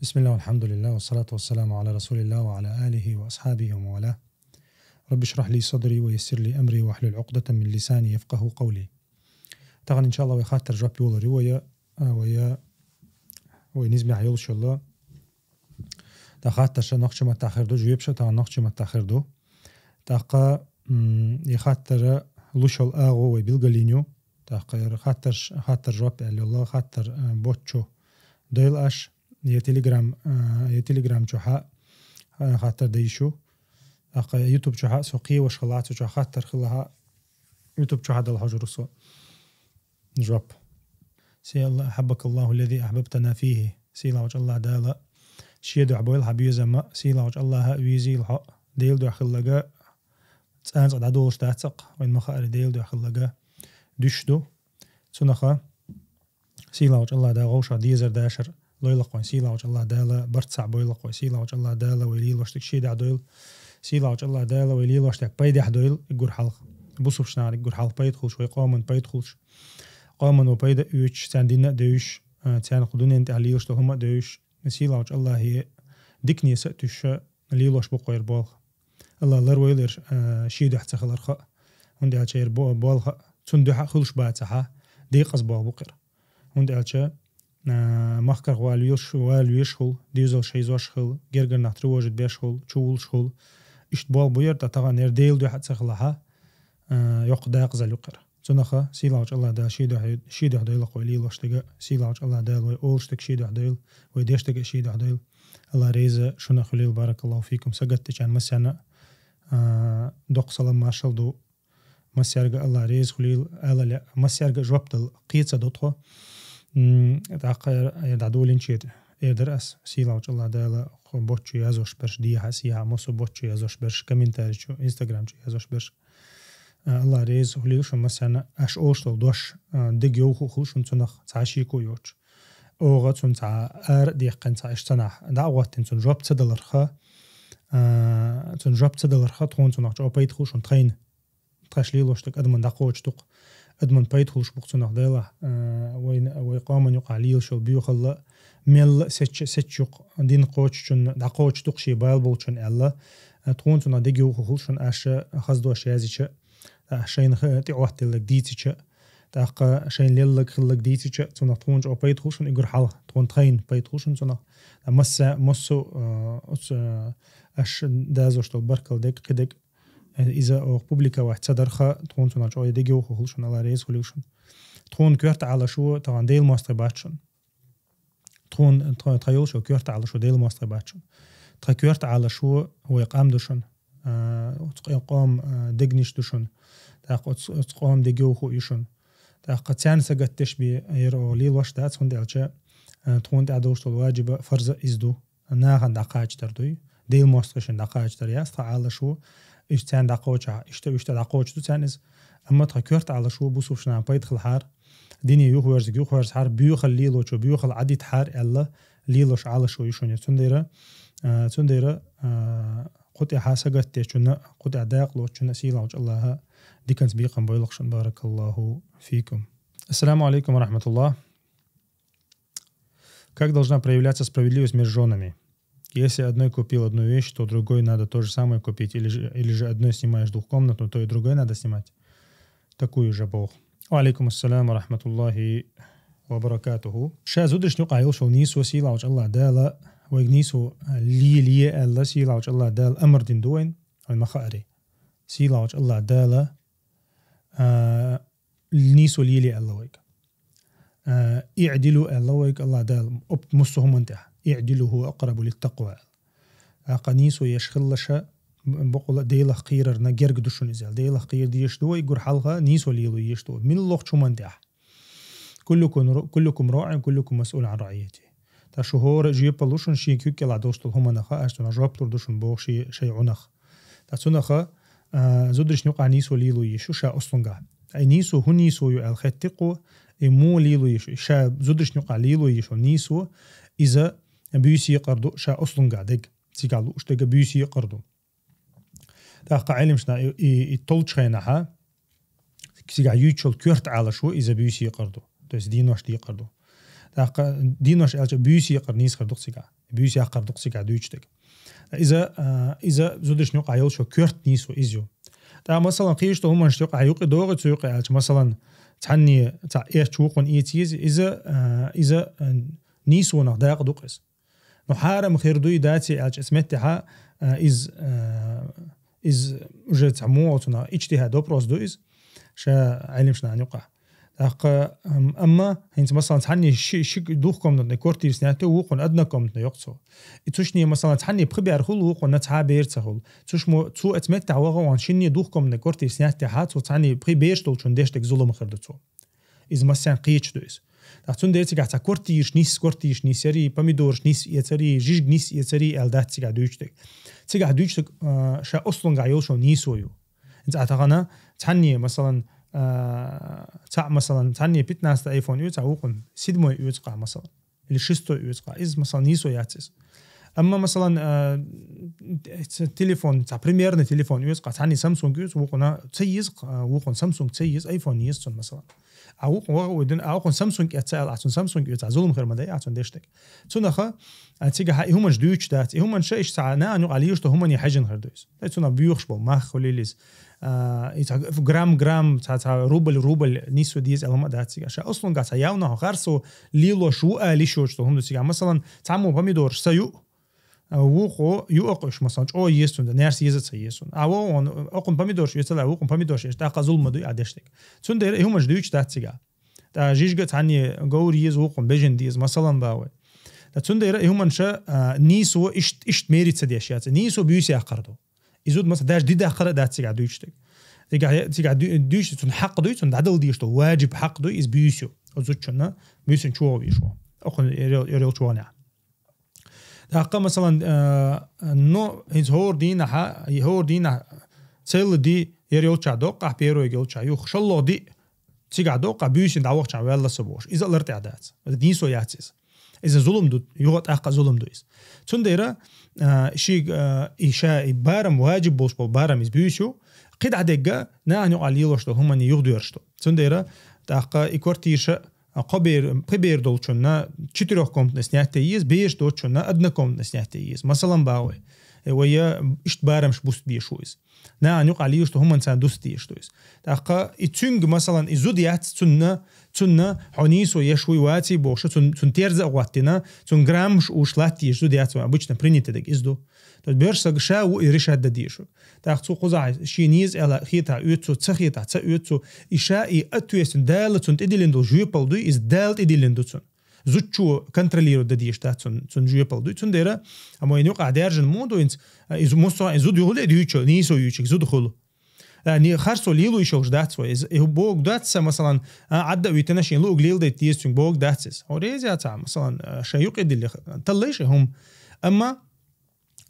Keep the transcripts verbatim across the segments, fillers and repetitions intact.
بسم الله والحمد لله والصلاة والسلام على رسول الله وعلى آله وأصحابه ومن والاه. رب اشرح لي صدري ويسر لي أمري واحلل عقدة من لساني يفقهوا قولي. Тахан, иншаллах, вай хаттар жоп йолар ю вай, а, вай, вай низ мегаш йолаш йола. Тха хаттараш нохчий маттахь хир ду, жоьпаш а тахан нохчий маттахь хир ду. ТӀаккха, м, и хаттар луш йола агӀо вай билгалйина ю. ТӀаккха ер хаттараш, хаттар жоп аьлла йола, хаттар, а, боччо дойла аш, е Telegram, а, е Telegram чу хьа, а, хаттар дайша. ТӀаккха YouTube чу хьа, со кхеваш хила, цу чу хаттар хила хьа, YouTube чу хьа дала хьожур со. Жоп. Сийлахь, حبك الله الذي أحببتنا فيه. Сийлахьчу Аллахь Дала шен дуьхьа бойла хьа безам, сийлахьчу Аллахьа везийла хьо. Дела дуьхьа хилларг цӀанцӀа дӀадолаш дац-кх, вайна ма хаъара, Дела дуьхьа хилларг дуьш ду. Цунах сийлахьчу Аллахь Дала вовшах дезар дашар лойла-кх вайна, сийлахьчу Аллахь Дала барт цхьа бойла-кх вай, сийлахьчу Аллахь Дала вай лелош дерг шен дуьхьа дойла, сийлахьчу Аллахь Дала вай лелош дерг пайдехь дойла, уггар хьалха. Бусалба нахана уггар хьалха пайда хулаш, вай къоман пайда хулаш. Къоман вай пайда оьцуш, царна дин а девзаш, а, царна кху дунен тӀехь лелаш дола хӀума а девзаш, сийлахьчу Аллахье дикане са а туьсуш лелош бу-кх вай ер болх. Аллахь ларвойла ер, а, шен дуьхьа ца хиларх а. ХӀунда аьлча ер бо-, болх а цун дуьхьа а хуьлуш бацахь, декъаза болх бу-кх ер. ХӀунда аьлча, а, махкарах вала везаш, вала везаш хул, доьзалш хьийзош хул, гергара нах тревожить беш хул, чувуллаш хул. Иштта болх бу ер, ткъа тахан ер Дела дуьхьа ца хилахь, а, йоккха декъазалла ю-кх ер. Цунах сийлахьчу Аллахь Дала шен дуьхьа, шен дуьхьа дойла-кх вай лелош дерг, сийлахьчу Аллахь Дала вай олуш дерг шен дуьхьа дойла, вай деш дерг шен дуьхьа дойла. Аллахь реза шуна хуьлийла, баракаллаху фикум. Сагатдечарна массарна, а, доккха салам, маршалла ду. Массаьрга Аллахь реза хуьлийла, ала лаьа, массаьрга жоп дала кхета ца до тхо. М, тӀаккха ер, ер дӀадолийнача эр дар аз, сийлахьчу Аллахь Дала кху боччо язъеш берш, дехьа-сехьа, массо а боччо язъеш берш, комментарий чу, Instagram чу язъеш берш. А, Аллахь реза хуьлийла шуна массарна, аш олуш дола дош, а, дегайовхо хул шуна цунах, цхьа шеко йоцуш. Оха цунна цхьа ара а даьккхина, цхьа иштта санна дӀа а гӀоттийна, цунна жоп ца даларх, а, цунна жоп ца даларх, тхона цунах чӀоагӀа пайда хул шуна тхайна. Тхаьш лелош дерг адамна дӀакхочуш ду-кх. Адамна пайда хулаш бу-кх цунах, Дала, а, вайна, вай къоман юкъахь лелаш йола боьхалла, мелла а сецча, сецча юкъ дин кхочучунна дӀакхочуш ду-кх, шен бала болчунна аьлла. А, тхона цунах дегайовхо хул шуна, аш хаза дош язйича, а, шайна ха-, тӀеӀоттаделларг дийцича, тӀаккха шайна лелларг хилларг дийцича, цунах тхона чӀоагӀа пайда хул шуна, уггар хьалха тхона тхайна пайда хул шуна цунах. Масса, массо а, оцу, а, аш дазош дола баркалла дерг, кхидерг, а, иза оха публиковать ца дарх, тхона цунах чӀоагӀа дегайовхо хул шуна, Аллахь реза хуьлийла шуна. Тхона коьрта Ӏалашо тахан Делан мостагӀий бац шуна. Тхона, тха, тха йолуш йола коьрта Ӏалашо Делан мостагӀий бац шуна. Тха коьрта Ӏалашо вай къам ду шуна. А, оцу къе-, къоман, а, дегнаш ду шуна. ТӀаккха оцу, оцу къоман дегайовхо ю шуна. ТӀаккха царна сагатдеш бен ер оха лелош дац, хӀунда аьлча, а, тхона тӀехь долуш долу ваджиба, фарза иза ду. Нахана дӀакхачадар дуй. Делан мостагӀашна дӀакхачадар яц тхан Ӏалашо. Иштта царна дӀакхочахь, иштта, иштта дӀакхочуш ду царна иза. Амма тхан коьрта Ӏалашо бусалба нахана пайда хилахьара, дине юхаверзарг юхаверзахьара, боьхалла лелочо боьхалла Ӏадитахьара аьлла, лелош Ӏалашо ю шуна. Цундела, а, цундела, а, кху тӀехь сагатдечунна, кху тӀехь дакъа лоцучунна сийлахьчу Аллахьа диканца бекхам бойла-кх шуна. Баракаллаху фикум. Ассаламу алейкум ва рахматуллах. Как должна проявляться справедливость между жёнами? Если одной купил одну вещь, то другой надо то же самое купить, или же, или же одной снимаешь двухкомнатную, то и другой надо снимать такую же, Бог. Ва алейкум ассалам ва рахматуллахи ва баракатуху. Ша зударшна юкъахь йолуш йолу нийсо сийлахьчу Аллахь Дала вайга нийсо лелае аьлла, сийлахьчу Аллахь Дала амар дина ду вайна, вайна ма хаари. Сийлахьчу Аллахь Дала, а, нийсо лелае аьлла вайга. А, иӀдилу аьлла вайга Аллахь Дала, оп-, массо а хӀуманна тӀехь. ИӀдилу хӀува акърабу литтакъва аьлла. ТӀаккха нийсо еш хилалаш, бакъволу а Делах кхерарна герга ду шуна иза аьлла. Делах кхера дезаш ду вай, уггар хьалха нийсо лело езаш ду вай муьлххачу хӀуманна тӀехь. Куллукум ра-, куллукум раӀин, куллукум масъулун ан раӀийятихи. Ткъа шу хӀора жоьпалла лу шуна шен куьг кӀелахь долуш долу хӀуманах, аш цунах жоп лур ду шуна боху шен, шайн Ӏунах. Ткъа цунах, а, зударшна юкъахь нийсо лело езаш ю ша ослунгахь. Ткъа и нийсо хӀун нийсо ю аьлла хеттакхо, и муха лело езаш ю, ша зударшна юкъахь лело езаш йолу нийсо, иза буьйса екъар ду ша ослунгахь дерг, цигахь лууш дерг буьйса екъар ду. ТӀаккха Ӏеламнаха и, и, и толлучу хенахь, цигахь юьйцуш йолу коьрта Ӏалашо иза буьйса екъар ду. То есть денош декъар ду. ТӀаккха денош аьлча буьйса екъар нийса хир ду-кх цигахь. буьйса яккхар ду-кх цигахь дуьйцуш дерг. Иза, а, иза зудашна юкъахь йолу шо коьрта нийсо иза ю. ТӀаккха, масалан, кхечу хӀуманаш юкъахь юкъа догӀу, цу юкъа аьлча, масалан, цхьанне цхьа эшча вукхунна эца еза, иза, а, иза, а, нийсонах дакъа ду-кх иза. Ну, хьарам хир дуй, даций аьлча, эцу меттехьа, а, иза, а, иза уже цхьа муха цунах иджтихӀад, допрос ду иза, ша Ӏелимаш нахана юкъахь. ТӀаккха, ам-, амма, хӀинца, масалан, цхьанне ши, ши двухкомнатный квартира снять йо, вукхунна однокомнатный йо-кх цо. И цу шинне, масалан, цхьанне пхи бер хуьлу, вукхунна цхьа бер ца хуьлу. Цу шумо, цо эцу меттехь ваха вон шинне двухкомнатный квартира снять яхьа, цо цхьанне пхи бераш долчунна деш дерг зулам хир ду цо. Иза массарна кхеташ ду иза. ТӀаккха цундела цигахь цхьа квартираш нис, квартираш нисъярий, помидораш нис эцарий, жижиг нис эцарий аьлла дац цигахь дуьйцуш дерг. Цигахь дуьйцуш дерг, а, ша ослунгахь йолуш йолу нийсо ю. ХӀинца ахь тахана цхьанне, масалан, а, цхьаъ, масалан, цхьанне пятнадцатый айфон оьцу, а вукхунна седьмой оьцу-кх ахь, масалан. Или шестой оьцу-кх ахь. Иза, масалан, нийсо яц иза. Амма, масалан, а, ц-, телефон, цхьа примерный телефон оьцу-кх ахь, цхьанне Samsung оьцу, вукхунна ца еза-кх, а, вукхунна Samsung ца еза, айфон еза цунна, масалан. А вукхунна ваха а вуьйдина, а вукхунна Samsung эцна аьлла, ахь цунна Samsung оьцу, а зулам хир ма дай, а цунна деш дерг. Цунах, а, цигахь и хӀуманаш дуьйцуш дац. И хӀуманаш иштта цхьа нахана юкъахь лелаш долу хӀуманна хьаьжжина хир ду иза. Ай, цунах боьхуш болу мах хуьлийла иза. А, и цхьа грамм, грамм, цхьа, цхьа рубль, рубль нисо деза аьлла ма дац цигахь. Ша ослунгахь цхьа явна хьо харцо лелош ву аьлла йиш йоцуш долу хӀума ду цигахь. Масалан, цхьаммо помидораш са ю, а, вукхо юа-кх уьш, масалан, чӀогӀа еза цунна, нерса еза а ца еза цунна. А вон, окхунна помидораш оьцу аьлла, вукхунна помидораш эцча, тӀаккха зулам ма дуй ахь деш дерг. Цундела и хӀуманаш дуьйцуш дац цигахь. ТӀаккха жижиг цхьанне говр еза, вукхунна бежана деза, масалан, боху вай. Ткъа цундела и хӀуманаш, а, нийсо иштта, иштта мериться деш яц. Нийсо буьйса яккхар ду. И зуда, масалан, даже ди даккхар а дац цигахь дуьйцуш дерг. Цигахь, цигахь дуь-, дуьйцуш, цунна хьакъ дуй, цунна дӀадала дезаш долу ваджиб хьакъ дуй, иза буьйса ю. Оцу зудчунна, буьйсанна чу вогӀу везаш ву. Окхунна эр-, эр йолчу вогӀу нехь. ТӀаккха, масалан, а, ну, хӀинца хӀора дийнахьа, и хӀора дийнахь целла ди яра йолчохь доккху ахь, первойга йолчохь юха шолгӀа ди цигахь доккху ахь, буьйсанна дӀавахчахь ваьлла со бохуш. Иза а лар тӀехь дац. Иза нийсо яц иза. Иза зулам ду, юха тӀаккха зулам ду иза. Цундела, а, шига, а, и ша и барам, ваджиб болуш болу барам иза буьйса ю, кхидӀа дегга нахана юкъахь лелош долу хӀуманна юхадоьрзуш ду. Цундела тӀаккха и квартираша а, кхо бер-, пхи бер долчунна четырёхкомнатный снять еза, бераш доцучунна однокомнатный снять еза. Масалан, боху вай. Э, вай я иштта барамаш буста безаш ву иза. Нахана юкъахь лелаш долу хӀуманна царна дуста дезаш ду иза. ТӀаккха и цуьнга, масалан, и зуда яц, цунна, цунна хьо нийсо еш вуй, ваций бохуш, цун-, цунна терза а гӀоттина, цунна граммаш уьш латта езаш зуда яц, вайн обычно принято дерг иза ду. То есть боьрша сага ша ву и решать дан дезаш ву. ТӀаккха цо кхузахь шена еза аьлла хетахь оьцу, ца хетахь ца оьцу, и ша и ответственность Дала цунна тӀедиллина долу жоьпалла дуй, иза Дала тӀедиллина ду цунна. Зудчо контролировать дан дезаш дац цунна, цунна жоьпалла дуй. Цундела, амма вайна юкъахь даьржина муха ду хӀинца, а, иза муссо а, и зуда юхула а дуьйцу, нийсо юьйцург зуда хуьлу. А, не, харцо лело йиш йолуш дац вай. Иза, и богу дац сан, масалан, а, Ӏадда а витина шен луъуг леладайта деза цуьнга, богу дац иза. Хьо реза яцахь, масалан, а, шайн юкъе дилли, талла ша хӀума. Амма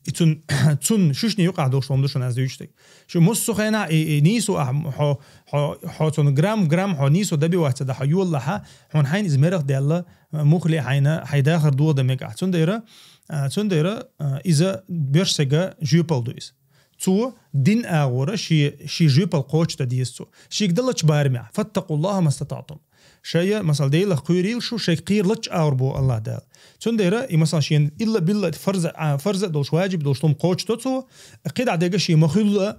и цун, цун шишне юкъахь долуш хӀума ду шуна аз дуьйцуш дерг. Шу муссу хенахь и, и нийсо ахь хьо, хьо, хьо цунна грамм, грамм хьо нийсо добиваться дан хьо йолалахьа, хьуна хьайна иза мерах даьлла, мухле хьайна, хьайн дахар дохадан мега ахь. Цундела, а, цундела, а, иза боьрша сага жоьпалла ду иза. Цо дин агӀора ши, ши жоьпалла кхочушдан деза цо. Шига даллачу барамехь. «Фаттакъуллаха мастатаътум». Шайга, масал, Делах кхоьрийла шу, шайга кхераллачу агӀор боху Аллах Дала. Цундела, и, масал, шена илла-билла фарза, а, фарза а долуш, ваджиб долуш хӀума кхочушдо цо, кхидӀа дерг шен ма-хуьллу,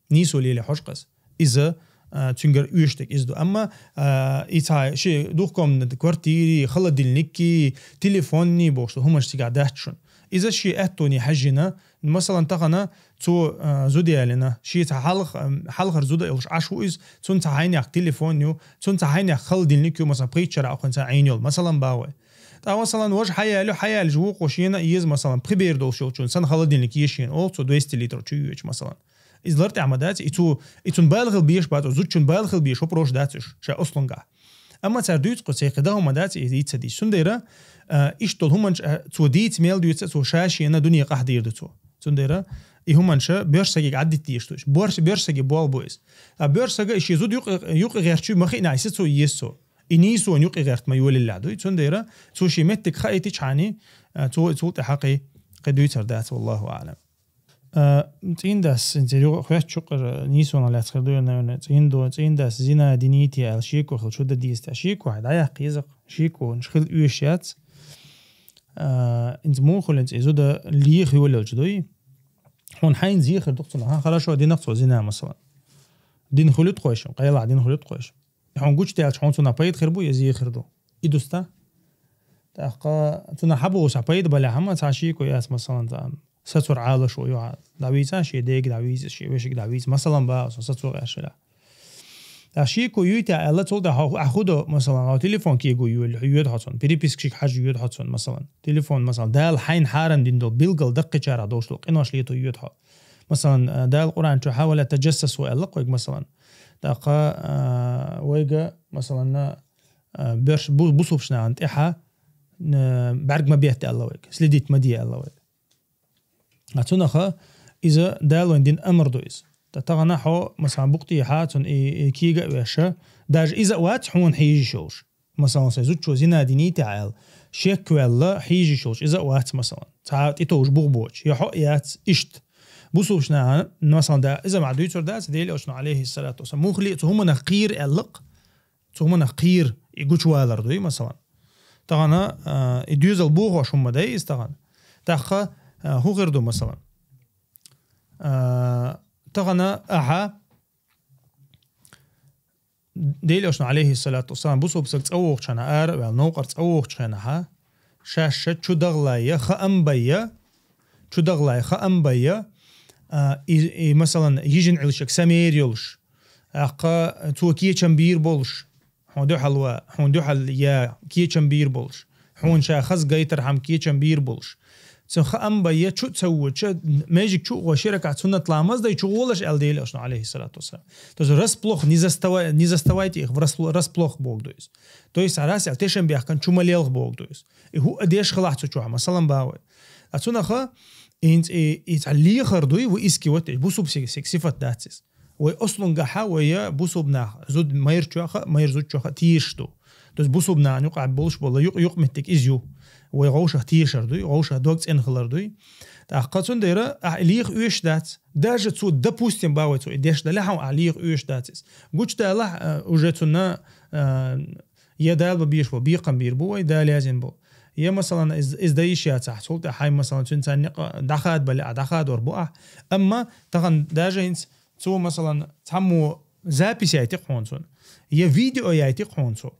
нийсо леле хьожу-кх иза. Иза, а, цуьнгара оьшург иза ду. Амма, а, и цхьа ши двухкомнатный квартири, холодильники, телефонни бохуш ду, хӀуманаш цигахь дац шуна. Иза шен аьттоне хьаьжжина, масалан, тахана цо, а, зуда ялийна, шен цхьа хьалха-, ам, хьалхара зуда йолуш Ӏаш ву иза, цунна цхьа хьайнех телефон ю, цунна цхьа хьайнех холодильник ю, масалан, пхийтта шарахь кхуьнца Ӏийна йолу, масалан, боху вай. ТӀаккха, масалан, важа хьаялу, хьаялча вукхо шена еза, масалан, пхи бер долуш йолчунна, сан холодильник еза шена, олу цо, двести литров чу йоьдуш, масалан. Иза лар тӀехь ма дац, и цу, и цунна бала хила безаш бац, зудчунна бала хила безаш вопрос дац уьш, ша ослунгахь. Амма цара дуьйцу кху цхьа кхидӀа хӀума дац, и дийца дийца. Цундела, а, иштта долу хӀуманаш, а, цо дийца мел дуьйцу, цо ша шена дуьне къахьдийр ду цо. Цундела и хӀуманаш боьрша сагига Ӏаддита дезаш ду уьш. Боьрша, боьрша саги болх бу иза. А боьрша сага и шен зуда юкъе, юкъе гӀертачу ма хиъна, и сацо еза цо. И нийсона юкъе гӀерта ма йолаллехь дуй. Цундела цо шен меттиг хаийтичхьана, а, цо, цул тӀаьхьа кхин, кхин дуьйцур дац, валлаху аӀлам. А, цӀийндас, хӀинца юха-, хоьттучу къара нийсонах лаьцна хир ду, наверное, цӀийндо, цӀийндас зина динийти аьлла шеко хила чу дан деза тӀе. Шеко хьайн дӀаяккха еза-кх, шеконаш хила оьшуш яц. а, инца муха хуьлу, инца и зуда леха йолаелча дуй. Хьуна хьайна зехар ду-кх цунах, а, хорошо, дина-кх цо зина, масалан. Дина хуьлу-кх хьоьшан, къайла дина хуьлу-кх хьоьшан. Хьуна гучудаьлча, хьуна цунах пайда хир бу, я зехар ду. И дуста? ТӀаккха цунах хьаболуш цхьа пайда балехь а, цхьа шеко яц, масалан, цхьа сацор Ӏалашо ю хьа. ДӀавийца шен дега, дӀавийца шен вешига, дӀавийца, масалан, бах со, сацо къаьшшилахь. ТӀаккха шеко юй те аьлла, цул тӀаьхьа хьо, ахь хӀун до, масалан, хьо телефон кегу йоьду, йоьду хьо цунна, перепискашка хьажа йоьду хьо цунна, масалан. Телефон, масалан, Дала хьайна хьарам дина долу билггал даккхийчарах долуш долу къинош лето йоьду хьо. Масалан, а, Дала Къуръан чохь: «Ва ла таджассасу», аьлла-кх вайга, масалан. ТӀаккха, а, вайга, масалан, а, берш бу-, бусулбачу нахана тӀаьхьа, а, бӀаьрг ма бетта аьлла вайга, следить ма де аьлла вайга. А цунаха иза Дала вайн дина амр ду иза. Ткъа тахана хьо, масалан, букъ тӀехьа цунна и, и кега а веш, даже иза а вац хьуна хьийжаш йолуш. Масалан, сайн зудчо зина диний те аьлла, шек ваьлла, хьийжаш йолуш иза а вац, масалан. Цхьа тӀетовжа бух боцуш, я хьо а яц, иштта. Бусулбачу нахана, масалан, да, иза ма дуьйцур дац, Делан Элчано, алейхиссалату вассалам, муха ле а цу хӀуманах кхийра аьлла-кх, цу хӀуманах кхийра и гучувалар дуй, масалан. Тахана, а, и доьзал бохош хӀума ма дай иза тахана. ТӀаккха, а, хӀун хир ду, масалан? А, тахана ахьа Делан Элчано, алейхиссалату вассалам, бусулба саг цӀа вогӀучу хенахь, ара а ваьлла, новкъара цӀа вогӀучу хенахьа, шаьш чу дахлайя, хаам байя, чу дахлай, хаам байя, а, и, и, масалан, йижина Ӏилшаг самер йолуш, тӀаккха цо кечам бийр болуш, хьуна дуьхьал ва, хьуна дуьхьал я кечам бийр болуш, хьуна ша хаза гайтархьама кечам бийр болуш. Цу хаам байя чу а ца воча, межиг чу а гӀо, ши ракаӀат суннат ламаз дай чу гӀолаш аьлла Делан Элчано, алейхиссалату вассалам. То есть расплох не заставай-, не заставайте их враспло-, расплох боху ду иза. То есть, цхьа раз аьлла, тешам бехкан чу ма лелха боху ду иза. И хӀуъа деш хилахь цу чохь, масалан, бах вай. А цунаха, инц-, и, и цхьа лехар дуй, ву искиват, бусуб си-, си-, сифат дац иза. Вай ослунгахьа, вай я бусуб нах, зуд майр чоха, майр зуд чоха тешаш ду. То есть бусуб нахана юкъахь болуш бола, юкъ-, юкъ меттиг иза ю. Вай гӀовшах тешар дуй, гӀовшах дог цӀена хилар дуй. ТӀаккха цундела ахь и леха оьшуш дац. Даже цо, допустим, бах вай цо и деш далахь, ахь леха оьшуш дац иза. Гучудалахь, а, уже цунна, а, я Дала бан безаш бу, бекхам бийр бу вай, Дала язйина бу. Я, масалан, из, из дан йиш яцахь, цул тӀаьхьа хьайн, масалан, цуьнан царна некъа дӀахадабале ахь, дӀахадор бу ахь. Амма тахана даже хӀинца цо, масалан, цхьаммо запись яйти-кх хьуна цунна, я видео яйти-кх хьуна цо.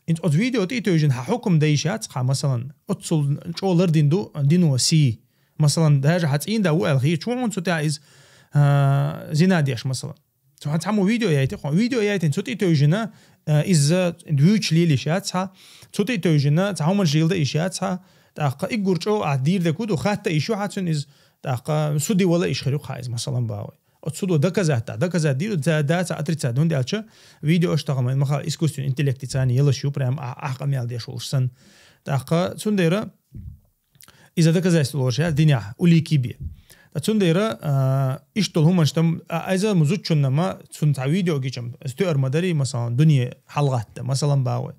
ХӀинца оцу видео тӀе а тевжина хьан хьукам дан йиш яц хьан, масалан, оццул чӀогӀа лардина ду дино сий. Масалан, даже хьан цӀийнда ву аьлла хеташ ву хьуна цу тӀехь иза, а, зина деш, масалан. Цу хьан цхьаммо видео яйти хьуна. Видео яйтина, цу тӀе а тевжина, а, иза вуьйцуш лела йиш яц хьан, цу тӀе а тевжина, цхьа хӀуманаш леладан йиш яц хьан, тӀаккха иггур чӀогӀа ахь дийр дерг хӀун ду, хатта йиш ю хьан цуьнан иза, тӀаккха суде вала йиш хир ю хьан иза, масалан, бах вай. Оцу судо доказать да, доказать дийр ду, да, да, ца отрицать, хӀунда аьлча видеош тахана вайн махал искусственный интеллект царна ялаш ю, прям а-, ахь къамел деш волуш санна. ТӀаккха цундела иза доказательство лоруш яц динехь, улики бе. Ткъа цундела, а, иштта долу хӀуманаш там, а, иза ма зудчунна ма, цунна цхьа видео гичам, иза тоьар ма дарий, масалан, дуьне хьалагӀатта, масалан, бах вай.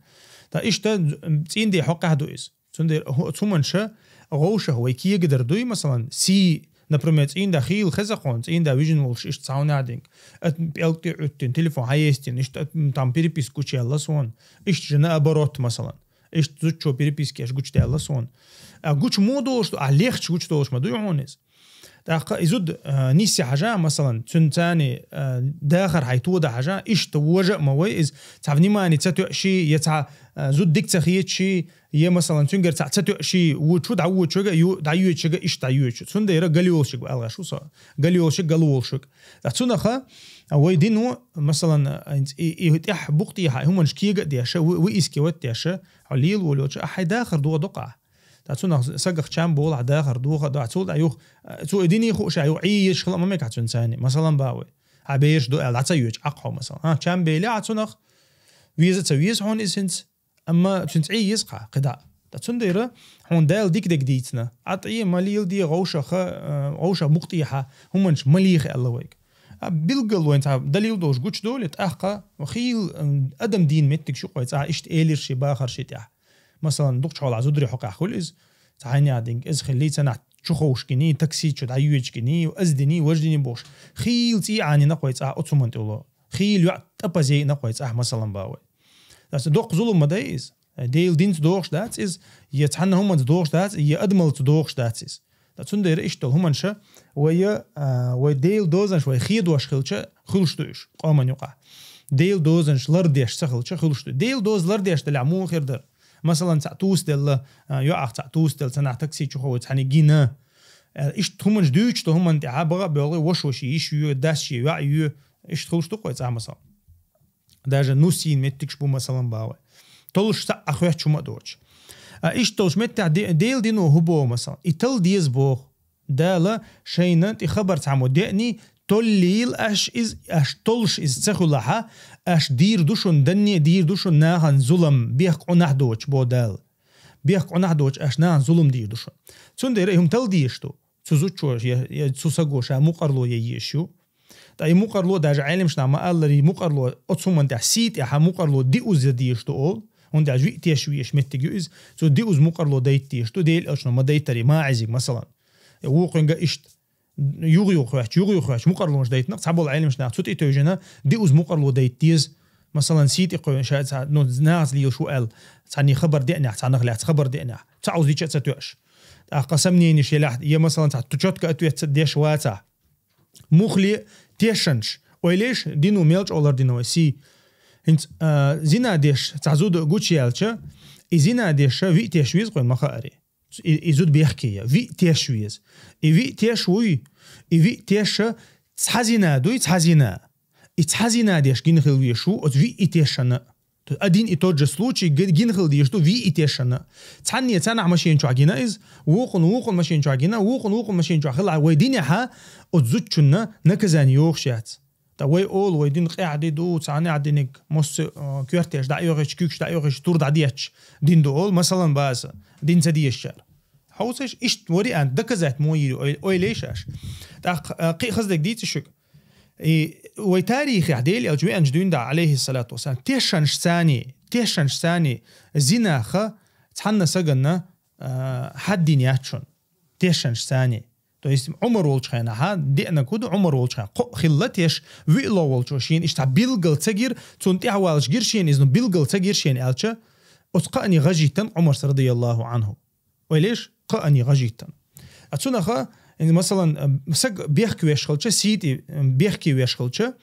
Ткъа иштта цӀийнде хьокъехь ду иза. Цундела хӀу-, цу хӀуманаш гӀовшах вай кегадар дуй, масалан, сий, например, цӀийнда хийла хеза хьуна, цӀийнда вижина волуш иштта цхьа хӀун а динг. Ат пӀелг тӀе Ӏуьттина, телефон хьаестина, иштта ат, м, там переписка гучуяьлла суна. Иштта же наоборот, масалан. Иштта зудчо переписка еш гучудаьлла суна. А гучу муха долуш ду, а легча гучу долуш ма дуй хьуна иза. ТӀаккха и зуда, а, нисъе хьажа, масалан, цуьнан царна, а, дахар хьайн тода хьажа, иштта вожа а ма вай иза, цхьа внимание ца тоьаший, я цхьа, а, зуда дика ца хеташий, я, масалан, цуьнгара цхьа ца тоьаший, ву чу дӀавочуьга, ю-, дӀайоьчуьга, иштта дӀайоьчу. Цундела галйолшиг ва аьлла гӀаш ву со. Галйолшиг, галволшиг. Ткъа цунаха, а, вай дино, масалан, а, и, и, и тӀехь букъ тӀехьа хӀуманаш кега а деша, вы, выискивать деша, хьо лела волча, а хьайн дахар дохадо-кх ахь. Ткъа цунах сагах чам болахь, дахар доха а до, цул тӀаьхьа юха, а, цо и диний хууш а, юха Ӏе езаш хила а ма мега хьан цуьнан царна, масалан, бах вай. Хьан бераш ду аьлла, дӀа ца йоьчу Ӏаккха хьо, масалан. А, чам белахь а цунах, веза а ца веза хьуна иза хӀинца, амма цуьнца Ӏе еза-кх хьан, кхидӀа. Ткъа цундела хьуна Дала дика дерг дийцина. Ӏа тӀе ма леладе гӀовшаха, а, гӀовшах букъ тӀехьа хӀуманаш ма леха аьлла вайга. А билггал вайн цхьа далил долуш гучудолий, тӀаккха хийла, м, адам дийна меттигаш ю-кх вай цӀа иштта элира ши бахар ши тӀехь. Масалан, дукхачу хьолахь зударий хьокъехь хуьлу иза. Цхьа хьайна яхь динг, иза хилли ца нахь чу ховшгиний, такси чу дӀайоьдашгиний, аз диний, важа диний бохуш. Хийла цӀий Ӏанийна-кх вай цӀа оцу хӀуманна тӀе ло. Хийла йоӀ тӀапаза яйна-кх вай цӀа, масалан, бах вай. Аса доккха зулам ма дай иза. Дела динца догӀуш дац иза, е цхьанна хӀуманца догӀуш дац, е адамалца догӀуш дац иза. Ткъа цундела иштта долу хӀуманаш вай, а, вай Делан дозанаш вай хедош хилча, хуьлуш ду уьш къоман юкъахь. Делан дозанаш лардеш ца хилча, хуьлуш ду. Делан доза лардеш делахь муха хир дара? Масалан, цхьаъ тусаделла, а, йоӀах цхьаъ тусаделла, цхьанхьа такси чу ховий, цхьанхьа гина. А, иштта хӀуманаш дуьйцуш ду, хӀуманна тӀехь багӀа а боьлхий, ваша-ваша йиш йоь, дас йоь, йоӀ йоь. Иштта хуьлуш ду-кх вай цӀахь, масалан. Даже нус йина меттигаш бу, масалан, бахьа вай. Толлуш цхьаъ а хоьттуш хӀума а доцуш. А иштта долчу меттехь де-, Делан дино хӀун боху, масалан? И талла деза боху. Дала шайна тӀе хабар цхьаммо деъний, толлийла аш иза, аш толлуш иза ца хуьлахь, аш дийр ду шуна, данне а дийр ду шуна нахана зулам, бехк, Ӏунахь доцуш, боху Дала. Бехк, Ӏунахь доцуш, аш нахана зулам дийр ду шуна. Цундела и хӀума талла дезаш ду. Цу зудчо я, я цу саго ша мукъарло ян езаш ю. Ткъа и мукъарло, даже Ӏеламнаха ма-аллара, и мукъарло, оцу хӀуманна тӀехь, сий тӀехь мукъарло диъаза дезаш ду олу, хӀунда аьлча виъ теш везаш меттиг ю иза, цу диъаза мукъарло дайта дезаш ду, Делан Элчано ма дайтарий, маӀизиг, масалан. Э, вукхуьнга иштта, юха-юха хоьттуш, юха-юха хоьттуш, мукъарлонаш дайтинарг, цхьаболу Ӏеламнаха цу тӀе тевжина, диъаза мукъарло дайта деза, масалан, сий тӀе кхоьллина ша цхьа, ну, нахаца лелаш ву аьлла, цхьанний хабар деънехь, цхьаннах лаьцна хабар деънехь, цхьа оза дича а ца тоьаш. ТӀаккха сомненеш елахь, я, масалан, цхьа чётко ответ ца деш вацахь. Муххале тешанаш. Ойла еш, дино мел чӀогӀа лардина вай сий. ХӀинца, а, зина деш цхьа зуда гучуяьлча, и зина деш виъ теш веза-кх вайна ма-хаъара. И, и зуда бехке я, виъ теш веза. И виъ теш вуй, и виъ теша цхьа зина дуй, цхьа зина. И цхьа зина деш гина хила везаш ву оцу виъ и тешана. То есть один и тот же случай г-, гина хила дезаш ду виъ и тешана. Цхьанне цхьаннахьа машина чохь гина иза, вукхунна, вукхунна машина чохь гина, вукхунна, вукхунна машина чохь хилахь, вай динехь оцу зудчунна наказание йохуш яц. Ткъа вай олу, вай дин къаьхьа ди ду, цхьаннехьа диниг, массо а, э, коьртеш дӀаоьхуьйтуш, куьйгаш дӀаоьхуьйтуш, тур дӀадетташ дин ду олу, масалан, база, дин ца дезачара. Хьовсийша, иштта вариант, доказать мо йийр ю, ой-, ойла еш аш. ТӀаккха, э, кхин а хаза дерг дийций шуьга. И вай тарихехь Делан Элча веанчу дуьйна дӀа, алейхиссалату вассалам, тешанаш царний, тешанаш царний зинаха цхьанна саганна, а, хьаддина яц шуна. Тешанаш царний. То есть Ӏумар волчу хенахьа, деана куду Ӏумар волчу хенахьа, кхоъ хилла теш, виъ ло волчо шена иштта билгал ца гира, цунна тӀаьхьавалаш гира шена иза, ну, билгал ца гира шена аьлча, оцу кхаъний гӀажийтан Ӏумарс, радияллаху анху. Ойла еш, кхаъний гӀажийтан. А цунаха, масалан, саг бехке веш хилча, сий тӀе бехке веш хилча,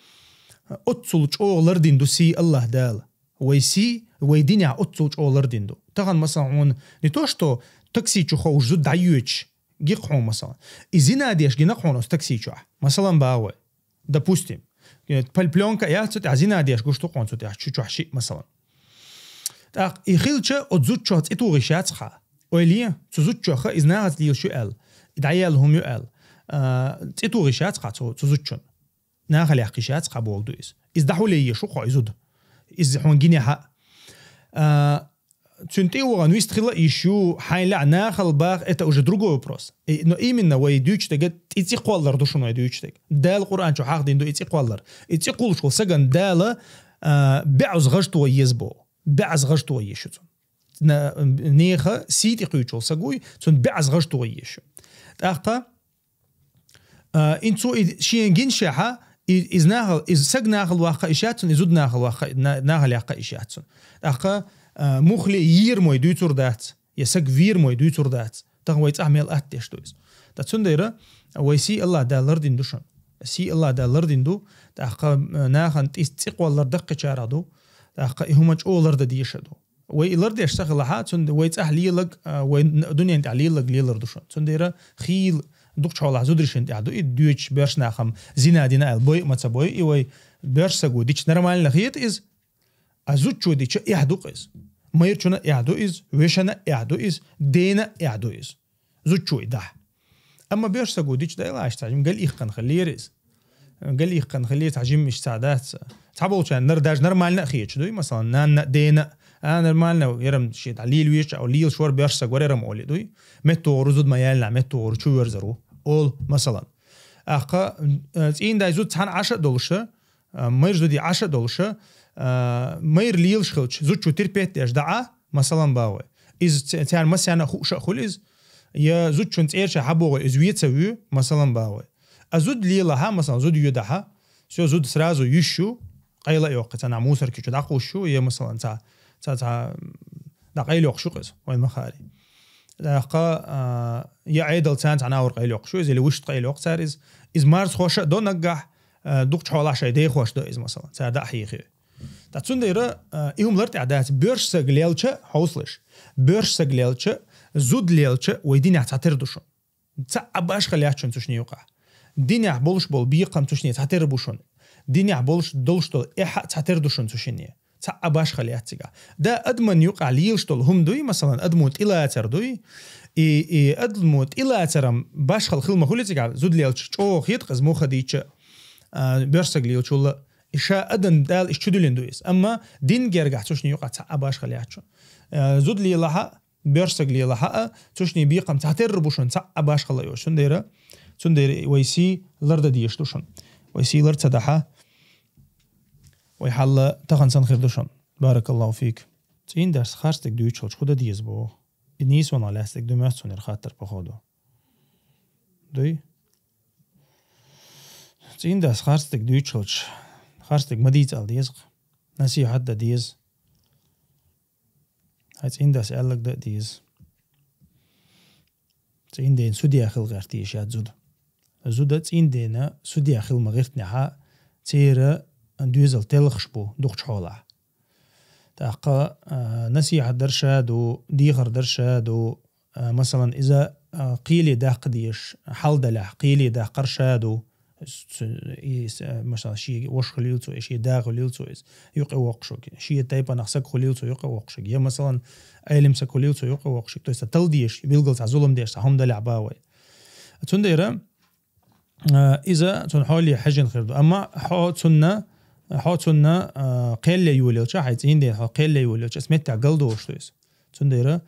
оццул чӀогӀа лардина ду сий Аллах Дала. Вай сий, вай динехь оццул чӀогӀа лардина ду. Тахана, масалан, хьуна не то, что такси чу ховш зуда дӀайоьдуш, гикъ хьуна, масалан. И зина деш гина хьуна оцу такси чохь. Масалан, бахьа вай. Допустим, э, пал-, плёнка яц цу тӀехь, зина деш гуш ду хьуна цу тӀехь, чу чохь шиъ, масалан. ТӀаккха и хилча, оцу зудчох цӀе тухуш яц хьа. Ойла е, цу зудчоха иза нахаца лелаш ю аьлла, и дӀаяьлла хӀума ю аьлла, а, цӀе тухуш яц хьа цу, цу зудчун. Нахала яккхийша яц хьа боху ду иза. Иза дӀахьулъе езаш ву хьо и зуда. Иза хьуна гинехьа. А, цуьнан тӀе а вахана вист хила а йиш ю, хьайна лаьа нахала баха, это уже другой вопрос. И, но именно вай дуьйцуш дерг тӀе цӀе кхоллар ду шуна вай дуьйцуш дерг. Дала Къуръан чу хьахдина ду и цӀе кхоллар. И цӀе кхуллуш волу сагана Дала, а, бӀозза гӀаж тухуш еза боху. БӀозза гӀаж тухуш еза ю цунна. На-, нехан сий тӀе кхуьйчу волу саг вуй, цунна бӀозза гӀаж тухуш еза ю. ТӀаккха А, ин цо и шен гинчехьа, и, иза нахал, иза саг нахал ваккха йиш яц цунна, и зуда нахал ваккха, на-, нахал яккха йиш яц цунна. ТӀаккха, а, муххале йийр мо дуьйцур дац, я саг вийр мо дуьйцур дац. Тахана вай цӀахь мел атта деш ду иза. Ткъа цундела вай сий Аллах Дала лардина ду шуна. Сий Аллах Дала лардина ду, тӀаккха, а, нахана тӀе цӀе кхоллар даккхийчарах ду, тӀаккха и хӀума чӀогӀа лардан дезаш ду. Вай и лардеш ца хилахьа, цундела вай цӀахь лелаг, а, вай н-, дуьнен тӀехь лелаг лелар ду шуна. Цундела хийла дукхачу хьолахь зударшна тӀехь ду и, доьдучу боьрша нахам зина дина аьлла, бой а ма ца бой, и вай боьрша саго дича нормально хета иза, а зудчо дича эхь ду-кх иза. Майрачунна а эхь ду иза, вешанна а эхь ду иза, дена а эхь ду иза. Зудчо и дахь. Амма боьрша саго дича дайла аша цхьа жимма гал иккхана хиллера иза. Гал иккхана хиллера, цхьа жимма иштта цхьа дац. Цхьаболчарна нар-, даже нормально а хеташ дуй, масалан, нанна а, дена а, а, нормально, ярам шен дӀа лийла везачу, а, лийла шор боьрша саг варерам олий дуй. МеттагӀур зуда ма яьллина, меттагӀур чу верзар ву. Олу, масалан. ТӀаккха, э, цӀийндай зуда цхьаьна Ӏаш а долуша, а, майра зуди Ӏаш а долуша, а, майра лелаш хилча, зудчо терпеть деш дӀа, масалан, бахьа вай. Иза ц-, царна массарна а хууш а хуьлу иза, я зудчун цӀерача хьабогӀу иза ве ца вуью, масалан, бахьа вай. А зуда лелахьа, масалан, зуда йоьдахьа, всё, зуда сразу йиш ю, къайла а йоккху, цхьанхьа мусорки чу дӀакхуссуш ю, я, масалан, цхьа, цхьа, цхьа, Да къайлёхуш ю-кх иза, вайн ма хаъара. ТӀаккха, а, я Ӏедал царна цхьа нагӀар къайлёхуш ю иза, или вуьшта къайлёху цара иза. Иза марзхоша а до наггахь, а, дукхачу хьолахь шайн дехоша до иза, масала, цара дӀа а хьийхи. ТӀаккха цундела, а, и хӀума лар тӀехь дац, боьрша саг лелча, хьовсалаш. Боьрша саг лелча, зуда лелча, вай динехь цхьатера ду шуна. Цхьа а башха лаьтта шуна цу шинна юкъахь. Динехь болуш болу бекхам цу шинна цхьатера бу шуна. Динехь болуш долуш долу эхь а цхьатера ду шуна цу шинна. Цхьа а башха лаьтта цигахь. Да, адаман юкъахь лелаш долу хӀума дуй, масалан, адамо тӀелацар дуй. И, и адамо тӀелацаран башхал хила ма хуьлу цигахь, зуда лелча чӀогӀа хета-кх иза муха дийча, а, боьрша саг лелачул а. И ша адам Дала иштта чу дуьллина ду иза. Амма дин гергахь цу шинна юкъахь цхьа а башха лаьтта шуна. А, зуда лелахь а, боьрша саг лелахь а, цу шинна бекхам цхьатера бу шуна, цхьа а башха ла йолуш. Цундела, цундела вай сий лардан дезаш ду шуна. Вай сий лар ца дахь, вай хьал тахана санна хир ду шуна. Баракаллаху фик. ЦӀийндас харц дерг дуьйцуш хилча хӀун дан деза боху? И нийсонах лаьцна дерг ду моьтту суна, хӀара хаттар, походу. Дуй? ЦӀийндас харц дерг дуьйцуш хилча, харц дерг ма дийца ала деза-кх. Насихьат дан деза. Хьайн цӀийндас аьлларг дан а деза. ЦӀийнден судья хила гӀерта дезаш яц зуда. Зуда цӀийнден судья хила ма гӀиртинехь, церан доьзал телхаш бу дукхачу хьолахь. ТӀаккха, а, насихьат дар ша ду, дехар дар ша ду, а, масалан, иза, а, кхеле даккха дезаш хьал далахь, кхеле даккхар ша ду. С-, и, с-, а, масалан, шен ваша хуьлийла цо, шен да хуьлийла цо иза, юкъа воккхуш верг. Шен тайпанах саг хуьлийла цо, юкъа воккхуш верг. Я, масалан, Ӏелим саг хуьлийла цо, юкъа воккхуш верг. То есть, талла дезаш, билггал цхьа зулам деш, цхьа хӀума далахь бах вай. Цундела, а, иза цунна хьоле хьаьжжина хир ду. Амма хьо цунна, хьо цунна, а, кхел йолаелча, хьайн цӀийнден хьо кхел йолаелча, аса меттехь галдохуш ду иза. Цундела,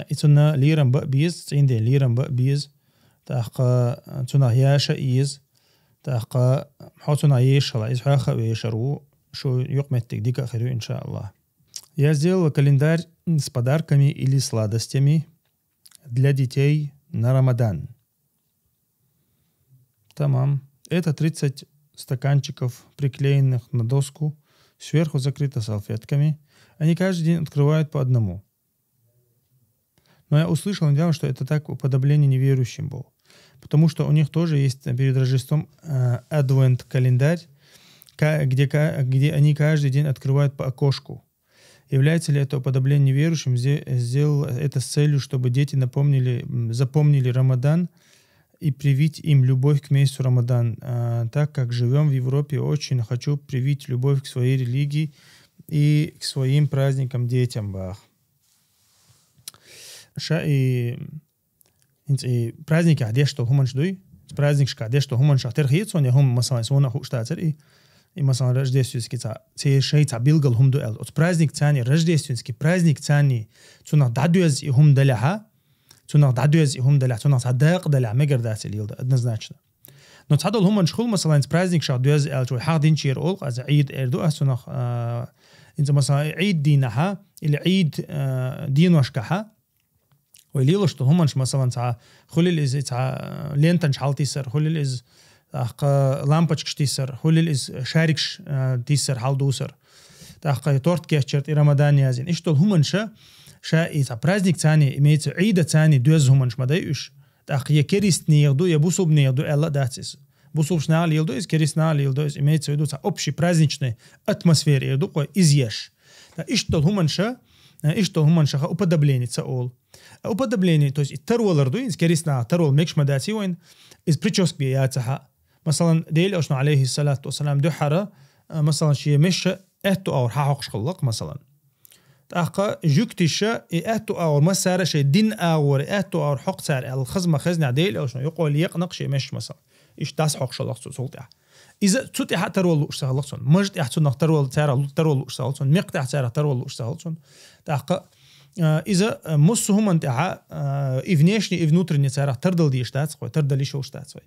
и цунна лерам бан а беза, цӀийнден лерам бан а беза, тӀаккха цунах яша а еза, тӀаккха хьо цунах ешаш хила, иза хьоьха а вешар ву, шу юкъаметтиг дика а хир ю, иншааллах. Я сделала календарь с подарками или сладостями для детей на Рамадан. Тамам. Это тридцать стаканчиков, приклеенных на доску, сверху закрыто салфетками. Они каждый день открывают по одному. Но я услышал недавно, что это так уподобление неверующим было. Потому что у них тоже есть перед Рождеством, э, адвент-календарь, ка-, где ка-, где они каждый день открывают по окошку. Является ли это уподобление неверующим? Сделал это с целью, чтобы дети напомнили, м, запомнили Рамадан и привить им любовь к месяцу Рамадан. А, так как живём в Европе, очень хочу привить любовь к своей религии и к своим праздникам детям, бах. Ша и ХӀинца и праздникехь деш долу хӀуманаш дуй? Праздникашкахь деш долу хӀуманашах тера хета суна, я хӀума, масалан, суна а хууш дацара и, и, масалан, рождественский цхьа, церан шайн цхьа билггал хӀума ду аьлла. Оцу праздник царний, рождественский праздник царний, цунах дӀадоьзза и хӀума далехьа, цунах дӀадоьзза и хӀума далехьа, цунах цхьа дакъа далехьа, мегар дац и леладан, однозначно. Но цхьадолу хӀуманаш хуьлу, масалан, праздникашкахь доьзза аьлча, вай хьахдинчера олу-кх аса, Ӏийд эр ду ас цунах, а, хӀинца, масалан, Ӏийд дийнахьа или Ӏийд, а, деношкахьа, вай лелош долу хӀуманаш, масалан, цхьа хуьлийла иза, цхьа лентанаш хьалтийсар, хуьлийла иза, тӀаккха лампочкаш тийсар, хуьлийла иза шарикаш, а, тийсар, хьалдусар. ТӀаккха торт кечъяр, тӀе Рамадан яздина. Иштта долу хӀуманаш, ша и цхьа праздник царний, имеется, Ӏийда царний доьзза хӀуманаш ма дай уьш. ТӀаккха я керистанех ду, я бусулбанех ду аьлла а дац иза. Бусулбанаш наха леладо иза, керистанаш наха леладо иза, имеется в виду, цхьа общий праздничный атмосфера эр ду-кх вай, иза еш. Ткъа иштта долу хӀуманаш, э, иштта долу хӀуманашха уподобление ца олу. А уподобление, то есть и тарвалар ду, иза керистанаха тарвала мегаш ма дац и вайн, иза прическа бен яцахьа. Масалан, Делан Элчано, алейхиссалату вассалам, дуьххьара, э, масалан, шен мешан аьтту агӀор хьахьокхуш хилла-кх, масалан. ТӀаккха жуьгтиша и аьтту агӀор, массара а шайн динан агӀор аьтту агӀор хьокху цара аьлла, хаза ма хезнехь, Делан Элчано юкъо лекъна-кх шен мешаш, масалан. Иштта дӀасахьокхуш хилла-кх цо цул тӀаьхьа. Иза цу тӀаьхьа тарвала лууш ца хилла-кх цунна. Маж тӀаьхьа цунах тарвала, царах тарвала лууш ца хилла цунна. Мекх тӀаьхьа царах тарвала лууш ца хилла цунна. ТӀаккха, а, иза, а, массо а хӀуманна тӀаьхьа, а, и внешне, и внутренне царах тардала дезаш дац-кх вай, тардала йиш йолуш дац вай.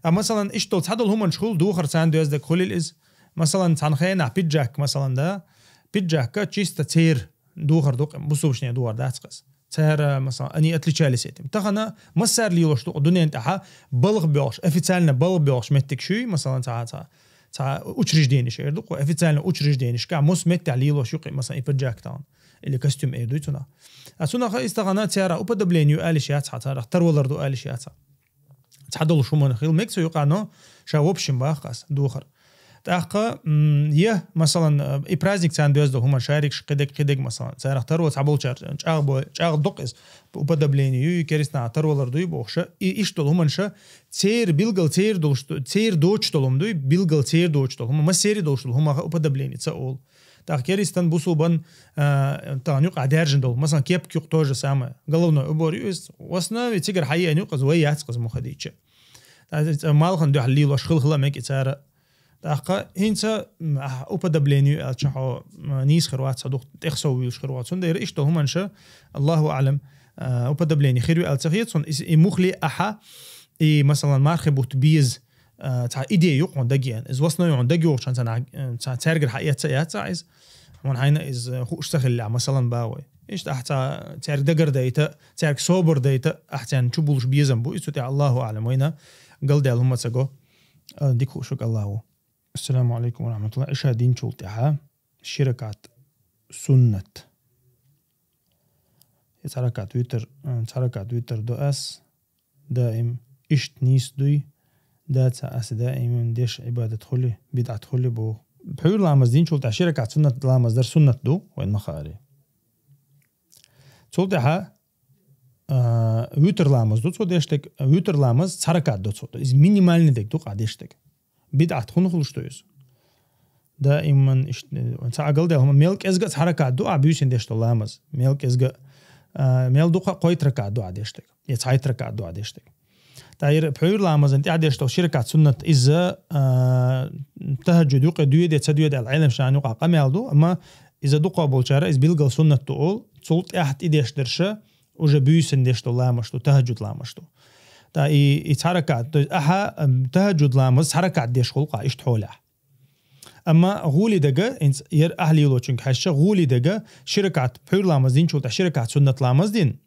А, масалан, иштта долу цхьадолу хӀуманаш хуьлу, духар царна доьзна дерг хуьлийла иза. Масалан, цхьана хенахь пиджак, масалан, да, пиджакка чисто церан духар ду-кх, бусулбанийн духар дац-кх иза. Цара, масалан, они отличались этим. Тахана массара лелош ду-кх дуьнен тӀехь балха боьлхуш, официально балха боьлхуш меттигаш ю, масалан, цхьа, цхьа, цхьа учрежденеш эр ду-кх, официально учрежденешкахь массо а меттехь лелош ю-кх, масалан, и пиджак тахана. Или костюм эр дуй цунах. А цунах а из тахана цара уподобление ю алиш яц хьа, царах тарвалар ду алиш яц хьа. Цхьа долуш хӀуманах хила мега цу юкъа, но ша в общем бах къас духар. ТӀаккха, м, я, масалан, э, и праздник царна доьзна долу хӀуман шарикаш кхидег, кхидег, масалан, царах таро цхьаболчар чӀагӀ бо-, чӀагӀ докъ иза, уподобление ю, и керстанах тарвалар дуй бохуша, и иштта долу хӀуманша, цер билгал цер долуш ду-, цер доцуш долу хӀума дуй, билгал цер доцуш долу хӀума, массери долуш долу хӀумаха уподобление ца олу. ТӀаккха керстан бусулбан, а, тахана юкъа даьржина долу, масалан, кепка юкъа то же самое. Головной убор ю иза, в основе цигара хьаеана юкъа иза, вай яц къаза мухадича. Малхан дуьхьал лелош хила-хила мега и цара. ТӀаккха хӀинца, м, ахь, уподобление ю аьлча хьо, м, нийса хир вац, хьо дух тӀехсов вуьйлуш хир вац. Цундела иштта хӀуманша, Аллаху аӀлам, а, уподобление хир ю аьлла ца хета суна, и, и мухли ахьа, и, масалан, мархи бутт беза, а, цхьа идея ю хьуна дагеана. Иза в основе хьуна дагайогӀучхьан цхьа, а, цхьа цаьргара хьаэца а яц а иза. Хьуна хьайна иза хууш ца хиллехь, масалан, багӀой. Иштта ахь цхьа цаьрга дагар дайта, цаьрга собар дайта, ахь царна чу булуш безам бу, и цу тӀехь Аллаху аӀлам вайна галдаьлла хӀума ца го. А, дика хууш ву Аллаху. Ассаламу алейкум ва рахматуллах. Иша динчул тӀаьхьа ши ракат суннат. И цхьа ракат витр, э, цхьа ракат витр до ас, даим ишт нийс дуй, да ца ас даим деш ибадат хули, бидат хули бу. Пхьур ламаз динчул тӀаьхьа ши ракат суннат ламаз дар суннат ду, вайн махари. Цул тӀаьхьа, а, витр ламаз ду цо дештаг, витр ламаз цхьа ракат ду цо. Из минимальный дег ду къа дештаг. Бидат хун хулуш ду иза. Даиман ишт-, ца агал дел, мел кӀезга цхьа ракат ду, а буьйсин деш ду ламаз. Мел кӀезга, а, мел дукха кхойт ракат ду а дештаг. Я цхьайт ракат ду а дештаг. Тайр пхьур ламазан тӀаьхьа деш ду ши ракат суннат иза, а, тахаджуд юкъе дуьйде, ца дуьйде ал гӀелам шан юкъа къамел ду, амма иза дукха болчара, из билгал суннат ду ол, цул тӀаьхьа тӀи деш дерша, уже буьйсан деш ду ламаш ду, тахаджуд ламаш ду. Та и, и цхьа ракат, то есть, аха, ам, тахаджуд ламаз цхьа ракат деш хул къа, ишт хьолехь. Амма гӀули дага, инц, ер ахьлилочунг хьаьшша, гӀули дага, ши ракат пхьур ламаз дин, чул тӀа ши ракат суннат ламаз дин,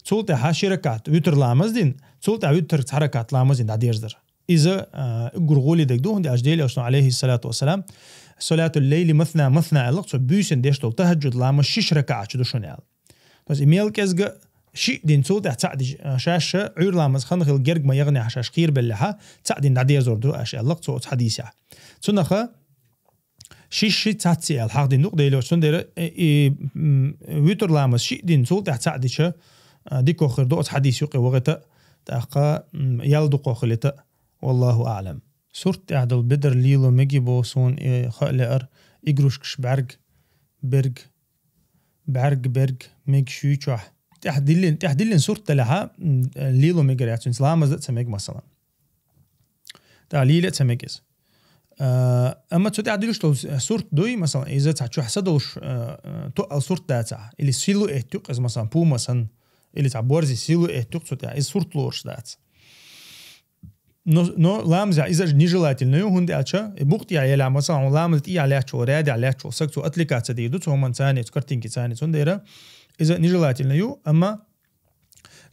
цул тӀаьхьа ши ракат витр ламаз дин, цул тӀа витр цхьа ракат ламаз дин дӀадерзар. Иза, а, гур гӀули дег ду, хӀунда аьлча Дела Элчано, алейхиссалату вассалам, «Салатул лейли масна масна», аьлла, цо буьйсан деш долу тахаджуд ламаз шиш ракаъчу ду шуна аьлла. То есть, и мел кӀезга шиъ дин цул тӀаьхьа цхьаъ диш, а, шаьш ша, Ӏуьйр ламаз хан хила герга ма яханехьа шаьш кхийрбеллехьа, цхьаъ дин дӀадерзор ду аша аьлла, цо оцу хьадийсехь. Цунаха шиш ши цхьаъ ца аьлла, хьахдина ду-кх Дела Элчано, цундела, и, и, м, витр ламаз шиъ дин цул тӀаьхьа цхьаъ дича, а, дикох хир ду оцу хьадийс юкъе вахита, тӀаккха, м, ял дукхох хилита. Валлаху аълам. Сурт тӀехь долу бедар лело меги боху суна, э, хаа леара, игрушкаш бӀаьрг, берг, бӀаьрг, берг, мег шуьйчохь. ТӀехь диллин, тӀехь диллин сурт далахьа, м, лело мегар яц, цуьнца ламаз а ца мег, масалан. ТӀа лийла а ца мег иза. А, амма цу тӀехь диллуш долу сурт дуй, масалан, иза цхьа чохь са долуш, а, а, тоъал сурт дацахь, или силуэт юкъ иза, масалан, пума сан, или цхьа борзи силуэт юкъ цу тӀехь, иза сурт лоруш дац. Но, но ламазехь иза нежелательно ю, хӀунда аьлча, и букъ тӀехь елахь, масалан, хьуна ламаз тӀехь лаьтташ волу, рядехь лаьтташ волу саг цо отвлекаться дийр ду, цу хӀуманца царна, цу картинки царна, цундела иза нежелательно ю, амма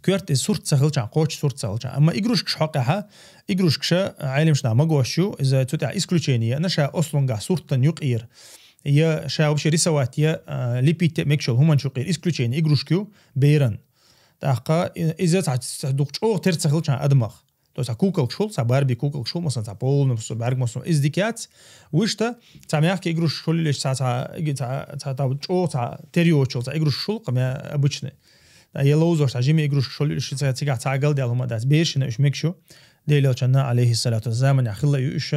коьрта иза сурт ца хилчахь, кхочу сурт ца хилчахь. Амма игрушкаш хьокъехьа, игрушкаша, Ӏелимшна магош ю, иза цу тӀехь исключение яна, ша ослунгахь суртан юкъера, я ша вообще рисовать, я, а, лепить а мегаш йолу хӀуманаш юкъера исключение игрушка ю, беран. ТӀаккха и-, иза цхьа, цхьа дукха чӀогӀа тера ца хилчахь адамах. То есть, цхьа куколкаш хул, цхьа Барби куколкаш хул, масалан, цхьа полный, массо, бӀаьрг массо, иза дика яц. Вуьшта, цхьа мягкий игрушкаш хуьлуш, цхьа, цхьа, цхьа, цхьа, цхьа чӀогӀа, цхьа тера йоцуш йолу цхьа игрушкаш хул, кхамя обычный. Я ловзош, цхьа жима игрушкаш хуьлуш, цхьа цигахь цхьа галдаьлла хӀума дац. Бершина уьш мегаш ю. Дела Элчанна, алейхиссалату, заманехь хилла ю уьш,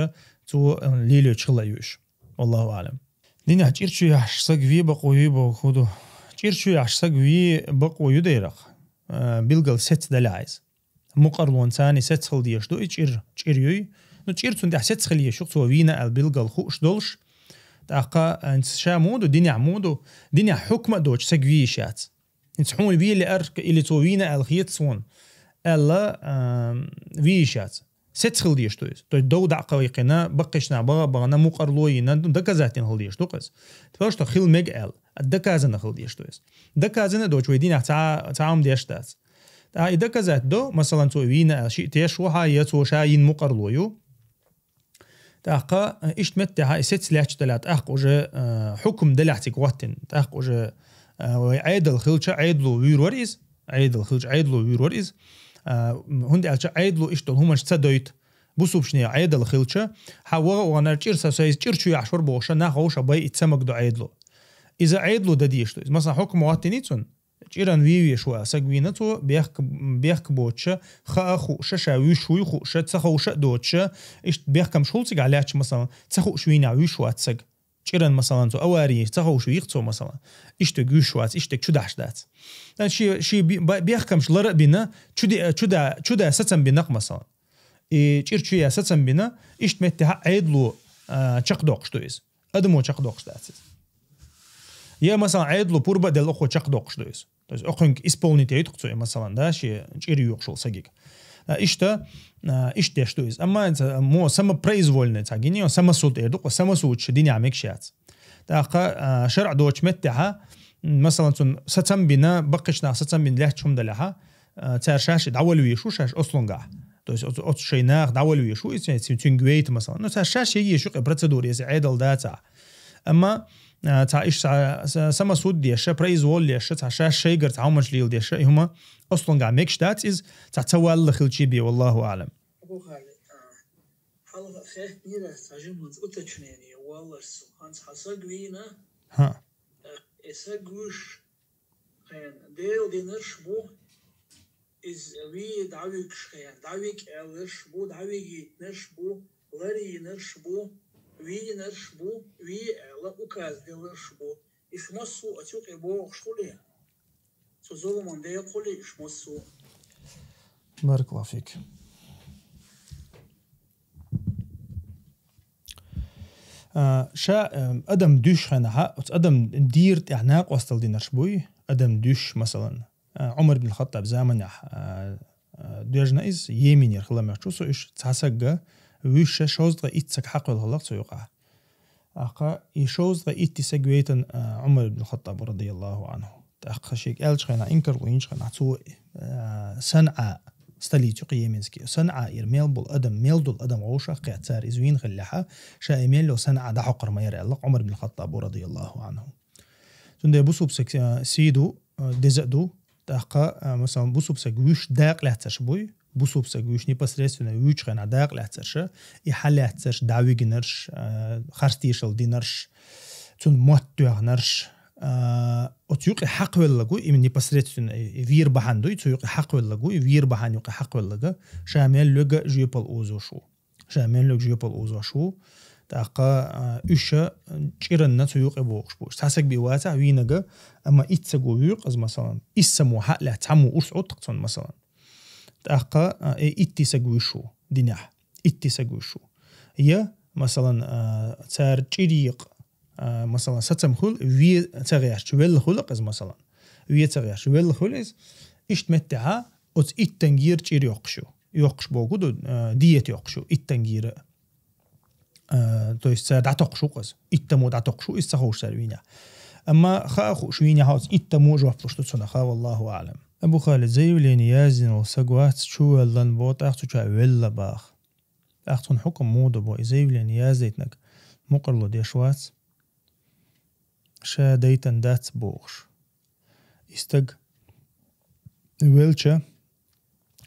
цо, э, лелочу хилла ю уьш. Валлаху аълам. Динехь чӀир чу яхьаш саг ве бакъо ю боху хӀу ду. ЧӀир чу яхьаш саг ве бакъо ю дерах, э, билгал сец далахь иза. Мукъарлонца царна сец хила дезаш ду и чӀир, чӀир юй. Ну, чӀир цунна тӀехь сец хила езаш ю, цо вийна аьлла билгал хууш долуш. ТӀаккха, э, ша муха ду, динехь муха ду, динехь хьукма а доцуш саг вийш яц. ХӀинца хьуна ве леара или цо вийна аьлла хета суна, аьлла, а, вийш яц. Сец хила дезаш ду иза. То есть дов дӀа а кхайкхина, баккхийчнахь бага а бахана, мукъарло а йина, ну, доказательно хила дезаш ду-кх иза. То, что хила мега аьлла, а доказано хила дезаш ду иза. Доказано доцуш вай динехь цхьа, цхьа хӀума деш дац. ТӀаккха и доказать до, масалан, цо вийна аьлла шиъ теш ву хьа, я цо ша йина мукъарло ю. ТӀаккха, э, иштта меттехьа и сец лаьтташ далахь, тӀаккха уже, э, хьукм далахь цига гӀоттина, тӀаккха уже, А, вай Ӏедал хилча, Ӏедало вуьйр вар из. Ӏедал хилча, Ӏедало вуьйр вар из. А, м, хӀунда аьлча Ӏедало иштта долу хӀуманаш ца дойту. Бусулбчунна Ӏедал хилча, хьан ваха а вахана чӀир са, сайца чӀир чу яхьаш вар бохуша, нах вовша бай и ца магадо Ӏедало. Иза Ӏедало дан дезаш ду. Иза, масала, хьукма хӀоттийний цунна? ЧӀиран вий веш ву, саг вийна цо, бехк, бехк боцуша, хаа хууша, ша вуьш вуй хууша, ца ховша а доцуша, иштта бехкамаш хуьлу цигахь лаьтташ, масала, ца хууш вийнехь вуьш вац саг. ЧӀиран, масала, цо авари ца ховш вийх цо, масала. Иштта вуьш вац, иштта чу дахьаш дац. Дан ши, ши би-, ба-, бехкамаш лара а бина, чу де-, чу да-, чу да сацам бина, масала. И чӀир чу я сацам бина, иштта меттехьа Ӏедало, а, чекхдоккхуш ду иза. Адамо чекхдоккхуш дац иза. Я, масала, Ӏедало пурба а делла, оха чекхдоккхуш ду иза. То есть, оха исполнить яйту цо, масала, да, шен чӀир йоькъуш волу сагига. А, иштта, а, иштта деш ду иза. Амма ца-, мо самопроизвольный ца гини, самосуд эр ду, самосуд ша динехь мегаш яц. ТӀаккха, а, шарӀ доцучу меттехьа, м, масала, цунна сацам бина, баккхийчу нах сацам бина лаьтташ хӀума далехьа, а, цара шаьш дӀавала веш ву шаьш ослунгахь. То есть оцу, оцу шайн наха дӀавала веш ву, и ци-, ци-, цуьнга вейта, масала. Ну, цара шаьш егеш ю кхин процедура, если Ӏедал дацахь. Амма, а, цхьа иштта са-, са-, самосуд деша, произвол деша, цхьа шаьш шайгара цхьа хӀуманаш лела деша, и хӀума ослунгахь мегаш дац иза, цхьа ца валла хилчий бен, валлаху аӀлам. Абу Халид, а, хьалха хеттнера цхьа жиманца уточнение валлаш со. ХӀанз хьан саг вийна? ХӀа. Э, и саг вуьш хенахь Дела динарш бу, иза вий дӀавигаш хенахь, дӀавиг аьлларш бу, дӀавигийтинарш бу, ларйинарш бу, вийнарш бу, вий аьлла указ делларш бу. Иш массо а оцу юкъе богӀуш хуьлий? Цу зуламан декъахули иш массо а. Баракаллаху фик. А, ша, эм, адам дуьйш хенахьа, оцу адам дийра тӀехь накъостал динарш буй, адам дуьйш, масалан, а, Ӏумар ибн Хаттаб заманехь, а, а, доьжна иза, Йеменера хила мегаш ву со, уьш цхьа сагга вуьйша шовзткъе итт саг хьакхвелла хиллакх цу юкъахь. ТӀаккха и шовзткъе итт саг вейтан, а, Ӏумар ибн Хаттаб радияллаху анху. ТӀаккха шега аьллачу хенахь, инкарло йинчу хенахь, цо, а, СанӀа, столица ю-кх Йеменский, СанӀа ира мел болу адам, мел долу адам вовшах кхетта цара иза вийна хиллехьа, ша и мел йолу СанӀа дӀахьокхур ма яра аьлла Ӏумар ибн Хаттабу радияллаху анху. Цундела бусулба саг, а, сий ду, а, деза а ду, тӀаккха, а, масалан, бусулба саг вуьш дакъа лаьцнарш буй, бусулба саг вуьш непосредственно вуьйчу хенахь дакъа лаьцнарша, и хьан лаьцнарш, дӀавигнарш, а, харц тешал динарш, цунна мотт тоьхнарш, а, оцу юкъе хьакхвеллаг ву, именно непосредственно и, и вийр бахьана дуй, цу юкъе хьакхвеллаг ву, и вийр бахьана юкъе хьакхвеллага, ша мел луьга жоьпал озош ву. Ша мел луьга жоьпал озош ву. ТӀаккха, а, уьш, а, чӀиранна цу юкъе бохуш бу. Цхьа саг бен вацахь вийнага, амма итт саг ву вуьйкъаза, масалан, исс само хьа а лаьцна, цхьаммо урс Ӏутту-кх цунна, масалан. ТӀаккха, а, э, итти саг вуьш ву, динехь. Итти саг вуьш ву. Я, масалан, а, цара чӀир йийкъа, а, масалан, сацам хуьлу, ве ца гӀерташ, велла хуьлу-кх иза, масалан. Ве ца гӀерташ, велла хуьлу иза. Иштта меттехьа, оцу иттангера чӀир йоккхуш ю. Йоккхуш боху ду, а, диета йоккхуш ю, иттангера. А, то есть цара дӀатокхуш ву-кх иза. Иттамо дӀатокхуш ву, иза ца ховш цара вийнехь. Амма хаа хууш вийнехь оцу иттамо жоп луш ду цунах, валлаху аӀлам. Абу Халид, заявление яздина волу саг вац, чу воьллан бо, тӀаккха цу чохь велла баха. ТӀаккха цунна хьукам муха ду бо, и заявление яздайтинарг мукъарло деш вац, ша дайтан дац бохуш. И стаг велча,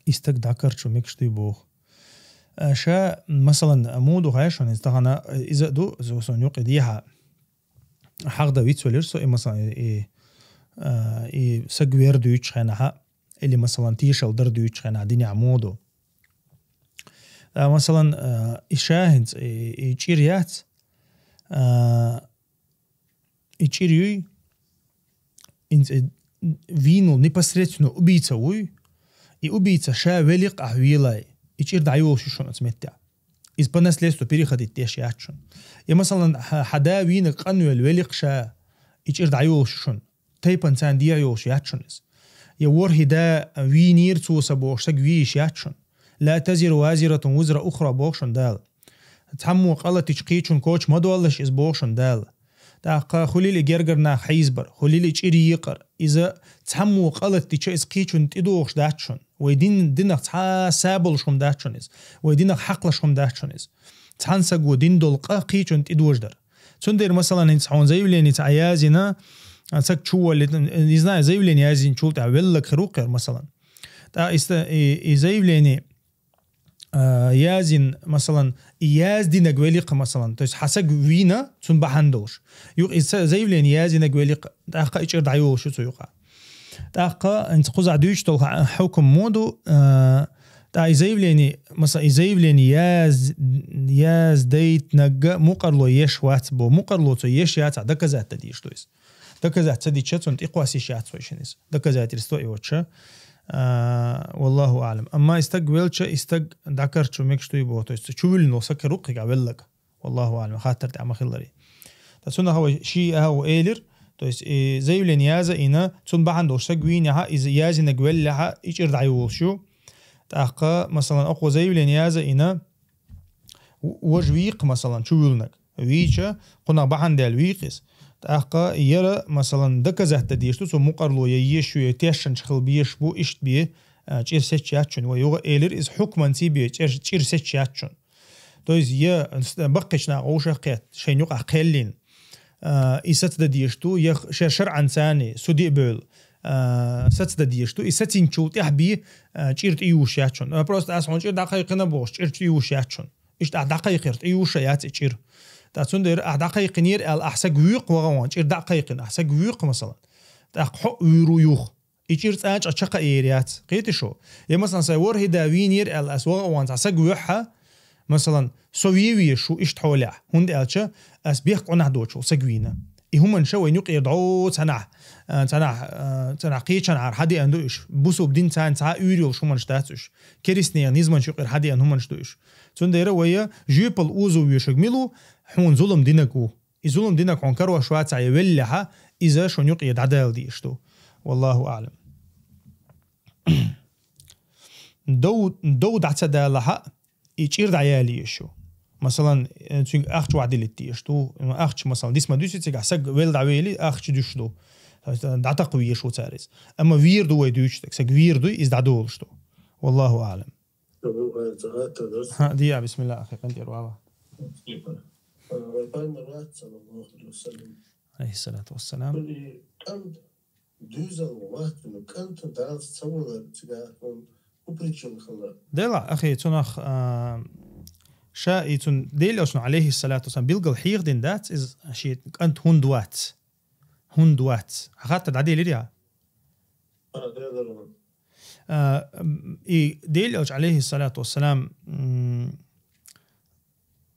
и стаг дӀакарчо мегаш дуй боху. А, ша, масалан, муха ду хаьий шуна иза тахана, иза а ду, иза сон юкъе дехьа. Хьагда вицвелира со, и, масалан, и, и, а, и саг вер дуьйцучу хенахьа, или, масалан, тешал дар дуьйцучу хенахь динехь муха ду. А, масалан, а, и ша хӀинца, и, и чӀир яц, а, и чӀир юй, хӀинца и вийна волу непосредственно убийца вуй, и убийца ша великъ ахь велахь, и чӀир дӀайолуш ю шуна оцу меттехь. Иза по наследству переходить деш яц шуна. Я, масалан, хьан, хьан да вийнарг къанвелла великъ ша, и чӀир дӀайолуш ю шуна. Тайпана царна дехьа йолуш яц шуна иза. Я ворхӀе да вийнера цо сан бохуш, саг виййиш яц шуна. «Ла тазиру вазиратун вузра ухра», боху шуна Дала. Цхьаммо къа латийча кхечун коча ма доллаш иза, боху шуна Дала. ТӀаккха хуьлийла и гергара нах хьийзабар, хуьлийла и чӀир йийкъар. Иза цхьаммо къа латийча, иза кхечунна тӀедогӀуш дац шуна. Вай дин, динах цхьа а са болуш хӀума дац шуна иза. Вай динах хьакхалуш хӀума дац шуна иза. Цхьана саго дина долу къа кхечунна тӀедожадар. Цундела, масалан, хӀинца хьуна заявленица Ӏа яздина, А, саг чу валли, не знаю, заявление язйинчул тӀехьа веллаг хир ву-кх ер, масалан. ТӀаккха иста-, и, и заявление, а, язйина, масалан, и яздинарг велли-кх, масалан. То есть хьа саг вийна, цунна бахьана долуш. Юкъа и са-, заявление язйинарг велли-кх, тӀаккха и чӀир дӀайолуш ю цу юкъа. ТӀаккха хӀинца кхузахь дуьйцуш долу ха-, хьукам ма ду, а, тӀаккха и заявление, масалан, и заявление яз-, яздайтинарг мукъарло еш вац боху. Мукъарло цо еш яцахь, доказать дан дезаш ду иза. Доказать ца дича, цунна тӀекхосса йиш яц вай шина иза. Доказательство йоцуша. А, валлаху аълам. Амма и стаг велча, и стаг дӀакарчо мегаш дуй боху. То есть чу вуьллина волу саг хир ву-кх кхигахь веллаг. Валлаху аълам, хаттар тӀехь ма-хиллара. Ткъа цунах вай ши агӀо элира, то есть, и заявление язйина, цунна бахьана долуш саг вийнехь, иза язйинарг веллехь, и чӀир дӀайолуш ю. ТӀаккха, масалан, оцо заявление язйина, в-, важа вий-кх, масалан, чу вуьллинарг. Вийча, кхунах бахьана даьлла вий-кх иза. ТӀаккха яра, масалан, доказать дан дезаш ду, цо мукъарло я еш ю, я тешнаш хила безаш бу, иштта бен, а, чӀир сецча яц шуна. Вай юха элира, иза хьукманца бен чӀир, чӀир сецча яц шуна. То есть, я с-, баккхийчу наха вовшах кхетта, шайна юкъахь кхел йина, а, и саца дан дезаш ду, я х-, шер шарӀанца а, суде а бевлла, а, саца дан дезаш ду, и сацинчул тӀаьхьа бен, а, чӀир тӀеюьйш яц шуна. А, просто ас хьуна чӀир дӀакхайкхина бохуш, чӀир тӀеюьйш яц шуна. Иштта ахь дӀакхайкхира, тӀеюьйш а яц и чӀир. Ткъа цундела ахь дӀакхайкхинера аьлла, ахь саг вуьйкх ваха ван, чӀир дӀа а кхайкхина, ахь саг вуьйкх, масалан. ТӀаккха хьо а вуьйр ву юха. И чӀир цкъа а чӀа чакхъяр яц. Кхетий шу? Я, масалан, сайн ворхӀе да вийнера аьлла, ас ваха а ван цхьа саг вуьйхьа, масалан, со ве везаш ву иштта хьолехь, хӀунда аьлча ас бехк къонахь доцуш волу саг вийна. И хӀуманаш вайн юкъера дӀо цхьанахь, а, цхьанахь, а, цхьанахь кхечанхьара хьадеана ду уьш. Бусалба дин царна цхьа а уьйр йолуш хӀуманаш дац уьш. Керстанийн низамаш юкъера хьадеана хӀуманаш ду уьш. Цундела вай жоьпалла озо везарг мила ву, хьуна зулам динарг ву. И зулам динарг хьуна карош вацахь я веллехьа, иза шуна юкъе дӀадала дезаш ду. Валлаху аълам. Дов, дов дӀа ца далахьа, и чӀир дӀаяла езаш ю. Масалан, э, цуьнга ахча вахьа дилитта дезаш ду. Ахча, масалан, дис ма дуьсу цигахь, саг велла дӀавели, ахча дуьсуш ду. То есть, э, дӀатакха везаш ву цара иза. Амма вийр ду вай дуьйцуш дерг, саг вийр ду, иза дӀадолуш ду. Валлаху аълам. Ха, диа, бисмилла, ахи, къинтӀера вала. Пайхамар вац, саллаллаху алейхи ва саллям. Алейхиссалату вассалам. И кӀант дуьзал вац, кӀант далц ца валар цигахь хӀун причина хилла? Дела, ахи, цунах, а, ша и цун Делан Элчано, алейхиссалату вассалам, билггал хьехадина дац, иза шен кӀант хӀунда вац. ХӀунда вац. Хьан хаттар дӀаделира я? А, делира ван. А, м, и Делан Элча, алейхиссалату вассалам, м,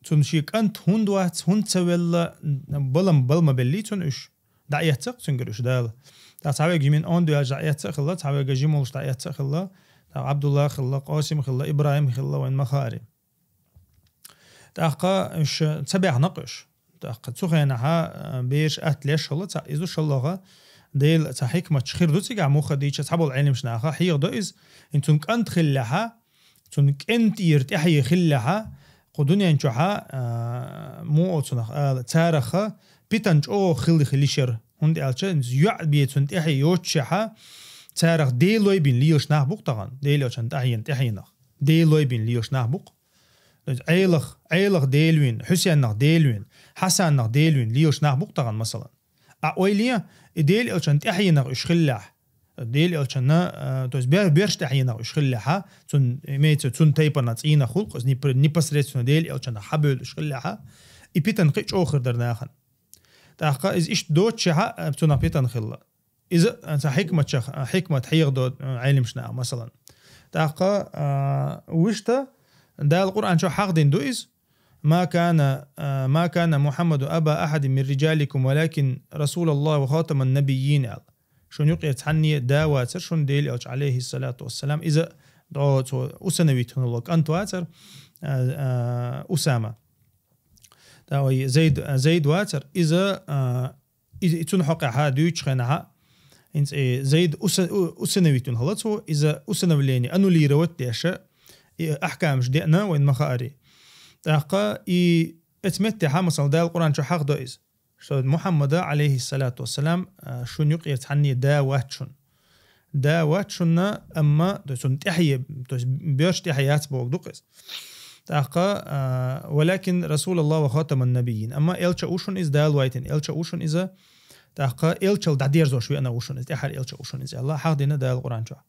цунна шен кӀант хӀунда вац, хӀунда ца велла, балам, бала ма беллий цунна уьш. ДӀаэцна-кх цуьнгара уьш Дала. ТӀаккха цхьаверг жимин онда ваьлча дӀаэцна а хилла, цхьаверг жима волуш дӀаэцна а хилла, тӀаккха Абдулла хилла, Къасим хилла, Ибрахим хилла, вайн ма хаара. ТӀаккха уьш ца баьхна-кх уьш. ТӀаккха цу хенахьа, а, бераш атта леш хилла, цхьа иза ду шаллагӀа, Делан цхьа хьикматаш хир ду цигахь, муха дийча цхьаболу Ӏеламнаха хьехадо иза, хӀинца цуьнан кӀант хиллехьа, цуьнан кӀентера тӀаьхье хиллехьа, кху дуьнен чохьа, а, муха оцунах ала, цараха питана чӀогӀа хилла хила йиш яра, хӀунда аьлча йоӀ бен цуьнан тӀаьхье йоццушехьа, царах делой бина лелаш нах бу-кх тахана, Делан Элчан тӀаьхьенах, тӀаьхьенах. Делой бина лелаш нах бу-кх. Ӏелах, Ӏелах Дела вина, Хьусеннах Дела вина, Хьасаннах Дела вина лелаш нах бу-кх тахана, масалан. А ойла е, и Делан Элчан тӀаьхьенах уьш хиллехь, Делан Элчанна, а, то есть бер-, берш тӀаьхьенах уьш хиллехьа, цун, имеется, цун тайпана цӀийнах хуьлу-кх иза, непр-, непосредственно Делан Элчанах хьабевлла уьш хиллехьа, и питана кхин а чӀогӀа хир дара нахана. ТӀаккха иза иштта доццушехьа, а, цунах питана хилла. Иза, а, цхьа хьикматчех, а, хьикмат хьехадо, а, Ӏеламнаха, масалан. ТӀаккха, а, вуьшта Дала Къуръан чохь хьахдина ду иза: «Ма кана, а, ма кана Мухаммаду аба ахьадин мин риджаликум, валакин Расулаллах ва хатаман набиййин», аьлла. Шун юкъе цхьанне а да вацара шун Делан Элча, алейхиссалату вассалам. Иза дӀо цо усыновить хилла кӀант вацара, а, а, Усама. Да, ой, Зайд, а, Зайд вацара. Иза, а, И, и цунна хьокъехьа дуьйцучу хенахьа, хӀинца и Зайд уса-, у-, усыновить вина хилла цо, иза усыновление аннулировать деш, и ахькамаш деана вайн ма хаари. ТӀаккха и эцу меттехьа, масала, Дала Къуръан чу хьахдо иза, что Мухаммада, алейхиссалату вассалам, а, шун юкъе цхьанне да вац шун. Да вац шуна, амма, то есть, цунна тӀаьхье, то есть, боьрша тӀаьхье яц боху дукха иза. ТӀаккха, а, «Валякин Расулаллах ва хатаман набиййин». Амма элча ву шуна иза, Дала вайтина элча ву шуна иза, ТӀаккха элчал дӀадерзош веана ву шуна иза, тӀехьара элча ву шуна иза, аьлла, хьахдина Дала Къуръан чохь.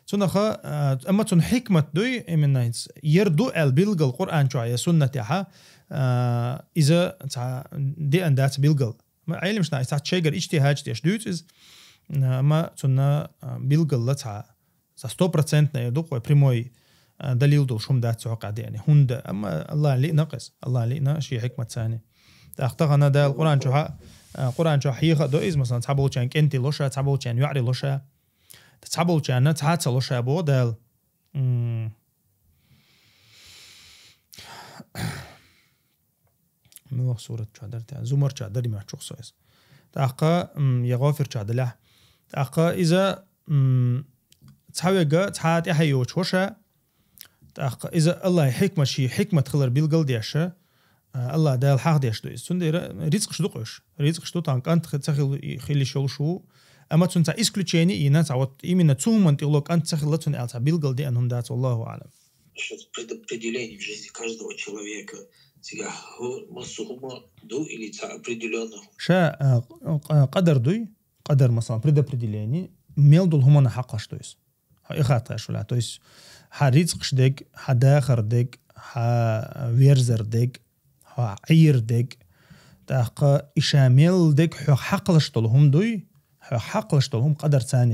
Цунаха, а, амма цун хӀикмат дуй, именно хӀинца, ер ду аьлла билгал Къуръан чохь я суннатехьа, а, иза цхьа деан дац билгал. Ма Ӏелимаш нах цхьа шайгара иджтихӀад деш дуьйцу иза, а, амма цунна, а, билгалла цхьа, цхьа стопроцентная ду, кхой прямой, а, далил долуш хӀума дац цу хьокъехь деана. ХӀунда, амма Аллахьна лиъна кхеза, Аллахьна лиъна шен хӀикматца. ТӀаккха тахана Дала Къуръан чохь, а, Къуръан чохь хьеха а до иза, масалан, цхьаболчарна кӀентий ло ша, цхьаболчарна йоӀарий ло ша. Цхьаболчарна цхьа а ца ло ша боху Дала. М. Муьлха сурат чохь дара те? Зумар чохь дара, моьттуш со иза. ТӀаккха, м, я Гъофир чохь далахь. ТӀаккха иза, м, цхьаверг цхьа тӀаьхье йоцуш ву ша. ТӀаккха иза Аллахьан хӀикмат, шен хӀикмат хилар билгал деш, а, Аллахь Дала хьахдеш ду иза. Цундела рицкъаш ду кхуьш. Рицкъаш ду, тахана кӀант ца хила, хила йиш йолуш ву. Амма цунна цхьа исключение йина, цхьа вот именно цу хӀуманна тӀехула кӀант ца хилла цунна аьлла цхьа билгал деана хӀума дац, валлаху аӀлам. Насчёт предопределений в жизни каждого человека. Цигахь хӀу-, массо хӀума ду или цхьа определённый хӀума? Ша, а, къ-, къадар дуй, къадар, масалан, предопределение, мел долу хӀуманна хьакхалш ду иза. Хьо и хаттар шу ла, то есть, хьан рицкъаш дерг, хьан дахар дерг, хьан верзар дерг, хьан Ӏийр дерг, тӀаккха и ша мел дерг хьох хьакхалш долу хӀума дуй, хьох хьакхалш долу хӀума къадарца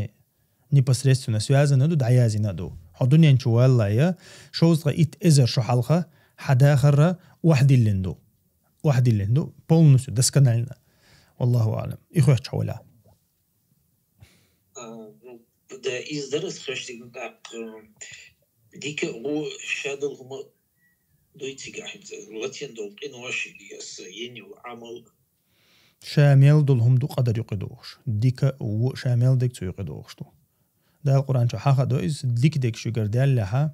непосредственно связано ду, дӀаяздина ду. Хьо дуьнен чу валлале, шовзткъе итт эзар шо хьалха, хьан дахарра охьадиллина ду. Охьадиллина ду, полностью, досконально. Валлаху аӀлам. И хоьттуш хьо валахь. А, ну, да, иза дара ас хештиг тӀаккха, дика а, ву ша долу хӀума дуй цигахь хӀинца, латийна долу къинош или ас йина йолу Ӏамал. Ша мел долу хӀума ду къадар юкъа догӀуш. Дика а, ву а ша мел дерг цу юкъа догӀуш ду. Дала Къуръан чу хьаха до иза, дика дерг шуьгара даьллехьа,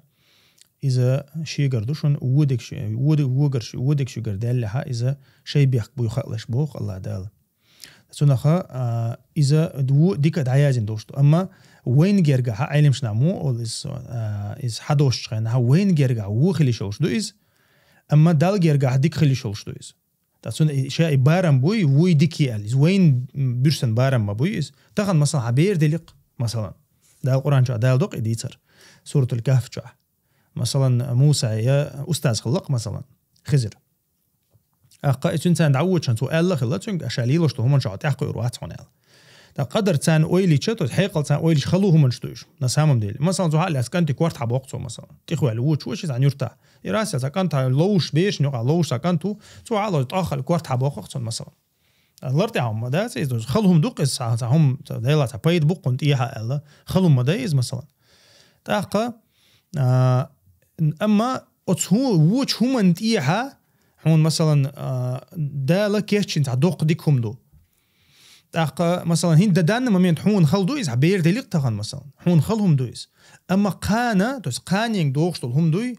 иза шегара ду шуна, ву дерг шу-, ву де-, вогар шу-, ву дерг шуьгара даьллехьа, иза шайн бехк буй хаалаш боху Аллахь Дала. Цунаха, а, иза ву дика дӀаяздина долуш ду. Амма вайна гергахьа, Ӏелимаш нах мо олу иза, а, иза хьадошучу хенахьа, вайна гергахьа ву хила йиш йолуш ду иза, амма Далла гергахьа дика хила йиш йолуш ду иза. Ткъа цунна и, ша и барам буй, вуй дика аьлла. Иза вайна буьрсан барам ма буй иза. Тахана, масалан, хьан бер деликъ, масалан. Дала Къуръан чохь Дала докъу и дийцар. Суратул Кахф чохь. Масалан, Муса я устаз хиллакъ, масалан, Хизир. Аккха и цуьнан царна дӀавочан цо аьлла хилла цуьнга, аша лелош ду хӀуманаш хьо тӀаьхьакхуьур вац хьуна аьлла. Ткъа къадар царна ойлича, то есть хьекъал царна ойлича хала хӀуманаш ду уьш, на самом деле. Масалан, цо хьа а лаьцна кӀанти корта хьабоккху цо, масалан. ТӀехваьлла вочу вочу иза нюрта. И рас я цхьа кӀант ловуш беш, нюкъа ловуш цхьа кӀант ву, цо хьа а ловуш тӀоххал корта хьабоккху цунна, масалан. Лар тӀехь хӀума дац, иза хала хӀума ду-кх иза, цхьа, цхьа хӀума, цхьа Дела, цхьа пайда бу-кх хьуна тӀехьа аьлла, хала хӀума ма дай иза, масалан. ТӀаккха, а, амма оцу хӀу-, вочу хӀуманна тӀехьа, хьуна, масалан, а, Дала кечйина цхьа доккха дика хӀума ду. ТӀаккха, масалан, хӀинца дан-данна момент хьуна хала ду иза, хьан бер деликъ тахана, масалан. Хьуна хала хӀума ду иза. Амма кхана, то есть кханенга догӀуш долу хӀума дуй,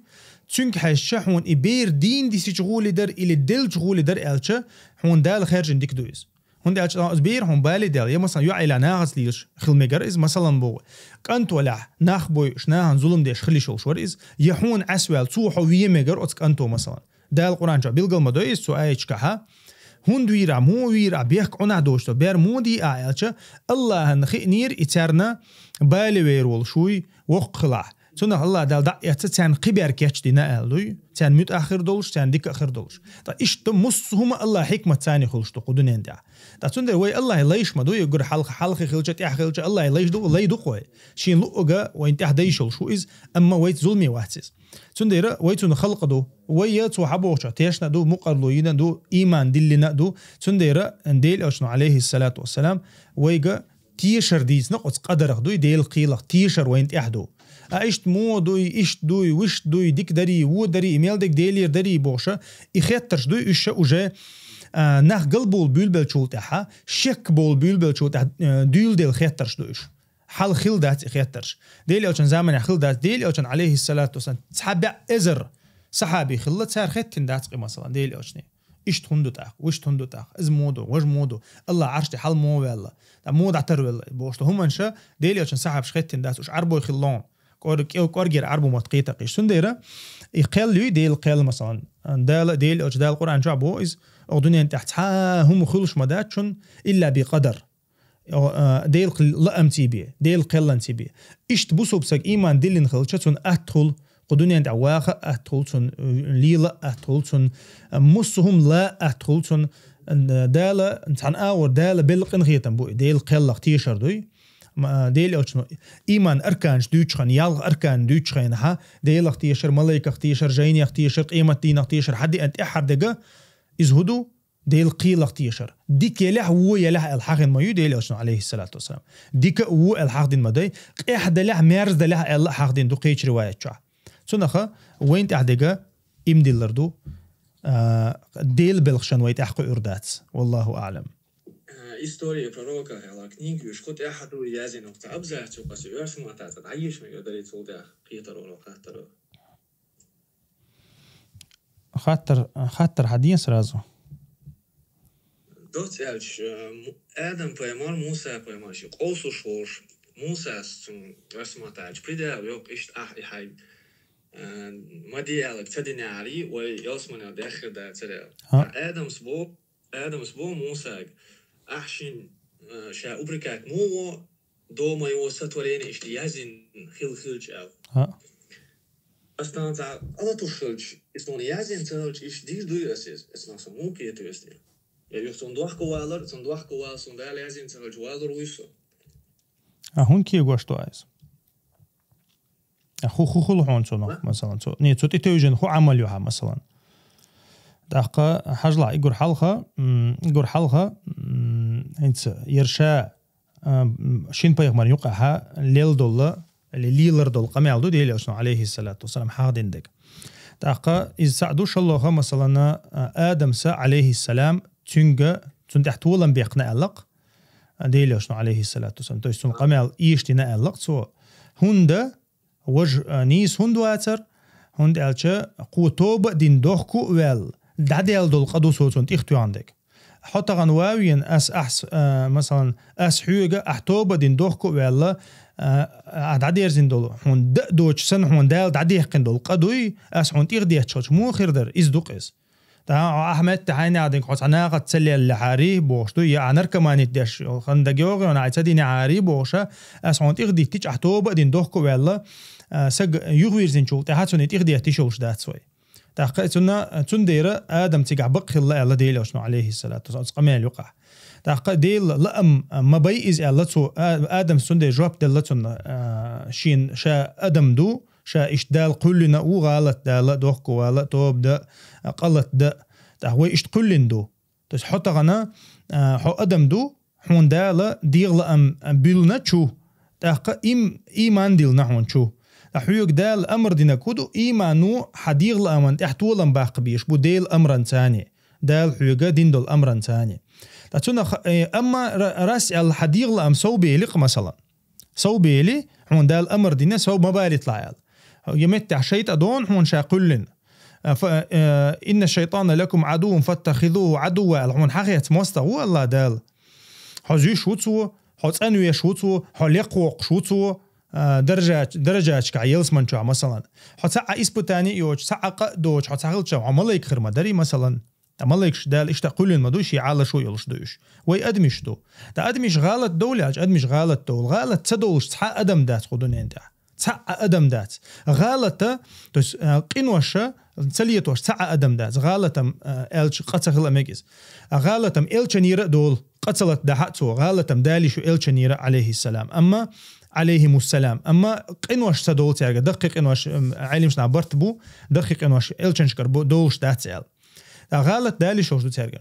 цуьнга хьаьжча, хьуна и бер дийна дисича гӀоле дара или делча гӀоле дара аьлча, хьуна Дала хаьржина дика ду иза. ХӀунда аьлча иза бер хьуна бале даьлла, я, масалан, йоӀ Ӏела нахаца лелаш хила мегара иза, масалан, боху. КӀант валахь, нах бойуш, нахана зулам деш хила йиш йолуш вара иза, я хьуна Ӏес ваьлла, цо хьо вен мегара оцу кӀанто, масалан. Дала Къуръан чохь билгал ма дой иза цу аяташкахьа. ХӀунда вийр ахь, муха вийр ахь, бехк Ӏунахь доцуш ду, бер муха дий ахь аьлча, Аллахьна хиънера и царна бале вер волуш вуй, воккха хилахь. Цунах Аллахь Дала дӀа а эцна, царна кхин бер кечдина аьлла дуй, царна муьтӀахь хир долуш, царна дика а хир долуш. Ткъа иштта муссо хӀума Аллахьан хӀикматца хуьлуш ду кху дуьнен тӀехь. Ткъа цундела вай Аллахьан лайш ма ду, уггар хьалха, хьалха хилча, тӀаьхьа хилча, Аллахьан лайш ду, лай ду-кх вай. Шен луъуга вайна тӀехь дайш йолуш ву иза, амма вайца зуламе вац иза. Цундела вай цунна халкъ ду. Вай я цо хьабохуча тешна а ду, мукъарло йина а ду, ийман диллина а ду. Цундела Делан Элчано, Ӏалайхиссалату вассалам, вайга тешар дийцина оцу къадарах дуй, Делан кхелах тешар вайна тӀехь ду. А иштта муха дуй, иштта дуй, вуьшта дуй, дика дарий, вон дарий, мел дерг Делера дарий бохуша, и хеттарш дуй, уьш ша уже, а, нах галбовла буьйлабеллачул тӀаьхьа, шек бовла буьйлабеллачул тӀаьхьа, а, дуьйладелла хеттарш ду уьш. Хьалха хилла дац и хеттарш. Делан Элчан заманехь хилла дац. Делан Элчан, Ӏалайхиссалату вассалам, цхьа бӀе эзар сахьаби хилла, цара хеттина дац-кх, масалан, Делан Элчане. Иштта хӀунда ду тӀаккха, вуьшта хӀунда ду тӀаккха, иза муха ду, важа муха ду, Аллахь Ӏарш тӀе хьал муха ваьлла, тӀаккха муха дӀатарвелла бохуш ду хӀуманаш, Делан Элчан сахьабаш хеттина дац, уьш Ӏарбой хилла лон. КӀор-, кӀе-, кӀоргера Ӏарбой мотт кхета кхиш. Цундела и кхел юй, Делан кхел, масалан, Дала, Дела элча, Дала Къуръан чохь боху иза, оха дуьнен тӀехь цхьа а хӀума хуьлуш ма дац шуна, илла би къадар. О, а, Делан лаамций бе, Делан кхелланций бе. Иштта бусулба саг ийман диллина хилча, цунна атта хуьлу, кху дуьнен тӀехь ваха а атта хуьлу цунна, лела а атта хуьлу цунна, а, муссо а хӀума лан а атта хуьлу цунна, а, Дала, цхьана агӀор Дала белла къинхетам бу и, Делан кхеллах тешар дуй. Ма, Дела элчано ийман арканаш дуьйцучу хенахь, ялх аркан дуьйцучу хенахь, Делах тешар, малайках тешар, жайнех тешар, къематдийнах тешар, хьан деана тӀаьххьара дерг, иза хӀун ду? Делан кхелах тешар. Дика елахь, вон елахь аьлла хьахийна ма ю Дела элчано, алейхиссалату вассалам. Дика а, вон аьлла хьахдина ма дай. Къехь делахь, мерза делахь аьлла а хьахдина ду кхечу риваят чохь. Цунаха вайн тӀехь дерг ийман диллар ду, а, Делан белхашна вай тӀехь кхуьур дац. Валлаху аълам. Э, «История пророка» аьлла книга ю, шу тӀехь ду яздина, оцу абзац чу кхаьчча, оьрсийн маттахь цхьа дӀаеша мегар дарий цул тӀехь, кхетаро, хаттаро. Хаттар, хаттар хьан ден сразу? Доцца аьлча, э, Му-, Адам пайхамар, Муса пайхамар, ши къовсуш волуш, Мусас цунна оьрсийн маттахь аьлча предал йоккху, иштта ахь и хьайга, э, ма де аьлла, ца динехьарий, вай ялсаманел даьххира дацара аьлла. ХӀаъ. Адамас бо-, Адамас бо Мусага: «Ахь шин, э, ша упрекать ма во, до моего сотворения иштта яздина хила хилча», аьлла. ХӀаъ. Ас тахана цхьа къа латуш хилча, и суна яздина ца хилча, иштта дийр дуй ас иза? Ас нах сан муха кхетаве ас те? Я юха цунна дохко валар, цунна дохко вала суна Дала яздина ца хилча, валур вуй со? А хӀунда кегош ду иза? А хӀу, хӀу хуьлу хьуна цунах, масалан, цо, не, цо тӀетевжина хӀу Ӏамал ю хьан, масалан? ТӀаккха хьажалахь, и гур хьалха, м, и гур хьалха, м, хӀинца, яра ша, а, м, шин пайхамарна юкъахь лела долу, или лелар долу къамел ду Дела элчано, алейхиссалату вассалам, хьахдина дерг. ТӀаккха иза цхьаъ ду, шолгӀа, масалан, а, Адамса, алейхиссалам, цуьнга, цунна тӀехь толам беккхина аьлла-кх, а, Дела элчано, алейхиссалату вассалам. То есть цунна къамел эшадина аьлла-кх цо. ХӀунда, важа, а, нийса хӀунда вацара, хӀунда аьлча кхо тоба а дина, дохко а ваьлла, дӀадаьлла долу къа ду цо цунна тӀехтоьхна дерг. Хьо тахана ван веана, ас ахь с-, а, масалан, ас хьоьга, ахь тоба а дина, дохко а ваьлла, а, ахь дӀадерзина долу, хьуна дан а доцуш санна, хьуна Дала дӀадаьккхина долу къа дуй, ас хьуна тӀехдетташ хилча, муха хир дара, иза ду-кх иза. ТӀаккха ахь метта хьайна а динга, хьо цхьа нахаца ца леллехьарий бохуш дуй, я ахь наркоманит деш хан дагайогӀий, хьуна ахь ца динехьарий бохуша, ас хьуна тӀехдиттича, ахь тоба а дина, дохко а ваьлла, а, саг юхавирзинчул тӀаьхьа цунна тӀехдетташ йолуш дац вай. ТӀаккха цунна, цундела Адам цигахь бакъ хилла аьлла Дела элчано, алейхиссалату вассалам, оцу къамел юкъахь. ТӀаккха Делан лаам ма бай иза аьлла цо, а-, Адамс цундела жоп делла цунна, а, шен, ша адам ду, ша иштта Дала кхоьллина а ву, гӀалат дала а, дохко вала а, тоба дан а, къа латта дан а. ТӀаккха вай иштта кхоьллина ду. То есть хьо тахана, а, хьо адам ду, хьуна Дала дегӀан лаам буьллина чу, тӀаккха им-, ийман диллина хьуна чу. Ткъа хьоьга Дала амар динарг хӀун ду? Иймано хьан дегӀан лааман тӀехь толам баккха безаш бу Делан амранцани, Дала хьоьга дина долу амранцани. Ткъа цунах, э, амма ра-, рас аьлла хьан дегӀан лаам сов бели-кх, масалан. Сов бели, хьуна Дала амар дина, сов ма балийталахь аьлла. Я меттехь шайтӀа дона хьуна ша кхоьллина. А, фа-, э, «Инна шайтана лакум адуввун фаттахизуху адувва», аьлла, хьуна хьан хетта мостагӀа ву Аллах Дала? Хьо зуьйш ву цо, хьо цӀанвеш ву цо, хьо лекхвоккхуш ву цо, а, даржа-, даржачкахь ялсаман чохь, масалан. Хьо цхьа а испытание а йоцуш, цхьа а къа а доцуш, хьо цхьа хилча, хьо малайк хир ма дарий, масалан. Ткъа малайкаш Дала иштта кхоьллина ма ду, шен Ӏалашо а йолуш ду уьш. Вай адамаш ду. Ткъа адамаш гӀалат довлу аьлча, адамаш гӀалат довлу. ГӀалат ца долуш цхьа а адам дац кху дуьнен тӀехь. Цхьа а адам дац. ГӀалата, то есть, а, къиноша ца летош цхьа а адам дац. ГӀалатам, а, аьлча къа ца хила мега иза. А гӀалатам элчанера а долу, къа ца латадахь а цо, гӀалатам Дала йиш ю элчанера, алейхиссалам. Амма, алейхимуссалам. Амма къинош ца долу цаьрга, даккхий къинош, м, Ӏелимаш нах барт бу, даккхий къинош элчанашкара бу, долуш дац аьлла. Ткъа гӀалат Дала йиш йолуш ду цаьрга.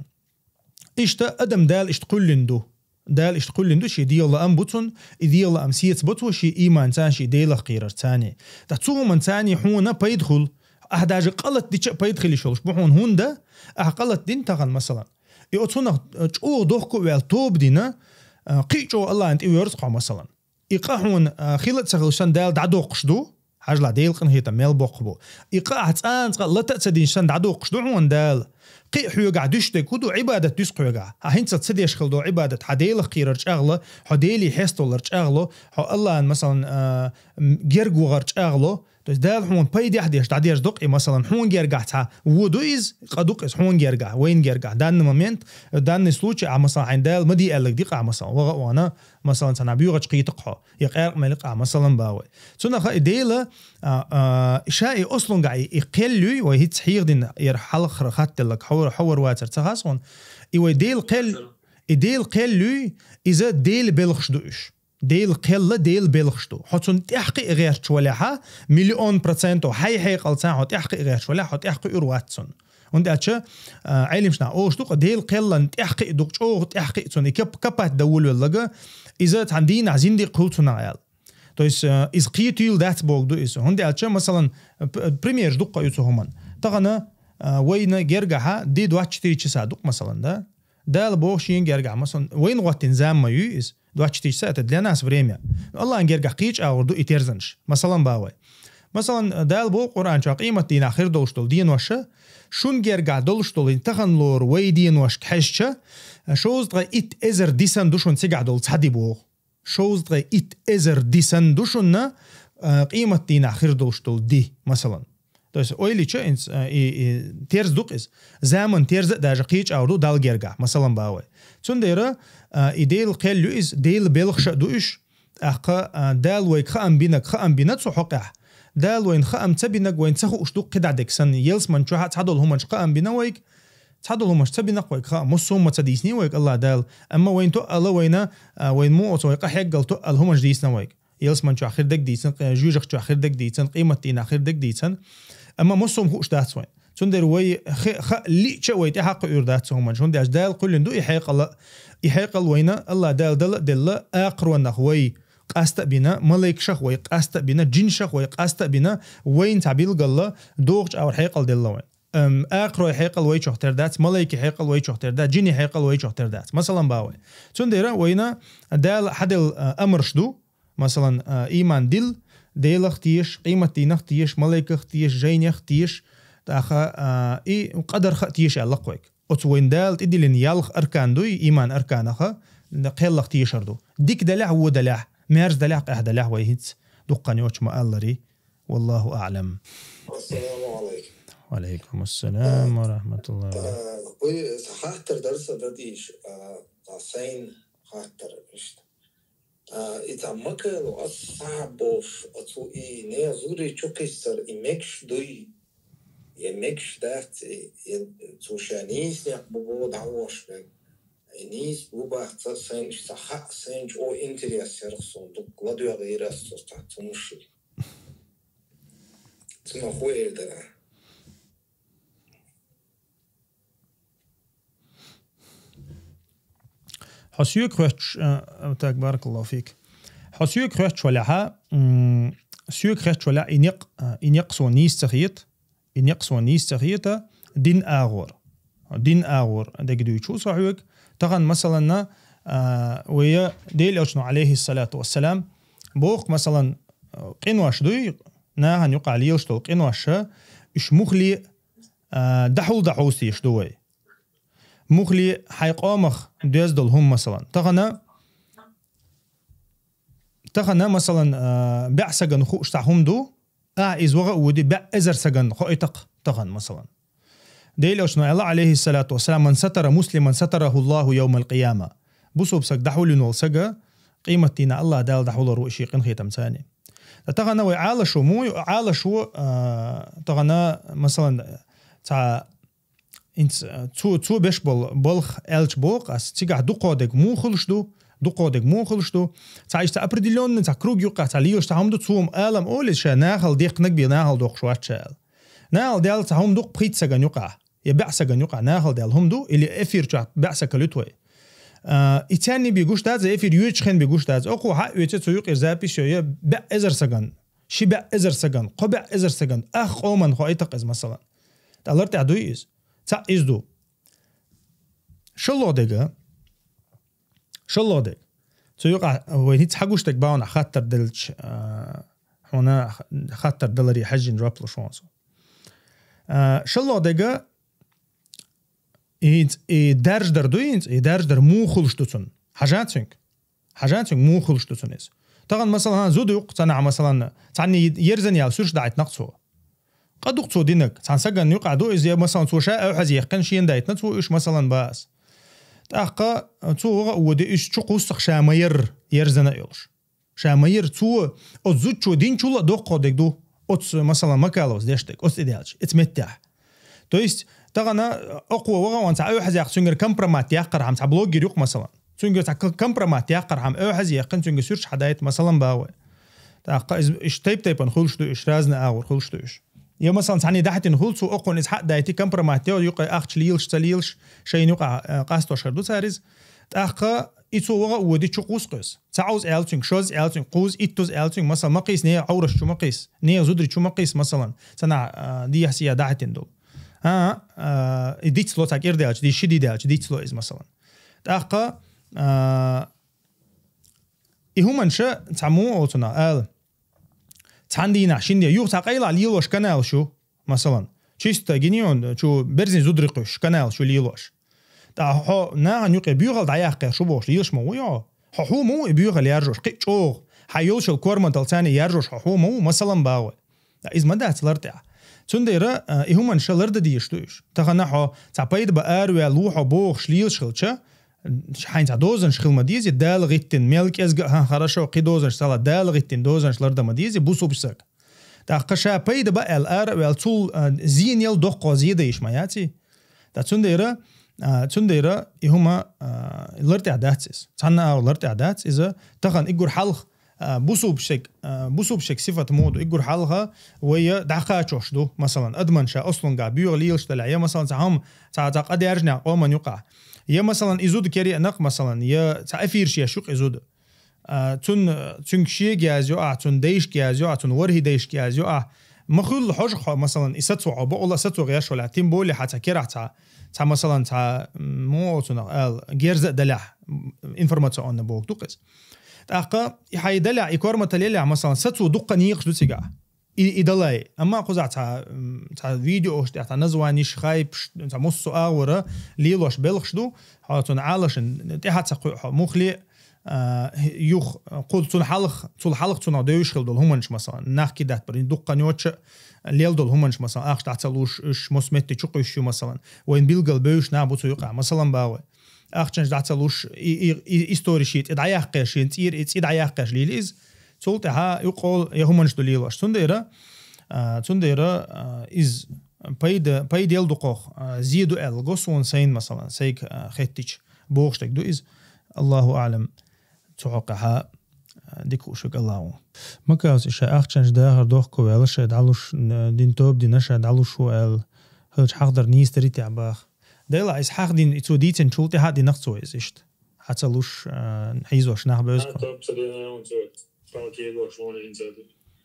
Иштта адам Дала иштта кхоьллина ду. Дала иштта кхоьллина ду, шен дегӀан лаам бу цунна, и дегӀан лаам сецабо цо шен ийманцани, шен Делах кхерарцани. Ткъа цу хӀуманцани хьуна пайда хуьлу, ахь даже къа латадича а пайда хила йиш йолуш бу хьуна, хӀунда ахь къа латадина тахана, масалан. И оцунах, э, чӀогӀа дохко а ваьлла, тоба дина, э, кхин а чӀогӀа Аллахьан тӀе воьрзу хьо, масалан. И къа хьуна, а, хила а ца хилча санна Дала дӀадоккхуш ду, хьажалахь, Делан къинхетам мел боккха бу. И къа ахь цкъа а, цкъа а лата а ца динча санна дӀадоккхуш ду хьуна Дала. Кхы а хьоьгахь дуьсуш дерг хӀун ду, Ӏибадат дуьсу хьоьгахь. Хьан хӀинца ца деш хила долу Ӏибадат, хьан Делах кхерар чӀагӀло, хьо Деле хьесталар чӀагӀло, хьо Аллахьан, масалан, а, м, герга вахар чӀагӀло. То есть Дала хьуна пайдехь деш дӀадерза ду-кх и, масалан, хьуна гергахь цхьа вон ду иза, къа ду-кх иза хьуна гергахь, вайна гергахь. Данный момент, данный случай, ахь, масалан, хьайн Дала ма де аьлларг ди-кх ахь, масалан, ваха а вахана, масалан, цхьана боьхачу кхийта-кх хьо, я къаьркъа мел-кх ахь, масалан, бах вай. Цунах и Дела, а, а, ша и ослунгахь и, и кхел юй, вай хӀинца хьехадина яра хьалхара хаттар делларг хьо-, хьо вар вацар ца хаьа хьуна. И вай Дела кхел, и Дела кхел юй, иза Дела белхаш ду уьш. Дела кхел а Дела белхаш ду. Хьо цунна тӀаьхьакхиа гӀерташ валахь, миллион процентов хьайн хьекъалца хьо тӀаьхьакхиа гӀерташ валахь, хьо тӀаьхьакхуьур вац цунна. ХӀунда аьлча, а, Ӏелимнаха олуш ду-кх, Дела кхелан тӀаьхьакхиа ду-кх, чӀогӀа тӀаьхьакхиа цунна, и кап-, капат дан волавелларг, иза цхьана дийнахь зиндикъ хуьлу цунах аьлла. То есть, а, иза кхетийла дац бохург ду иза. ХӀунда аьлча, масалан, п-, примераш дуккха а ю цу хӀуманна. Тахана, а, вайна гергахьа ди двадцать четыре часа ду-кх, масалан, да? Дала боху шена гергахь, масалан, вайна гӀоттийна зама ма юй иза. Двадцать четыре часа — это для нас время. Но Аллахьан гергахь кхечу агӀор ду и терзанаш. Масалан, бах вай. Масалан, Дала боху Къуръан чохь къематдийнахь хир долуш долу деноша, шуна гергахь долуш долу тахана лору вай деношка хьаьжча, шовзткъе итт эзар дисан ду шуна цигахь долу цхьа ди боху. Шовзткъе итт эзар дисан ду шуна, а, къематдийнахь хир долуш долу ди, масалан. То есть, ойла йича, инц-, а, и, и терза ду-кх иза. Заман терза а даже кхечу агӀор ду Далла гергахь, масалан, бах вай. Цундела, а, и Дела кхел ю иза, Дела белхаш а ду уьш, тӀаккха, а, Дала вайга хаам бинарг хаам бина цу хьокъехь. Дала вайна хаам ца бинарг вайна ца хууш ду-кх кхидӀа дерг санна. Ялсамани чохь а цхьадолу хӀуманаш хаам бина вайга, цхьадолу хӀуманаш ца бина-кх вайга хаам, массо а ма ца дийцина вайга Аллахь Дала, амма вайна тоъал а вайна, а, вайна муха оцу вай къа хьеггал тоъал хӀуманаш дийцина вайга. Ялсамани чохь хир дерг дийцина, къе-, жоьжахати чохь хир дерг дийцина, къематдийнахь хир дерг дийцина. Амма массо а ма хууш дац вайна. Цундела вай хи-, хаа лиъча а вай тӀаьхьакхуьур дац цу хӀуманна. ХӀунда аьлча Дала кхоьллина ду и хьекъал а, и хьекъал вайна Аллахь Дала дала а делла, акхаронах вай къаста а бина, малайкашах вай къаста а бина, джинашах вай къаста а бина, вайна цхьа билггал а догӀучу агӀор хьекъал делла вайна. Ам, акхарой хьекъал вай чохь тера дац, малайкийн хьекъал вай чохь тера дац, джинийн хьекъал вай чух тера дац. Масалан, бах вай. Цундела вайна Дала хьаделла, а, амарш ду, масалан, а, ийман дилла, Делах теша, къематдийнах теша, малайках теша, жайнех теша, тӀаккха, а, и къадарх а теша аьлла-кх вайга. Оцу вайна Дала тӀедиллина ялх аркан дуй, ийман арканах, кхеллах тешар ду. Дика делахь, вон делахь, мерза делахь, къаьхьа делахь вай хӀинца дуккха а йоцуш ма-аллара. Валлаху аӀлам. Ассаламу алейкум. Ва алейкум ассалам ва рахматуллахи ва баракатух. А, вай хаттар дара сан дадийш, а, а, сайн хаттар иштта. А, и цхьа маккхалу ас сахьаб болуш, оцу и не зури чу кхиссар, и мегаш дуй, я мегаш дац, и, и цу ша нийса некъ бу бо дӀавош верг. И нийса бу бац ца сайн иштта хаьа, сайн чӀо интерес ярх сон, дукха ладоьгӀийра ас цо цхьа цу мушши. Цунах хӀун эр дара? Хьо соьга хоьттуш, а, так, баракаллаху фик. Хьо соьга хоьттуш валахьа, м, соьга хоьттуш валахь, и некъ, а, и некъ сон нийса ца хета, и некъ сон нийса ца хета, дин агӀор. Дин агӀор дегдуьйчу со хьоьга. Тахана, масаланна, а, вая Дела Элчано, алейхиссалату вассалам, боху, масалан, къинош дуй, нахана юкъахь лелаш долу къиноша, уьш мухле, а, дӀахьул дӀахьовсийш ду вай. Мухле хьайн къомах доьзна долу хӀума, масалан. Тахана, тахана, масалан, а, баьӀ сагана хууш цхьа хӀума ду, ахь иза ваха а води, баьӀ эзар сагана хоуьйту-кх тахана, масалан. Дела Элчано аьлла, алейхиссалату вассалам: «Ман сатара муслиман сатараху Аллаху йовмал къияма». Бусалба саг дӀахьулйина волу сага, къематдийнахь Аллах Дала дӀахьулур ву и шен къинхетамца. Ткъа тахана вай Ӏалашо муй, Ӏалашо, а, тахана, масалан, цхьа инц-, цо, цо беш болу балха аьлча боху ас, цигахь дукхо дерг муха хуьлуш ду, дукхо дерг муха хуьлуш ду. Цхьа иштта определённый, цхьа круг юккъехь цхьа лелаш цхьа хӀума ду, цо ма алам олий ша, нахала декхнаг бен нахала доккхуш вац ша аьлла. Нахала даьлла цхьа хӀума ду-кх пхийтта сагана юкъахь, я баьӀ сагана юкъахь нахала даьлла хӀума ду, или эфир чохь баьӀ саг калуьйту вай. А, и царний бен гуш дац, эфир йоьдучу хенна бен гуш дац. Оха хьа а оьций, цу юкъера запись йо, я баьӀ эзар сагана, ши баьӀ эзар сагана, кхо баьӀ эзар сагана, ах къоман хоуьйту-кх иза, масалан. ТӀаккха лар тӀехь дуй иза? Цхьаъ иза ду. ШолгӀа дерг, шолгӀа дерг. Цу юкъахь вай хӀинца хьагуш дерг бахьана хаттар делча, а, хьуна хаттар даларе хьаьжжина жоп луш ву со. А, шолгӀа дерг, И, и дарждар ду, и, и дарждар муха хуьлуш ду цунна. Хьажа цуьнга. Хьажа цуьнга муха хуьлуш ду цунна иза. Тахана, масалан, хьан зуда юкъ, цанахь, масалан, цхьанне ерзана ял суьрш даьйтнакъ цо. Къа дукъ цо динаг, цхьан саган юкъа ду иза, я, масалан, цо ша авхьазъяьккхина, шена дайтна цо уьш, масалан, баас. ТӀаккха цо ваха а води, уьш чу кхуссах ша ма ярра, ерзана а йолуш. Ша ма ярра цо, оцу зудчо динчул а доккхо дерг ду, оцу, масалан, Макаловс деш дерг, оцу тӀе даьлча, эца меттехь. То есть, тахана окхо ваха ван цхьа авхьазъяьккха, цуьнгара компромат яккхархьама, цхьа блогер юкъ, масалан. Цуьнгара цхьа к-, компромат яккхархьама, авхьазъяьккхина, цуьнга суьрш хьадайта, масалан, бахой. ТӀаккха иза, уьш тайп-тайпана хуьлуш ду, уьш разный агӀор хуьлуш ду уьш. Я, масалан, цхьанне дахьтина хуьлу, цо окхунна иза хьа а дайти, компромат йо, юкъа ахча лелаш, ца лелаш, шайна юкъа, а, къастош хир ду цара иза. ТӀаккха и цо ваха а води, чу кхусс кхуьс. Цхьа Ӏовза аьлла цуьнга, шозза аьлла цуьнга, кхузза, иттузза аьлла цуьнга, масалан, ма кхийса, нехан Ӏовраш чу ма кхийса, нехан зударий чу ма кхийса, масалан, цанахь, а, дехьа-сехьа дахьтина долу. А, а, и дицло цхьа кӀира даьлча, ди-, ши ди даьлча, дицло иза, масалан. ТӀаккха, а, и хӀуманаш цхьа муха оцунах ала. Цхьана дийнахь, шина де, юха цхьа къайлахь лелош каналаш ю, масалан, чисто гинийон чу берзин зударий кхуьссуш каналаш ю лелош. ТӀаккха хьо нахана юкъе боьхалла дӀаяккхар шу бохуш лелаш ма ву хьо. Хьо хьу ма ву и боьхалла яржош, кхин а чӀогӀа, хьан йолчул корматал царна яржош хьо хьу ма ву, масалан, бахой. Иза ма дац лар тӀехь. Цундела, а, и хӀуманаш лардан дезаш ду уьш. Тахана хьо цхьа пайда бан араваьлла ву хьо бохуш лелаш хилча, хьайна цхьа дозанаш хила ма деза, Дала гӀиттина, мел кӀезга а, хьан, хорошо, кхин дозанаш ца хилла, Дала гӀиттина дозанаш лардан ма деза бусулба саг. ТӀаккха ша пайда бан аьлла ара а ваьлла, цул, а, зенел доккхо зе дан йиш ма яций. ТӀаккха цундела, а, цундела и хӀума, а, лар тӀехь дац иза. Цхьанна агӀор лар тӀехь дац иза. Тахана иггур хьалха, а, бусулба саг, а, бусулба саг сифат муха ду, иггур хьалха вай дӀакхачош ду, масалан, адаман ша ослунгахь боьха лелаш далахь, я, масалан, цхьа хӀума, цхьа, цхьа къа даьржинехь къоман юкъахь. Я, масалан, и зуда кере а накъ, масалан, я цхьа эфирш еш юкъа и зуда. А, цунна, цуьнга шега язйо ахь, цунна дайшка язйо ахь, цунна ворхӀе дайшка язйо ахь. Ма хуьллу хьожах хьо, масалан, и сацо хьо, бакъволла а сацо гӀеш валахь, тем более хьан цхьа керахь цхьа, цхьа, масалан, цхьа, м, муха оцунах ала, герза а далахь, м, информационный бог ду-кх иза. ТӀаккха и хьайн далахь, и корматалла елахь, масалан, сацо дуккха некъаш ду цигахь. И, и далай. Амма кхузахь цхьа, м, цхьа видеош тӀехь, цхьа названиш, хайпш, цхьа муссо а агӀора лелош белхаш ду, хьо цунна Ӏалашна тӀаьхьа ца кхуьу хьо, мухле, а, юха, кху-, цунна хьалха, цул хьалха цунах девзаш хила долу хӀуманаш, масалан, нах кидатбар, дуккха ноча лел долу хӀуманаш, масалан, ахча дӀа ца луш, уьш мос метте чу кхуьссуш ю, масалан, вайн билггал бевзаш нах бу цу юкъахь, масалан, бахой. Ахчанаш дӀа ца луш, и, и, и историш цӀе дӀаяккхе, шен цӀера и цӀе дӀаяккхеш лийла иза. Цул тӀаьхьа юкъа я хӀуманаш ду лелош. Цундела, а, цундела, а, иза пайда, пайдел ду кхох, а, зе ду аьлла го суна сайна, масалан, сайга, а, хеттича, бохуш дерг ду иза. Аллаху аӀлам. Цу хьокъехьа, а, дика хууш верг АллахӀ ву. Макаловс ша ахчанаш дахар дохко ваьлла, шайн дӀалуш, н-, дин тоба дина, ша дӀалуш ву аьлла, хӀаллачу хьахдар нийса дарий техьа баха. Делахь, иза хьахдина, и цо дийцинчул тӀаьхьа а динах цо иза иштта. Хьан ца луш, а, хьийзош нах бевза кху. Хьан топ ца дина, он ца сталкиваешь, вон хӀинца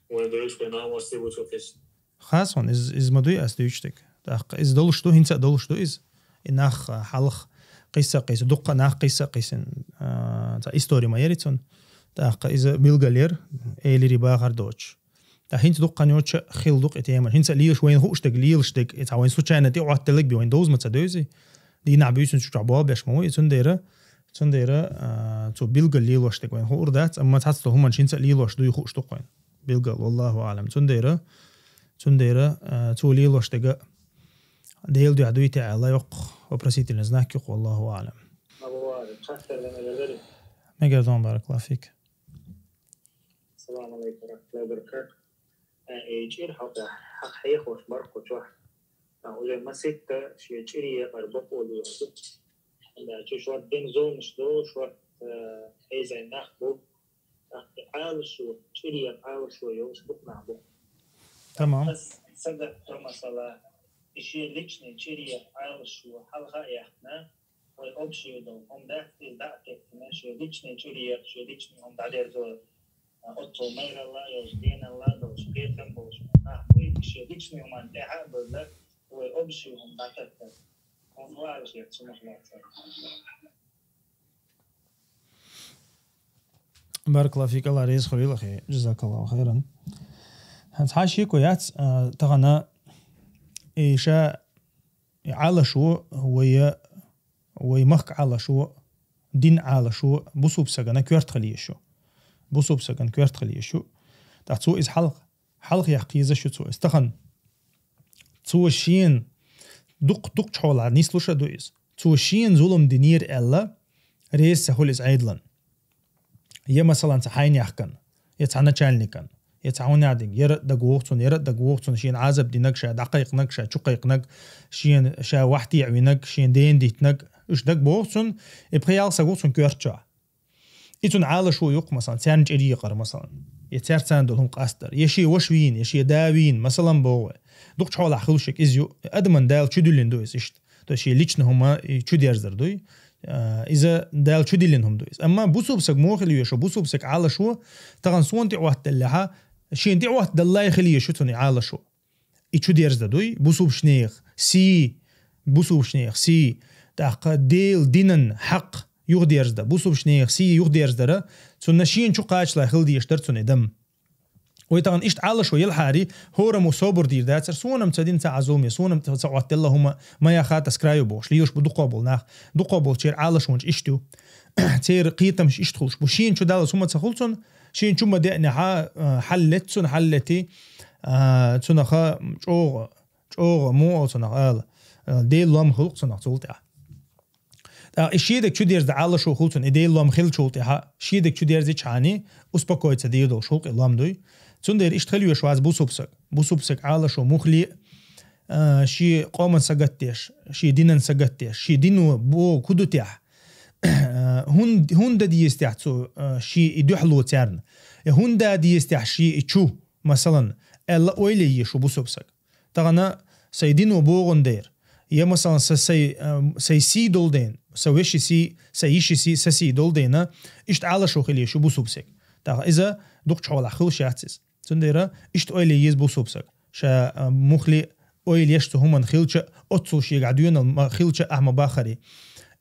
вайн дойш, вайн намосте бу цо кхис. Хасван, иза, иза ма дуй ас дуьйцуш дерг. ТӀаккха иза долуш ду, хӀинца а долуш ду иза. И нах, а, хьалха кхисса а кхисса, дуккха а нах кхисса а кхиссина, а, цхьа истори ма яри цунна. ТӀаккха иза билгал яра, элири бахар доцуш. Ткъа хӀинца дуккха а ноча хила ду-кх и тема. ХӀинца а лелаш вайна хууш дерг, лелаш дерг, и цхьа вайн случайно тӀе Ӏоттаделларг би вайна довза ма ца девзи. Дийнахь буьйсанца чу чохь болх беш ма ву, и цундела, цундела, а, цу билгал лелош дерг вайна хуур дац, амма цхьацца хӀуманаш хӀинца а лелош дуй хууш ду-кх вайна. Билгал, валлаху аӀлам. Цундела, цундела, а, цо лелош дерг Делан дуьхьа дуй те аьлла, йоккха вопросительный знак ю-кх, валлаху аӀлам. Мегар дан, баракаллаху фик. Салам алейкум ва рахматуллахи ва баракатух. Э, э, чӀир хьалха, хьалха хьехош бара кху чохь. А, уже маситта шен чӀир екъар бакъо лоьху. Да, чу шорта дина зуламаш ду, шорта, э, хьийзайн нах бу. ТӀаккха Ӏалашо, чӀир екъа Ӏалашо йолуш бу нах бу. Тамам. Ас сагатта масала, и шен личный чӀир екъа Ӏалашо хьалха а яьккхина, вай общий долу хӀума дац, иза дӀа а теттина, шен личный чӀир екъа, шен личный хӀума дӀадерзо, а, оццул майралла а йолуш, геналла а долуш, кхетам болуш нах бу, и шен личный хӀуманна тӀаьхьа а бевлла, вай общий хӀума дӀататтар. ХӀунда ву аьлча, цунах лаьцна. Баракаллаху фик, Алла реза хуьлийла, ахи, джазакаллаху хайран. ХӀанз хьан шеко яц, а, тахана и ша И Ӏалашо вай, вай махка Ӏалашо, дин Ӏалашо бусулба сагана коьрта хила езаш я. Бусулба сагана коьрта хила езаш я. ТӀаккха цо иза хьалха, хьалха яккха езаш я цо иза. Тахан цо шена дукха, дукхача хьолахьа нислуш а ду иза. Цо шена зулам динера аьлла, реза ца хул иза Ӏедална. Я, масалан, цхьа хьайна яхкан, я цхьа начальникан, я цхьа хьуна динг, яра а дагавоагӀа цунна, яра а дагавоагӀа цунна, шена Ӏазап динарг, ша дӀакхайкхинарг, ша чукхайкхинарг, шена, ша вахьтехьа винарг, шена дена диттинарг, уж дагабоагӀа цунна, и пхи-ялх саг ва цун коьрта чу. И цун Ӏалашо я-кх, масалан, царна чӀир екъар, масалан, я цаьрца цхьана дола хӀума къастадар, я шен воша вийна, я шен да вийна, масалан, боху вай. Дукхача хьолахьа хилча а иза ю, адамна Дала чудиллина ду иза иштта. То есть шен личный хӀума и чудерзадар дуй. А, иза Дала чудиллина хӀума ду иза. Амма бусулба саг муха хила езаш я, бусулба саг Ӏалашо, тахан сона тӀехӀоттаделлехьа, шена тӀехӀоттадаллалца хила езаш я цун и Ӏалашо. И чудерзадар дуй, бусулбача нехан сий, бусулбача нехан сий, тӀаккха Делан динан хьакъ юхадерзадар, бусулбача нехан сий юхадерзадар, цунна шена чу кхачалалца хила дезаш дар цун и дам. Вай тахан иштта Ӏалашо елхьара, хӀораммо собар дийр дацар, сона-м ца дина цхьа а зулам, сона-м ца Ӏоттаделла хӀума, моя хата с краю бохуш, лелаш бу дукхагӀбола нах. ДукхагӀболчеран Ӏалашонаш иштта ю. Церан кхетамаш иштта хуьлуш бу. Шена чу даллалца хӀума ца хул цунна, шена чу ма деанехьа, а, хьаллет цунна, хьаллетий, а, цунах чӀогӀа, чӀогӀа муха оал цунах ала, а, Делан лом хул-кх цунах цул тӀехьа. ТӀаккха и шен дег чудерзадар Ӏалашо хул цунна, и Делан лом хилчул тӀехьа, шен дег чудерзийча хьана, успокоиться дийр долуш хул-кх и лом дуй. Цундела иштта хила везаш вац бусулба саг. Бусулба саг Ӏалашо муххале а, а, шен къоман сагатдеш, шен динан сагатдеш, шен дино бохург хӀун ду техьа, а, хӀун, хӀун дан деза техьа цо, а, шен и дуьхьало царна, я хӀун да деза техьа шен и чу, масалан, аьлла, ойла е езаш ю бусулба саг. Тахан сайн дино бохург дера, я, масалан, са, сай, а, сай сий долу дела, са вешин сий, са йишин сий, са сий долу дела, иштта Ӏалашо хила езаш ю бусулба саг. ТӀаккха иза дукхача хьолахьа хуьлуш яц иза. Цундела иштта ойла е еза бусулба саг. Ша, а, муххале а ойла еш цу хӀуманна хилча а, оццул шегахь доьналла ма хилча а, ахь ма баххара.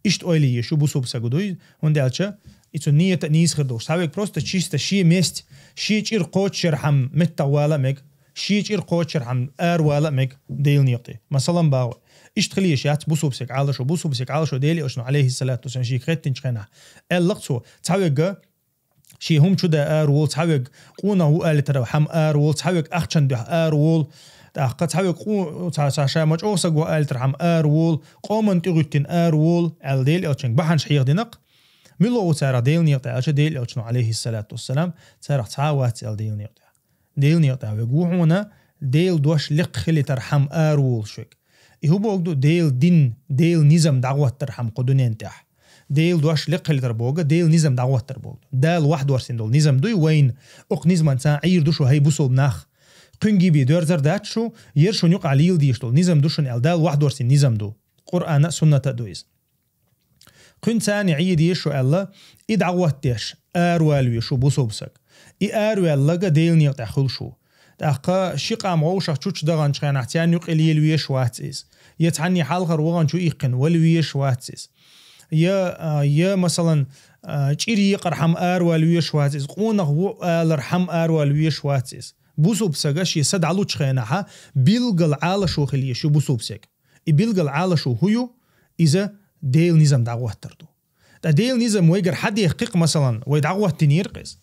Иштта ойла е езаш ю бусулба саго дуй, хӀунда аьлча и цуьнан нийят а нийса хир долуш. Цхьаверг просто чисто шен месте, шен чӀир кхочушъярхьама меттахвала а мега, шен чӀир кхочушъярхьама аравала а мега Делан некъа тӀе. Масалан, боху вай. Иштта хила езаш яц бусулба саг Ӏалашо, бусулба саг Ӏалашо Делан Элчано, Ӏалайхи ссалату вассалам, шега хаьттинчу хенахь аьлла-кх цо, цхьаверг шен хӀума чу дан араволу, цхьаверг къонах ву алийтархьама араволу, цхьаверг ахчанна дуьхьа араволу, тӀаккха цхьаверг къо-, цхьа, цхьа ша ма чӀогӀа саг ву алийтархьама араволу, къоманна тӀегӀуьттина араволу, аьлла, Делан Элчанга бахьанаш хьехадина-кх. Мила ву царах Делан некъа тӀехь аьлча, Делан Элчано, Ӏалайхи ссалату вассалам, царах цхьа а вац аьлла Делан некъа тӀехь. Делан некъа тӀехь верг ву хьуна, Делан дош лекха хилийтархьама араволуш верг. И хӀун бохург ду? Делан дин, Делан низам дӀахӀоттархьама кху дуьнен тӀехь. Делан дош лекха хилийтар бохург, Делан низам дӀахӀоттар бохург ду. Дала вахьдорсийна долу низам дуй вайна, оцу низамца Ӏийр ду шу, хӀай бусулба нах. Кхуьнга бен доьрзар дац шу, яра шуна юкъахь лела дезаш долу низам ду шуна аьлла, Дала вахьдорсийна низам ду. Къуръана а, сунната а ду иза. Кхуьнца Ӏийр ду шу аьлла, и дӀахӀоттадеш, аравала везаш ву бусулба саг. И араваьлларг Делан некъа тӀехь хуьлуш ву. ТӀаккха ши къам вовшах чучча даханчу хенахь царна юкъе лела везаш вац иза. Я цхьанне хьалхара ваханчу иккхина вала везаш вац иза. Я, а, я, масалан, а, чӀир екъархьама аравала везаш вац иза. Къонах ву алархьама аравала везаш вац иза. Бусулба сага шен са дӀалучу хенахьа билггал Ӏалашо хила езаш ю бусулба сага. И билггал Ӏалашо хӀун ю? Иза Делан низам дӀахӀоттар ду. Ткъа Делан низам вайгара хьадехкхи-кх, масалан, вай дӀахӀоттийнера-кх иза.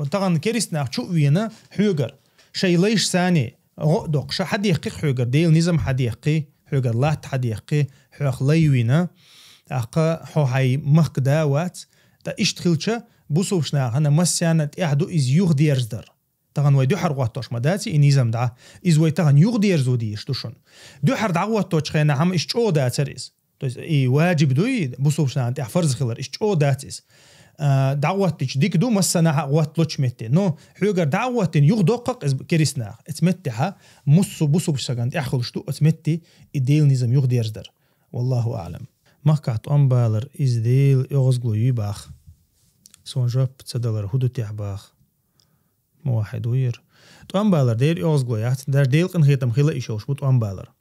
Тахан керист нах чу а вена хьоьгара, шайн лайш санна гӀо а доккхуш, хьадехкхи-кх хьоьгара, Делан низам хьадехкхи, хьоьгара латта хьадехкхи, хьох лай вина, тӀаккха хьо хьайн махка да а вац. Ткъа иштта хилча, бусулбачу нахана массарна тӀехь ду иза юхадерзадар. Тахана вай дуьхьал гӀоттош ма дац и низам дӀа. Иза вай тахана юхадерзо дезаш ду шуна. Дуьхьал дӀагӀотточу хенахь-м иштта чӀогӀа дацара иза. То есть и ваджиб дуй, бусулбачу нахана тӀехь фарз хилар, иштта чӀогӀа дац иза. А, дӀагӀоттича дика ду, массанахьа а гӀотталучу метте. Но хьоьгара дӀа а гӀоттийна, юхадоккху-кх иза керист наха. Оцу меттехьа муссу бусулбачу сагана тӀехь хуьлуш ду, оцу метте и Делан низам юхадерзадар. Валлаху аӀлам. Махкахь тӀом балар иза Делан оьгӀазгало юй баха. Суна жоп ца далар хӀун ду техьа баха. Муваххьид ву яра. ТӀом балар Делан оьгӀазгало яц, даже Делан къинхетам хила а йиш йолуш бу тӀом балар.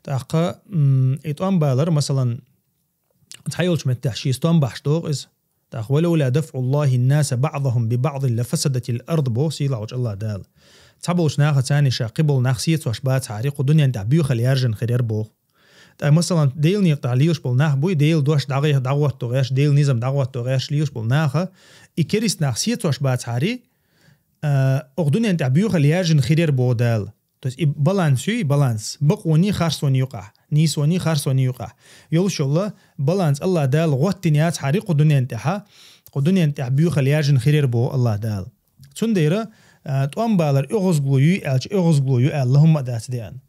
ТӀаккха, м, и тӀом балар, масалан, цхьайолчу меттехь шен стом бахьаш догӀу иза. ТӀаккха: «ولولا دفع الله الناس بعضهم ببعض لفسدت الأرض», боху сийлахьчу АллахӀ Дала. Цхьаболчу нахаца ша кхиболу нах сецош бацахьара, кху дуьнен тӀехь боьхалла яржина хир яра боху. ТӀаккха, масалан, Делан некъа тӀа лелаш бола нах буй, Делан дош дӀагӀе-, дӀагӀотто гӀерташ, Делан низам дӀагӀотто гӀерташ лелаш бола наха, и керист нах сецош бацахьари, а, оха дунен тӀа буьйхал яьржина хир яр боху Дала. То есть и баланс юй, баланс. Бакъони, харцони юкъахь, нийсони, харцони юкъахь йолуш йолу баланс Аллах Дала гӀоттина яцахьари кху дунен тӀехьа, кху дунен тӀехь буьйхал яьржина хир яр боху Аллах Дала. Цундела, а, тӀом балар оьгӀазло юй аьлча, оьгӀазло ю аьлла хӀумма а дац деана.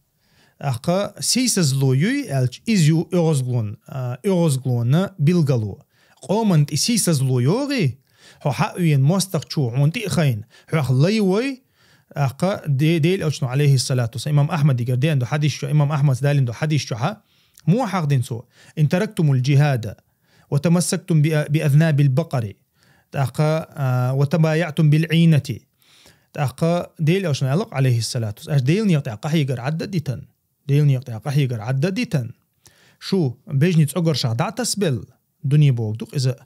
ТӀаккха сийсазло юй аьлча, иза ю оьгӀазлон, а, оьгӀазлона билгало. Къоман тӀе сийсазло йогӀий, хьо хьаъвийна мостагӀчо хьуна тӀе а хайна, хьох лай вой, тӀаккха Де-, Делан Элчано, алейхиссалату вассалам, имам Ахмадигара деана ду хьадис чу, имам Ахмад далийна ду хьадис чу хьа, муха хьахдина цо: «Ин тарактумул джихада, ва тамассактум би-, би азнабил бакъари». ТӀаккха, а, «ва табаяътум бил гӀийнати». ТӀаккха Делан Элчано аьлла-кх, алейхиссалату вассалам, аша Делан некъа тӀехь къахьегар Ӏадда а дитан. Делан некъа тӀехь къахьегар Ӏадда а дитан. Шу бежни цӀогаршах дӀа а тасабелла, дуьне бохург ду-кх иза.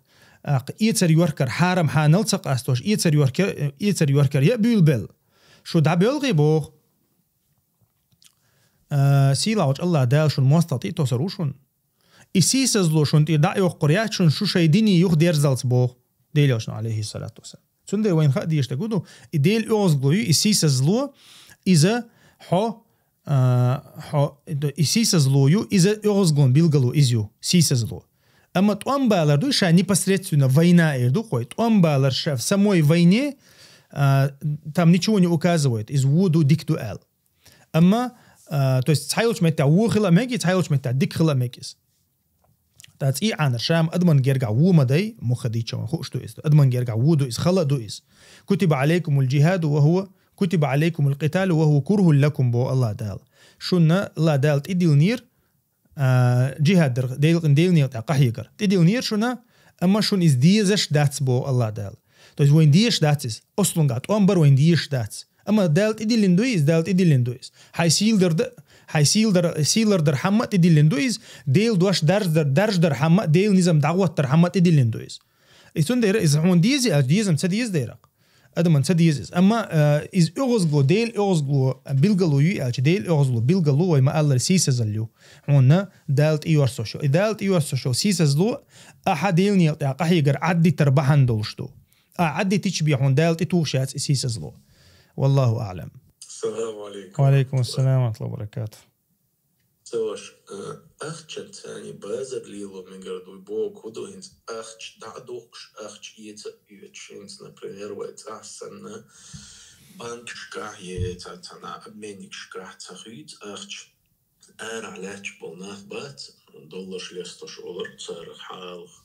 ТӀаккха эцар йохкар хьарам хьанал ца къастош, эцар йохкар, эцар йохкар я а буьйлабелла. Шу дӀабоьлхий боху. А, сийлахьчу Аллах Дала шуна мостагӀа тӀе а тосур ву шуна. И сийсазло шуна тӀе дӀа а йоккхур яц шуна шу шайн дине юха дерзалц боху Делан Элчано, алейхиссалату вассалам. Цундела вайна хаа дезаш дерг хӀун ду, и Делан оьгӀазло ю, и сийсазло, иза хьо, а, хьо, и сийсазло ю, иза оьгӀазлон билгало иза ю, сийсазло. Амма тӀом балар ду, ша непосредственно война эр ду-кх вай. ТӀом балар ша в самой войне, а, там ничего не указывает, иза вон ду, дика ду аьлла. Амма, а, то есть цхьайолчу меттехь вон хила а мега, цхьайолчу меттехь дика хила а мега иза. ТӀаккха цӀий Ӏанар ша-м адаман гергахь вон ма дай, муха дийцча вайна хууш ду иза. Адаман гергахь вон ду иза, хала а ду иза. «Кутиба алейкумул джихаду ва хӀуа, кутиба алейкумул къиталу ва хӀуа курхун лакум», боху Аллах Дала. Шуна Аллах Дала тӀедиллинера, а, джихад дар, Делан, Делан некъа тӀехь къахьегар. ТӀедиллинера шуна, амма шуна иза дезаш дац, боху Аллах Дала. То есть вайна дезаш дац иза. Аслунгахь тӀом бар вайна дезаш дац. Амма Дала тӀедиллина ду иза, Дала тӀедиллина ду иза. Хьайн сийладар да, хьайн сийладар, сийладар хьамма а тӀедиллина ду иза. Делан дош дарждар, дарждар хьамма а, Делан низам дӀагӀоттар хьамма а тӀедиллина ду иза. И цундела иза хьуна дезий аьлча, дезам ца деза дера-кх. Адаман ца деза иза. Амма, а, иза оьгӀазло, Делан оьгӀазло билгало юй аьлча, Делан оьгӀазло билгало вай ма-аллара сийсазалла ю. Хьуна Дала тӀеоьссуш йолу. И Дала тӀеоьссуш йолу сийсазло ахьа Делан некъа тӀехь къахьегар Ӏаддитар бахьана долуш ду. Ахьа Ӏаддитича бен хьуна Дала тӀетухуш яц и сийсазло. Валлаху аӀлам. Салам алейкум. Ва алейкум ассалам ва рахматуллахи ва баракатух. Ца ваша, э, ахчанца цхьаьна базар лело мегар ду, бохург хӀун ду, хӀинца ахча дӀа а духкуш, ахча эца а оьцуш, хӀинца, например, вай цӀахь санна, банкашкахь е цхьа-, цхьана обменникашкахь ца хуьйцу ахча, арахь лаьтташ болу нах бац, долларш лесташ олура царах хьалха.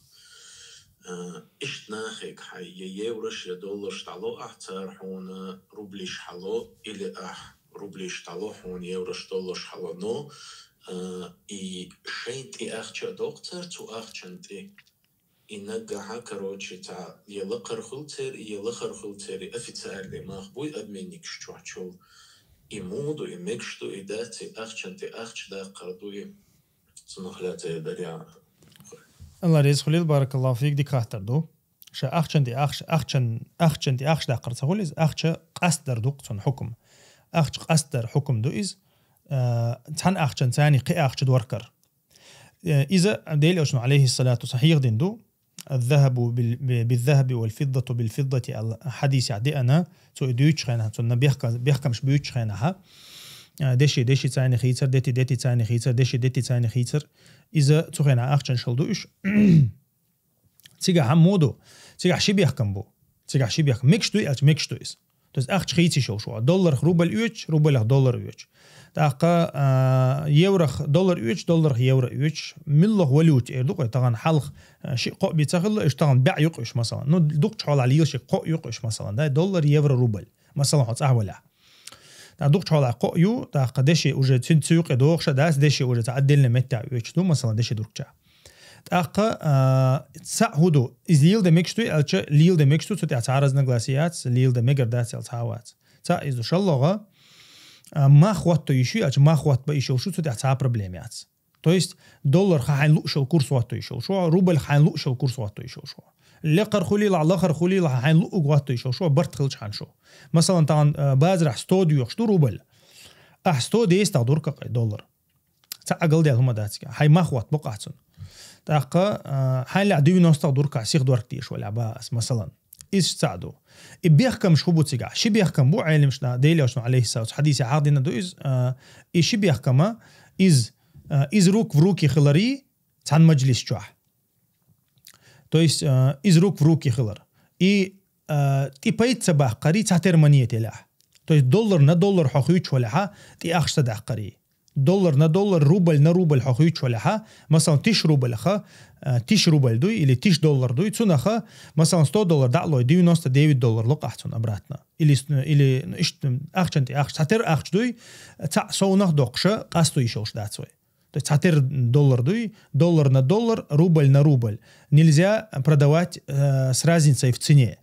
Э, иштта нахе хьайн я еврош, я долларш дӀало ахь, цара хьуна рублиш хьало, или ахь рублиш дӀало, хьуна еврош, долларш хьало. Но, а, и шайн тӀе ахча а доккху цара цу ахчан тӀе. И наггахьа, короче, цхьа я лакхара хуьлу церан, я лахара хуьлу церан, и официальный мах буй обменникаш чохь чул. И муха ду, и мегаш ду, и дац, и ахчан тӀе ахча даккхар ду и. Цунах лаьцна дар ян. Алла реза хуьлийла, баракаллаху фик, дика хаттар ду. Ша ахчан тӀе ахча, ахчан, ахчан тӀе ахча даккхар ца хуьлу иза, ахча къастдар ду-кх цунна хьукум. Ахча къастдар хьукум ду иза, а, цхьана ахчан царний кхин ахча доркар. Э, иза Делан Элчано, алейхиссалату вассалам, хьехадина ду: «Аз-захабу бил-, би-, биз-захаби вал-фиддату бил-фиддати», аьлла хьадисехь деана, цо и дуьйцучу хенахь, цунна бехка-, бехкамаш буьйцучу хенахь, а, деши деши царний хийцар, дети дети царний хийцар, деши дети царний хийцар. Иза цу хенахь ахчанаш хила ду уьш. Цигахь хӀун ду? Цигахь ши бехкам бу. Цигахь ши бехкам. Мегаш дуй аьлча, мегаш ду иза. То есть ахча хийца йиш йолуш ву. Долларх рубль оьцуш, рубльх доллар оьцуш. ТӀаккха, а, еврох доллар оьцуш, долларх евро оьцуш. Муьлхха валюта эр ду-кх вай, тахана хьалха, а, шиъ-кхоъ бен ца хилла, уьш тахана бӀе ю-кх уьш, масалан. Ну, дукхачу хьолахь лелаш кхоъ ю-кх уьш, масалан, да, доллар, евро, рубль. Масалан, хьо цӀахь валахь. ТӀаккха дукхачу хьолахь кхоъ ю, тӀаккха деши уже цу, цу юкъе дохуш а дац, деши уже цхьа отдельно меттехь оьцуш ду, масалан, деши дургучохь. ТӀаккха, а, цхьаъ хӀун ду, иза леладан мегаш дуй аьлча, леладан мегаш ду, цу тӀехь цхьа разногласие яц, леладан мегар дац аьлла цхьа а вац. Цхьаъ иза ду. ШолгӀа, а, мах хӀотто йиш ю аьлча, мах хӀоттабан йиш йолуш ю, цу тӀехь цхьа а проблема яц. То есть долларх хьайна лууш йолу курс хӀотто йиш йолуш ву, рубльх хьайна лууш йолу курс хӀотто йиш йолуш ву. Лекхара хуьлийла, лахара хуьлийла, хьайна луъург хӀотто йиш йолуш ву, барт хилча хьан шу. Масалан, тахана, а, базарахь сто доьхуш ду рубль. Ахь сто десять дӀадур-кх кхин доллар. Цхьа а галдел хӀума дац цигахь. Хьай мах хӀоттабо-кх ахь цунна. ТӀаккха, а, хьайна лаьа девяносто дург-кх, сиха дорг теша валехь, бац, масалан. Иза цхьа а ду. И бехкамаш хӀун бу цигахь? Ши бехкам бу Ӏелимашна, Делан Элчано, алейхиссалату, хьадисехь хьахдина ду иза, а, и ши бехкама, из, а, из рук в руки хилар цхьана мажлис чохь. То есть, а, из рук в руки хилар. И, а, тӀе пайда ца баккхар цхьатера монета елахь. То есть доллар на доллар хьо хуьйцуш валехь, тӀе ахча ца даккхар. Доллар на доллар, рубль на рубль хьо хуьйцуш валехь, масалан, тиша рубль-х, а, тиша рубль дуй или тиша доллар дуй, цунах, масалан, сто доллар дӀа а лой, девяносто девять доллар ло-кх ахь цунна обратно. Или с-, или, ну, иштта ахчан тӀе ахча, цхьатера ахча дуй, цхьаъ совнах доккхуш, къасто йиш йолуш дац вай. То есть цхьатера доллар дуй, доллар на доллар, рубль на рубль. Нельзя продавать, э, с разницей в цене.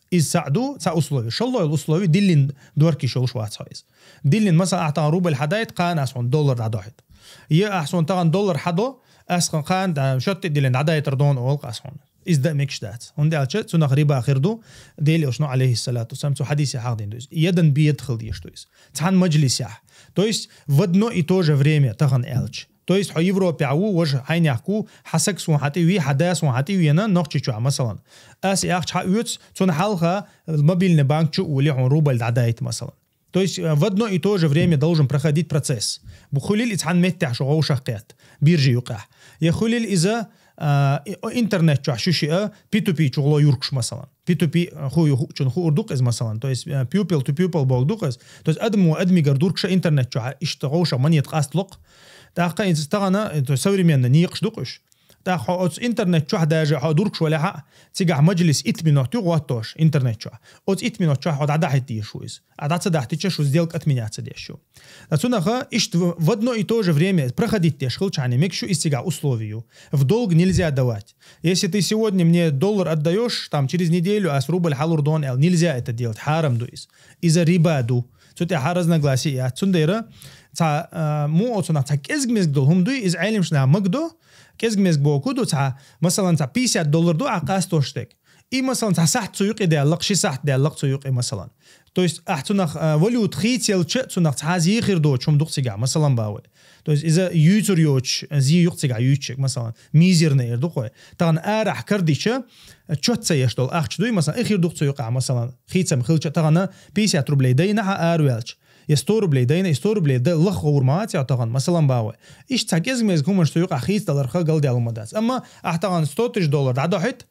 Иза цхьаъ ду, цхьа условие. ШолгӀа йолу условие, диллина дорг йиш йолуш вац хьо иза. Диллина, масалан, ахь тахана рубль хьадайта, кхана ас хьуна доллар дӀадохьуьйту. Я ахь суна тахана доллар хьадо, ас хьуна кхана, да, шот тӀе диллина дӀадайтар ду хьуна олу-кх ас хьуна. Иза дан мегаш дац. ХӀунда аьлча цунах риба хир ду, Делан Элчано, алейхиссалату вассалам, цу хьадисехь хьахдина ду иза. Ядан беда хила дезаш ду иза. Цхьана мажлисехь. То есть в одно и то же время, тахана аьлча. То есть хьо Европехь ву, важа хьайнехь ву, хьан саг суна хьан тӀе ве, хьан да суна хьан тӀе вена, Нохчийчохь, масалан. Ас и ахча хьаоьцу, цунна хьалха мобильный банк чу а волий хьуна рубль дӀадайта, масалан. То есть, э, в одно и то же время должен проходить процесс. Бу хуьлийла и цхьана меттехь шу вовшах кхетта, биржи юкъехь. Я хуьлийла иза, а, и-, о, интернет чохь шу шиъ а, P two P чугӀало юркуш, масалан. P two P, а, ху-, ху-, чун хуур ду-кх иза, масалан. То есть, э, people to people боху ду-кх иза. То есть, адамо адамигара дуркуш а интернет чохь, иштта вовшах монета къастало-кх. ТӀаккха иза тахана, э, то есть, современный некъаш ду-кх уьш. ТӀаккха хьо оцу интернет чохь даже хьо дуркуш валехь а, цигахь мажлис итт минот ю гӀоттош интернет чохь. Оцу итт минот чохь хьо дӀадахьийта дезаш ву иза. А дӀа ца дахьийтича, шу сделка отменяться деш ю. Ткъа цунах иштта в, в одно и то же время проходить деш хилчахьана мегаш ю, иза цигахь условие ю. В долг нельзя давать. Если ты сегодня мне доллар отдаёшь, там через неделю ас рубль хьалур ду хьуна аьлла, нельзя это делать, хьарам ду иза. Иза риба ду. Цу тӀехь разногласие яц. Цундела цхьа, а, муха оцунах цхьа кӀезиг-мезиг долу хӀума дуй, иза Ӏелимашна магадо, кӀезиг-мезиг боху ду цхьа, масалан, цхьа пятьдесят доллар ду ахь къастош дерг. И, масалан, цхьа сахьт цу юкъе даьлла-кх, ши сахьт даьлла-кх цу юкъе, масалан. То есть ахь цунах, а, валюта хийцаелча, цунах цхьа зе хир доцу хӀума ду-кх цигахь, масалан, боху вай. То есть иза юьйцур йоцуш зе ю-кх цигахь юьйцуш ерг, масалан, мизерный эр ду-кх вай. Тахана арахь карадича, чот ца еш долу ахча дуй, масалан, и хир ду-кх цу юкъахь, масалан, хийцам хилча, тахана пятьдесят рублей дайна хьан араваьлча. Я сто рублей дайна, и сто рублей да-, лаха гӀур ма вац хьо тахана, масалан, боху вай. Иштта цхьа кӀезиг-мезиг хӀуманаш цу юкъахь хийцадаларх галдел хӀума дац. Амма ахь тахана сто тысяч доллар дӀадохьуьйту,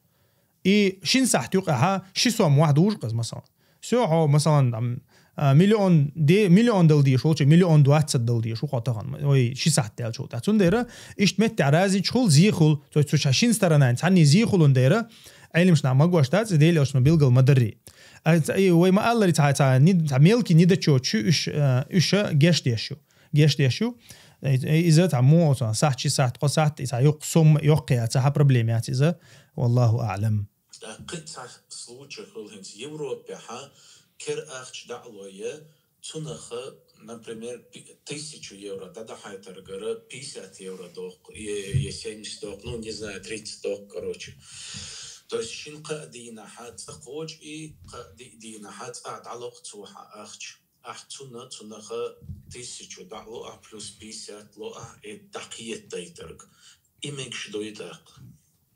и шина сахьт юкъахь ши сом мохь дужу-кх иза, масалан. Всё, хьо, масалан, там, а, миллион де-, миллион дала дезаш волчу, миллион двадцать дала дезаш ву хьо тахана. Ой, ши сахьт даьлча ву тӀаккха. Цундела иштта меттехь разича хуьлу, зе хуьлу. То есть цу ша шина сторонан цхьанний зе хуьлун дера, Ӏелимашна магош дац, Делан Элчано билгал ма-дарра. А, ца-, и вай ма-аллара, цхьа, цхьа, ни-, цхьа мелкий недочёт ю, уьш, а, уьш геш деш ю. Геш деш ю. Э, э, иза цхьа муха оцу сахьт, ши сахьт, кхо сахьт, и цхьа йоккха сумма, йоккха яц, цхьа проблема яц иза. Валлаху аӀлам. Кхин цхьа случай хуьлу хӀинца Европехь, кер ахча дӀа а лой, цунах, например, пи-, тысячу евро дӀадахьийтаргара пятьдесят евро доккху, е, е семьдесят доккху, ну, не знаю, тридцать доккху, короче. То есть шина-кхаа дийнахь цкъа кхочу и, кхаа ди-, дийнахь цкъа дӀало-кх цо хьан ахча. Ахь цунна, цунах тысячу дӀа а ло ахь, плюс пятьдесят ло ахь, и дӀакхетадайтарг. И мегаш дуй тӀаккха?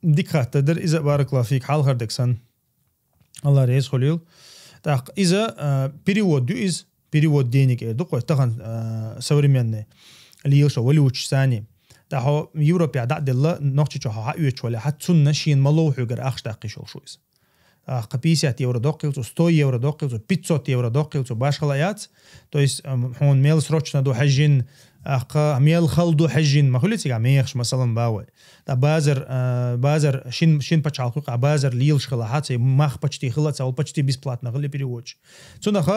Дика хаттар дара иза, баракаллаху фик, хьалхара дерг санна. Алла реза хуьлийла. ТӀаккха иза, а, перевод ю иза, перевод денег эр ду-кх вай, тахана, а, современный лелаш валюташ санна. ТӀаккха хьо Европехь дӀа а делла, Нохчийчохь хьо хьаоьцуш валехь, цунна шена ма лов хьоьгара ахча даккха йиш йолуш ву иза. А, кхин пятьдесят евро доккхийла цо, сто евро доккхийла цо, пятьсот евро доккхийла цо, башхалла яц. То есть, ам, хьуна мел срочно ду хьаьжжина, а, кхин мел хала ду хьаьжжина, ма хуьлий цигахь мехаш, масалан, боху вай. ТӀаккха базар, а, базар шин, шин пачхьалкх юкъахь базар лелаш хилахь, цхьа мах почти хила, цхьа вол почти бесплатно хила переводчик. Цунах,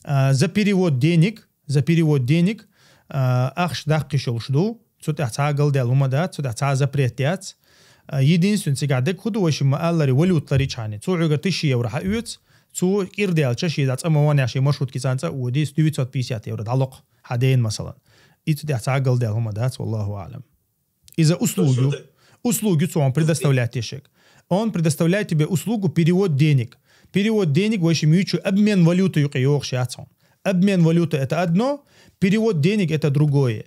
а, за перевод денег, за перевод денег, а, ахча даккха йиш йолуш ду, цу тӀехь цхьа а галдаьлла хӀума дац, цу тӀехь цхьа а запрет яц. А, единственный цигахь дерг хӀун ду, вай шимма аллара валюта ларичхьана. Цо хьоьгара тысяча евро хьаоьцу, цо кӀира даьлча, шен дӀа цӀа ма ван, шен маршруткица цӀа а воьдий, девятьсот пятьдесят евро дӀало-кх хьан дена, масалан. И цу тӀехь цхьа а галдаьлла хӀума дац, валлаху аӀлам. Иза услуга ю. Услуга ю цо хьуна предоставлять деш ерг. Он предоставляет тебе услугу перевод денег. Перевод денег, вай шимма юьйцу, обмен валюты юкъе йогӀуш яц хьуна. Обмен валюты — это одно, перевод денег — это другое.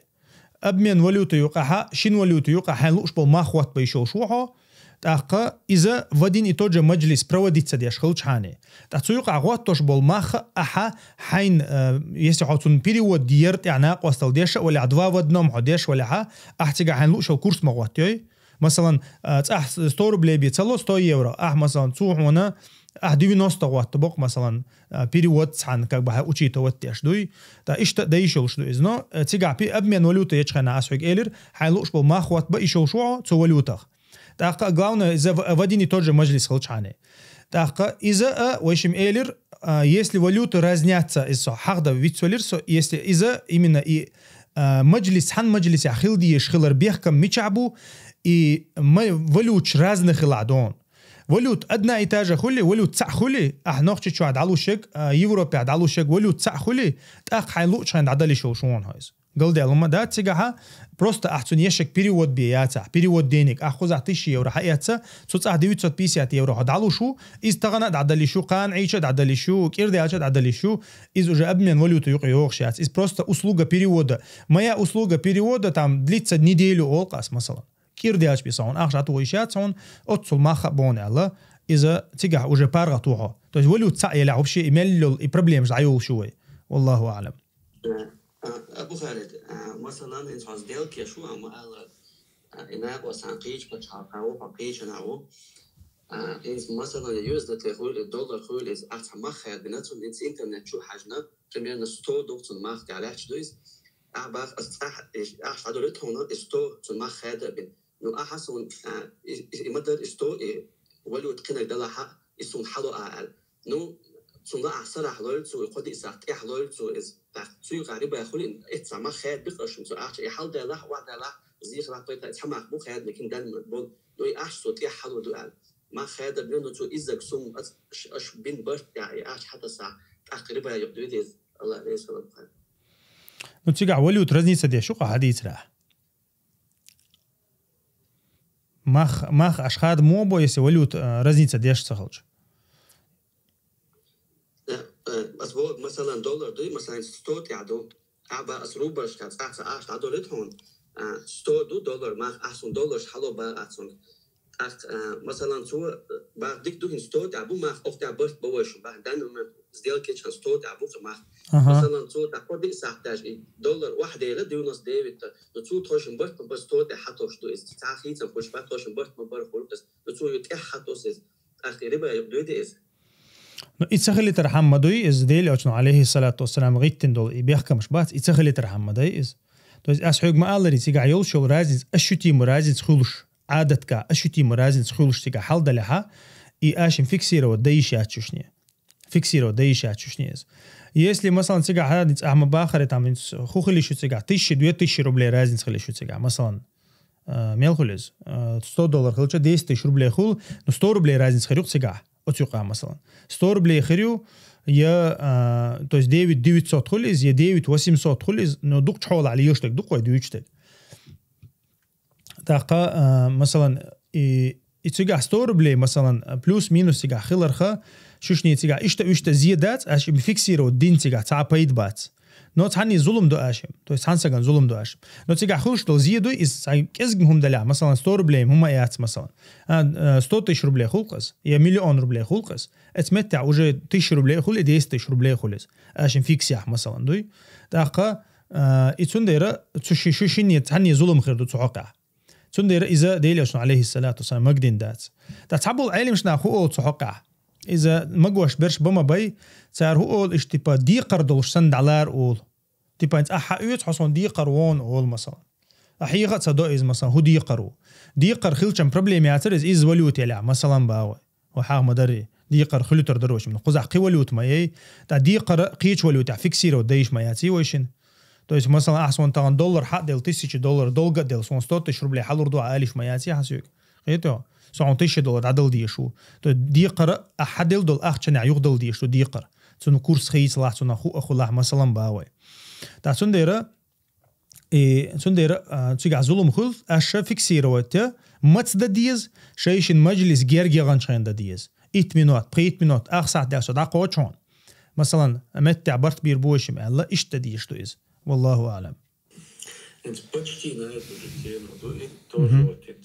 Обмен валюты юкъахьа, шин валюты юкъахьа хьайн лууш бол мах хӀотта ба йиш йолуш ву хьо, тӀаккха иза в один и тот же маджлис проводиться деш хилчхьана. ТӀаккха цу юкъахь гӀоттош бол мах ахьа хьайн, э, если хьо цунна перевод яр тӀехь накъостал деш а валехь, два в одном хьо деш валехьа, ахь цигахь хьайн лууш йол курс ма гӀоттайой. Масалан, э, цӀахь сто рублей бе ца ло, сто евро. Ахь, масалан, цу хьона, ахь девяносто гӀотта бокъ, масалан, э, перевод цхьан, как бы, хьа учитывать деш дуй. ТӀа иштта да йиш йолуш ду иза. Но, э, цигахь пи-, обмен валюты ечхьана ас хьоьга элир, хьайн лууш бол мах хӀотта ба йиш йолуш ву хьо цу валютах. ТӀаккха, главное, иза в, в один и тот же маджлис хилчхьана. ТӀаккха иза а, вайшим элир, а, если валюты разнятся, иза со хьахда вицвелир со, если иза именно и, а, маджлис, цхьан маджлисехь хила дезаш хилар бехкам мичахь бу, и ма-, валюташ разный хила а дон. Валюта одна и та же хули, валюта цхьаъ хули, ахь Нохчийчохь дӀалушег, а, Европехь дӀалушег, валюта цхьаъ хули, тӀаккха хьайн луучхьайн дӀадала йиш йолуш вон хьо иза. Галдаьлла ма дац цигахьа, просто ахь цунна ешшаг перевод бе яцахь, перевод денег, ахь кхузахь тысяча евро хьаэцца, цу цӀахь девятьсот пятьдесят евро хьо дӀалуш ву, иза тахана а дӀадала йиш ю, кхана Ӏийча а дӀадала йиш ю, кӀирдаьлча а дӀадала йиш ю, иза уже обмен валюты юкъа йогӀуш яц. Иза просто услуга перевода. Моя услуга перевода там длится неделю олу ас, масалан. КӀирдаьлча бен сан ахча дӀатухуш яц хьуна, оццул мах а боху аьлла, иза цигахь уже паргӀат ву хьо. То есть валюта цхьаъ елахь вообще и мел йолу и проблемаш дӀайолуш ю вай. Валлаху аӀлам. А, а, Абу Халид, а, масалан, хӀинца хьо сделка еш ву, амма ала, а, и накъостана кхечу пачхьалкхехь ву, хьо кхечанхьа ву. А, хӀинца, масалан, я ю эс ди ти хуьлу, и доллар хуьлу, иза ахь цхьа мах хаьрбина, цунна хӀинца интернет чу а хьаьжна, примерно сто ду цунна мах, тӀехь лаьтташ ду иза. Ахь бах, ас цӀахь, и, ахь дӀадуьллу тхуна, и сто цунна мах хаьрда а бина. Ну, ахьа суна, а, и, и, и ма дара и сто, и валюта кхинарг далахьа, и суна хьало а аьлла. Ну, цунна лаахь сарахь лойла цо, и кхо-диъ сахьт тӀехь лойла цо иза. ТӀаккха цу юкъахь риба хуьлу, и эццахь мах хаьрда бикъаш цо ахча, и хьалдаьллахь, охьадаьллахь, зехарахь пайда цхьа мах бу хаьрда, кхин дан болу. Ну, и ахча цо тӀехь хьало ду аьлла. Мах хаьрда бина, ну, цо иззаг сумма ац-, аш, аш бин барт тӀехь, и ахча хьатасахь, тӀаккха риба юкъа дуьйду иза. Аллах реза хуьлда. Ну, цигахь валюта разница деш ю-кх хьадийцарехь. Мах, мах аш хада мо бо, если валюта, а, разница деш ца хилча. Э, э, ас бо, масалан, доллар дуй, масалан, сто тӀехь ду. Аба ас рублашка цӀа ца аш дӀадолу тхуна. А, сто ду доллар, мах ас хӀун долларш хьало бан ацунга. ТӀаккха, а, масалан, цо, э, бах дика ду хӀин сто тӀехь бу, мах охта барт бан вайшун, бах данный момент сделка ечхьана сто тӀехь бу-кх мах. Аха. Масалан, цо тӀаккха диъ сахьт даже и доллар охьадела девяносто девять та, но цо тхошин барт ма бара сто тӀехь хьатосуш ду иза. Цхьа хийцам хуьлуш бац, тхошин барт ма бара хуьлу иза. Но цо ю тӀехь хьатосу иза. ТӀаккха и риба юкъа дуьйду иза. Ну, и ца хилийтархьама ма дуй иза, Делан Элчано, алейхиссалату вассалам, гӀиттина долу и бехкамаш бац, и ца хилийтархьама ма дай иза. То есть, ас хьоьга ма-аллара, цигахь йолуш йолу разница, ощутимая разница хуьлуш, Ӏадатгахь ощутимая разница хуьлуш цигахь хьалдалехьа, и ашим фиксировать дай йиш яц шуьшне. Фиксировать дай йиш яц шуьшне иза. Если, масалан, цигахь разница ахьа ма бахаре, там, хӀун хила йиш ю цигахь, тысяча, две тысячи рублей разница хила йиш ю цигахь, масалан, а, мел хуьлу иза? А, сто доллар хилча, десять тысяч рублей хуьлу, ну, сто рублей разница хир ю-кх цигахь, оцу юкъахь, масалан. Сто рублей хир ю, я, а, то есть девять девятьсот хуьлу иза, я девять восемьсот хуьлу иза, ну, дукхачу хьолахь лелаш дерг ду-кх вай дуьйцуш дерг. ТӀаккха, а, масалан, и, и цигахь сто рублей, масалан, плюс-минус цигахь хиларха, шуьшний цигахь иштта-вуьшта зе дац, аш им фиксировать дина цигахь цхьа а пайда бац. Но цхьанний зулам ду аш им, то есть цхьана сагана зулам ду аш им. Но цигахь хуьлуш долу зе дуй, иза цхьа кӀезиг хӀума далехь, масалан, сто рублей хӀума а яц, масалан. А, а, сто тысяч рублей хуьлу-кх иза, я миллион рублей хуьлу-кх иза. Эцу меттехь уже тысяча рублей хуьлу, и десять тысяч рублей хуьлу иза. Аш им фикс яхь, масалан, дуй. ТӀаккха, а, и цундела цу ши-, шу шинне цхьанний зулам хир ду цу хьокъехь. Цундела иза Делан Элчано, алейхиссалату вассалам, магадина дац. Ткъа цхьаболу Ӏелимаш нах хӀун олу цу хьокъехь? Иза магош берш ба ма бай, цара хӀун олу, иштта, типа, декхар долуш санна дӀалара олу. Типа, ахьа оьцу хьо суна декхар вон олу, масалан. А хьеха а ца до иза, масалан, хӀун декхар ву. Декхар хилчам проблема яцара иза, иза валюта елахь, масалан, бахой. Ва хьагӀ ма дарий, декхар хуьлуьйтар дара вайшимна. Кхузахь кхин валюта ма яй, ткъа декхар кхечу валютехь фиксировать дайш ма яций вайшин. То есть, масалан, ахьа суна тахана доллар хьа а делла, тысяча доллар долга а делла, суна сто тысяч рублей хьалур ду алиш ма яций хьан соьга. Кхетий хьо? Со хьуна тысяча доллар дӀадала дезаш ву. То есть, декхар ахьа делла долу ахчанехь юхадала дезаш ду декхар. Цунна курс хийцалахь, цунах хӀуъа хуьлахь, масалан, бахой. Ткъа цундела И цундела, а, цигахь зулам хуьлу, аша фиксировать, маца дан деза, шайшин мажлис герга яханчхьана дан деза. Итт минот, пхийтта минот, ах сахьт даьлча дӀакхочу хьуна. Масалан, меттехь барт бийр бу вайшимма аьлла, иштта дан дезаш ду иза. Валлаху аӀлам. Это почти на эту же тему. Ну, и тоже вот это.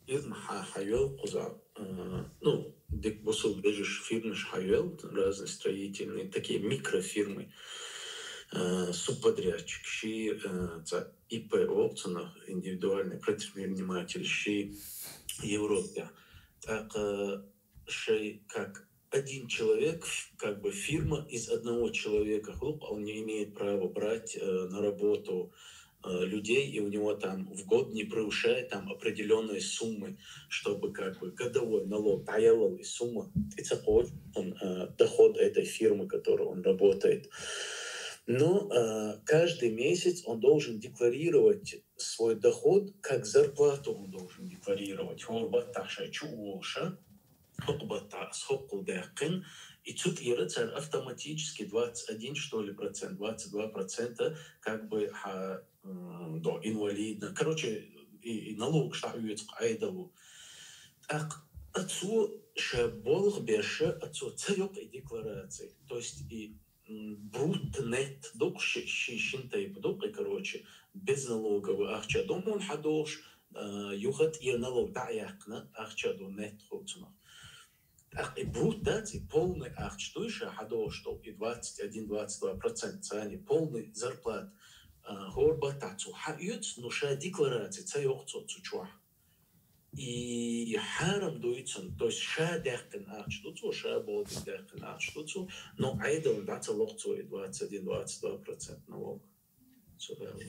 Фирма ха-, хьайоал кхуза, э, ну, дик бусул бежиш фирмаш хьайоал, разные строительные, такие микрофирмы, э, субподрядчик, ши, э, ца ИП оцунах, индивидуальный предприниматель, ши Европе. Так, э, шей как один человек, ф-, как бы фирма из одного человека, хлоп, он не имеет права брать, э, на работу, э, людей, и у него там в год не превышает там определенные суммы, чтобы как бы годовой налог дӀаяла и сумма, и такой, он, э, доход этой фирмы, которой он работает. Но, э, каждый месяц он должен декларировать свой доход, как зарплату он должен декларировать. ХӀора баттахь шай чу волуша, хӀокху баттахь ас хӀокхул даьккхина, и цу тӀера цара автоматически двадцать один, что ли, процент, двадцать два процента как бы хьа-, м, до инвалидно. Короче, и, и налогаш дӀаоьцу Ӏедало. ТӀаккха оцо ша болх беш, оцо ца йоккху и декларации. То есть и, м, брутто, нетто дукха ши-, ши-, шин тайпа дукха, и, короче, безналоговый ахча ду мун хьадохуш, а, юха тӀера налог дӀа а яьккхина, ахча ду нетто хуцунах. ТӀаккха и брутто дац, и полный ахча дуй ша хьадохуш долу, и двадцать один, двадцать два процент цани полный зарплата, а, хӀора баттахь цо хьаоьцу, но ша деклараци ца йоккху цо цу чохь. И хьарам дуй цунна, то есть ша даьккхина ахча ду цо, ша бохург даьккхина ахча ду цо, но Ӏедална дӀа ца локху цо и двадцать один, двадцать два процент налог. Цо ваьлла.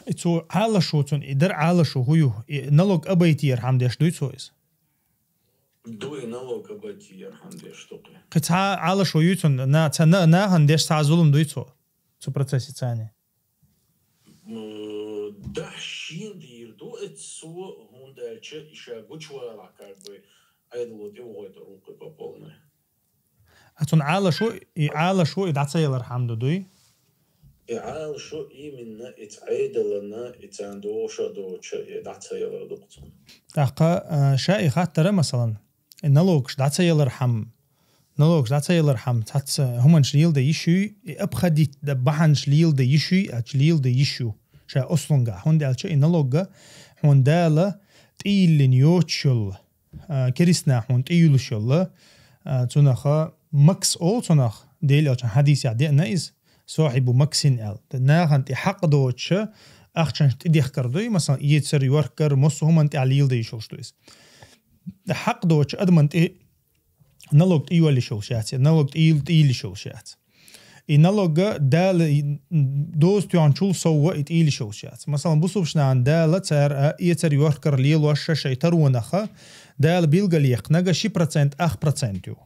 И цо Ӏалашо цунна, и дар Ӏалашо хӀу ю? И налог обойти яр хьама деш дуй цо иза? Ду и налог обойти яр хьама деш ду кхе. Кхин цхьа Ӏалашо юй цунна, на-, ца-, на-, нахана деш цхьа зулам дуй цо, цу процессе цани? М, дахь шен дийр ду, эццо, хӀунда аьлча и ша гучувала, как бы, Ӏедало тӀе вохуьйтур ву кхин по полной. А цунна Ӏалашо, и Ӏалашо, и дӀа ца ялар хьама ду дуй? И Ӏалашо именно и ца Ӏедалана, и царна доша доцуша, и дӀа ца ялар ду кху цунна. ТӀаккха, а, ша и хаттара, масалан, и налогаш дӀа ца ялар хьама, налогаш дӀа ца ялар хьама, цхьацца хӀуманаш леладан йиш юй, и обходить дан бахьанаш леладан йиш юй, аьлча леладан йиш ю ша ослунгахь, хӀунда аьлча и налогга хьуна Дала тӀейиллина йоцуш йолу, а, керистанахь хьуна тӀейуьллуш йолла, а, цунаха макс олу цунах, Делан элчан хьадисехь деана иза, сохьибу максин аьлла. Нахана тӀе хьакъ доцуша ахчанаш тӀедехкар дуй, масалан, эцар, йоркар, массо а хӀуманна тӀехь леладан йиш йолуш ду иза. Хьакъ доцучу адаман тӀе налог тӀейоллиш йолуш яц, я налог тӀейил-, тӀейиллиш йолуш яц. И налогга Дала и, доза тоьхначул совгӀа и тӀейиллиш йолуш яц. Масалан, бусулбачу нахана Дала цара, а, эцар йоркар лелош ша шайн таронаха, Дала билгалъяьккхинарг ши процент, ах процент ю.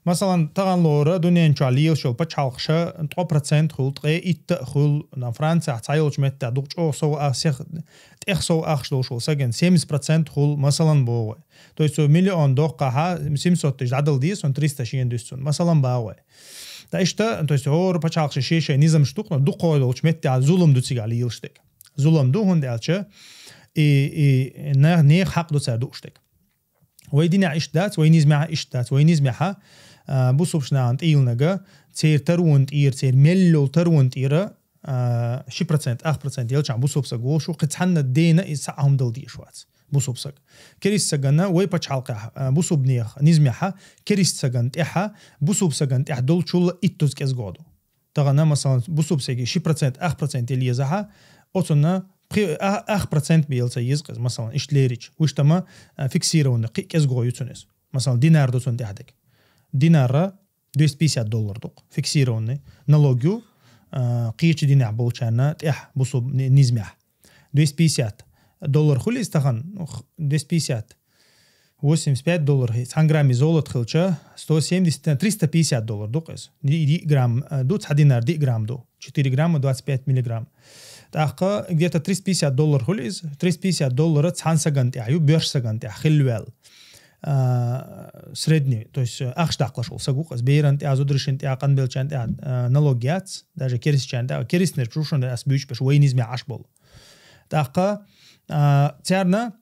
Масалан, тахана лора дуьнен чохь лелаш йолу пачхьалкхаша ткъа процент хуьлу, ткъе итт а хуьлу, на Францехь цхьа йолчу меттехь дукха чӀогӀа сов а-, сех-, тӀех сов ахча долуш волу саган семьдесят процент хуьлу, масалан, боху вай. То есть цо миллион доккхахьа, семьсот тысяч дӀадала деза, он триста шена дуьсу цунна, масалан, боху вай. Ткъа иштта, то есть хӀора пачхьалкхаша шен-шайн низамаш ду-кх, но дукхахой долчу меттехь зулам ду цигахь лелаш дерг. Зулам ду, хӀунда аьлча и, и на-, нехан хьакъ ду цара дууш дерг. Вай динехь иштта дац, вай низмехь иштта дац. Вай низмехь, а, бусулбачу нахана тӀейиллинарг, церан тарона тӀера, церан мел йолу тарона тӀера, а, ши процент, ах процент елчахь бусулба саг волуш ву, кхин цхьанна дена иза цхьа а хӀума дала дезаш вац бусулба саг. Кериста сагана вай пачхьалкхехь, а, бусулбанех низмехь, кериста сагана тӀехь, бусулба сагана тӀехь долчул иттаза кӀезгох ду. Тахана, масалан, бусулба саги ши процент, ах процент елла езахьа, оцунна пхи-, а-, ах процент бен ца еза иза, масалан, иштта лерича. Вуьш тама, а, фиксированный, кхин а кӀезгох ю цунна иза. Масалан, динар ду цунна тӀехь дерг. Динара двести пятьдесят доллар ду-кх, фиксированный. Налог ю, а, кхечу динехь болчарна тӀехь бусулба ни-, низмехь. Двести пятьдесят доллар хуьлу иза тахана, ну, х-, двести пятьдесят, восемьдесят пять доллар, цхьана грамме золото хилча, сто семьдесят, триста пятьдесят доллар ду-кх иза. Ди-, диъ грамм, а, ду, цхьа динар диъ грамм ду. Четыре грамма двадцать пять миллиграмм. ТӀаккха где-то триста пятьдесят доллар хуьлу иза. Триста пятьдесят доллара цхьана сагана тӀехь ю, боьрша сагана тӀехь хилла ваьлла. А, средний, то есть, а, ахча даккхалуш волу саг ву-кх иза. Берана тӀехь, зударшна тӀехь, къанбеллачарна тӀехь, а, налог яц, даже керистачарна тӀехь, керистанаш чу шуна ас буьйцу беш, вай низмехь Ӏаш болу. ТӀаккха, а, царна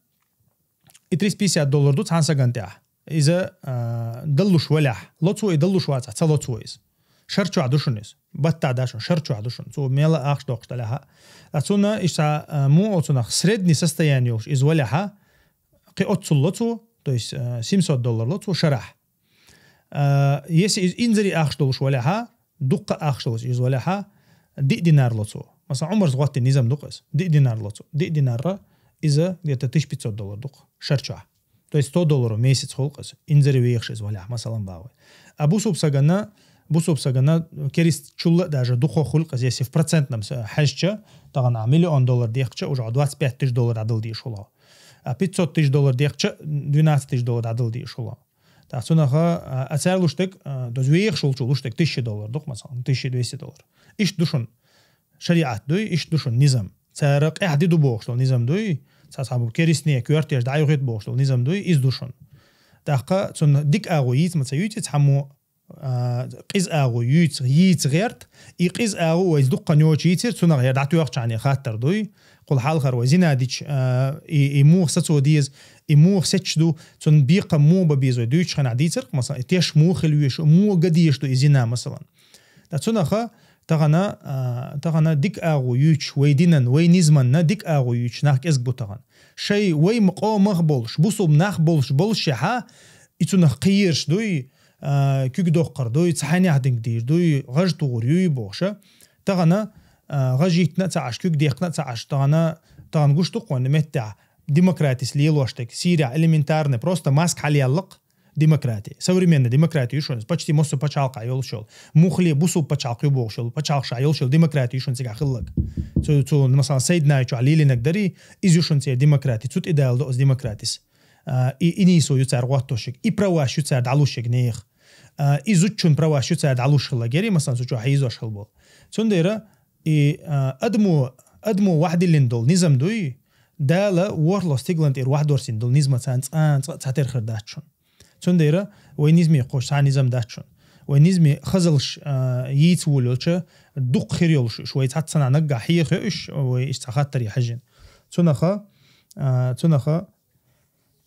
и триста пятьдесят доллар ду цхьана сагана тӀехь. Иза, а, даллуш валахь, ло цо и, даллуш вацахь, ца ло цо иза. Шар чохь ду шуна иза. Баттахь ду шуна, шар чохь ду шуна. Цо мел ахча доккхуш далехьа. Ткъа цунна иштта, а, муха цунах средний состояние йолуш иза валехьа, кхин оццул ло цо, то есть, а, семьсот доллар ло цо шарахь. А, если иза инзаре ахча долуш валехьа, дуккха ахча долуш иза валехьа, диъ динар ло цо. Масалан, Ӏумарс гӀоттина низам ду-кх иза. Диъ динар ло цо. Диъ динарра иза где-то тысяча пятьсот доллар ду-кх шар чохь. То есть сто долларов месяц хуьлу-кх иза. Инзаре вехаш иза валехь, масалан, боху вай. А бусулба сагана, бусулба сагана керист чулла а даже дукха хуьлу-кх иза, если в процентном с-, хьаьжча, тахана миллион доллар дехча, уже двадцать пять тысяч доллар дӀадала дезаш хуьлу. А пятьсот тысяч доллар дехча, двенадцать тысяч доллар дӀадала дезаш хуьлу. ТӀаккха цунах, а, а цара луш дерг, а, доза вехаш волчо луш дерг тысяча доллар ду-кх, масалан, тысяча двести доллар. Иштта ду шуна шариӀат дуй, иштта ду шуна низам. Цара къаьхьа де ду бохуш долу низам дуй, цхьа цхьа керистне коьртеш дӀайохуьйту бохуш долу низам дуй, иза ду шуна. ТӀаккха цунна дика агӀо йийца ма ца юьйцу цхьаммо, а, къиза агӀо юьйца, йийца гӀерта, и къиза агӀо вайца дуккха ноча йийцира, цунах яр дӀатоьхчахьана хаттар дуй, кхул хьалхара вай зина дича, а, и, и муха сацо деза, и муха сецаш ду, цунна бекхам муха бан беза вай дуьйцучу хенахь дийцира, масалан, и теш муха хила веза, муха ган дезаш ду и зина, масалан. Ткъа цунаха тахана, а, тахана дика агӀо юьйцуш, вай динан, вай низаманна дика агӀо юьйцуш нах кӀезиг бу тахана. Шай вай ма къомах болуш, бусулба нах болуш, болушехьа, и цунах кхераш дуй, а, куьг доккхур дуй, цхьаннех динг дийр дуй, гӀаж тухур юй бохуша. Тахана, а, гӀаж йиттина а ца Ӏаш, куьг дехкина а ца Ӏаш, тахана, тахана гуш ду-кх вайна меттехь демократис лелош дерг, Сирия элементарный, просто маск хьалъяллакх, демократия. Современная демократия ю шуна, почти массо пачхьалкхехь йолуш йолу. Муххале бусулба пачхьалкх ю бохуш йолу, пачхьалкхашкахь йолуш йолу демократия ю шуна цигахь хилларг. Цу, цу, масалан, Сайд Найчохь лелийнарг дарий, иза ю шуна церан демократия. Цу тӀе даладо оцу демократис. А, и, и нийсо ю цара гӀоттошиг, и праваш ю цара дӀалушиг нехан. А, и зудчун праваш ю цара дӀалуш хилларг ярий, масалан, цу чохь хьийзош хилла болу. Цундела и, а, адамо, адамо вахдиллина долу низам дуй, Дала ворхӀло стиглан тӀера вахдорсийна долу низма царна цкъа, цкъа а цхьатера хир дац шуна. Цундела вай низме кхочуш цхьа низам дац шуна. Вай низме хазалш, а, йийца волуьйлча, дукха хир йолуш уьш. Вай цхьацца наггахь хьеха уьш, вай иштта цхьа хаттаре хьаьжжина. Цунаха, а, цунаха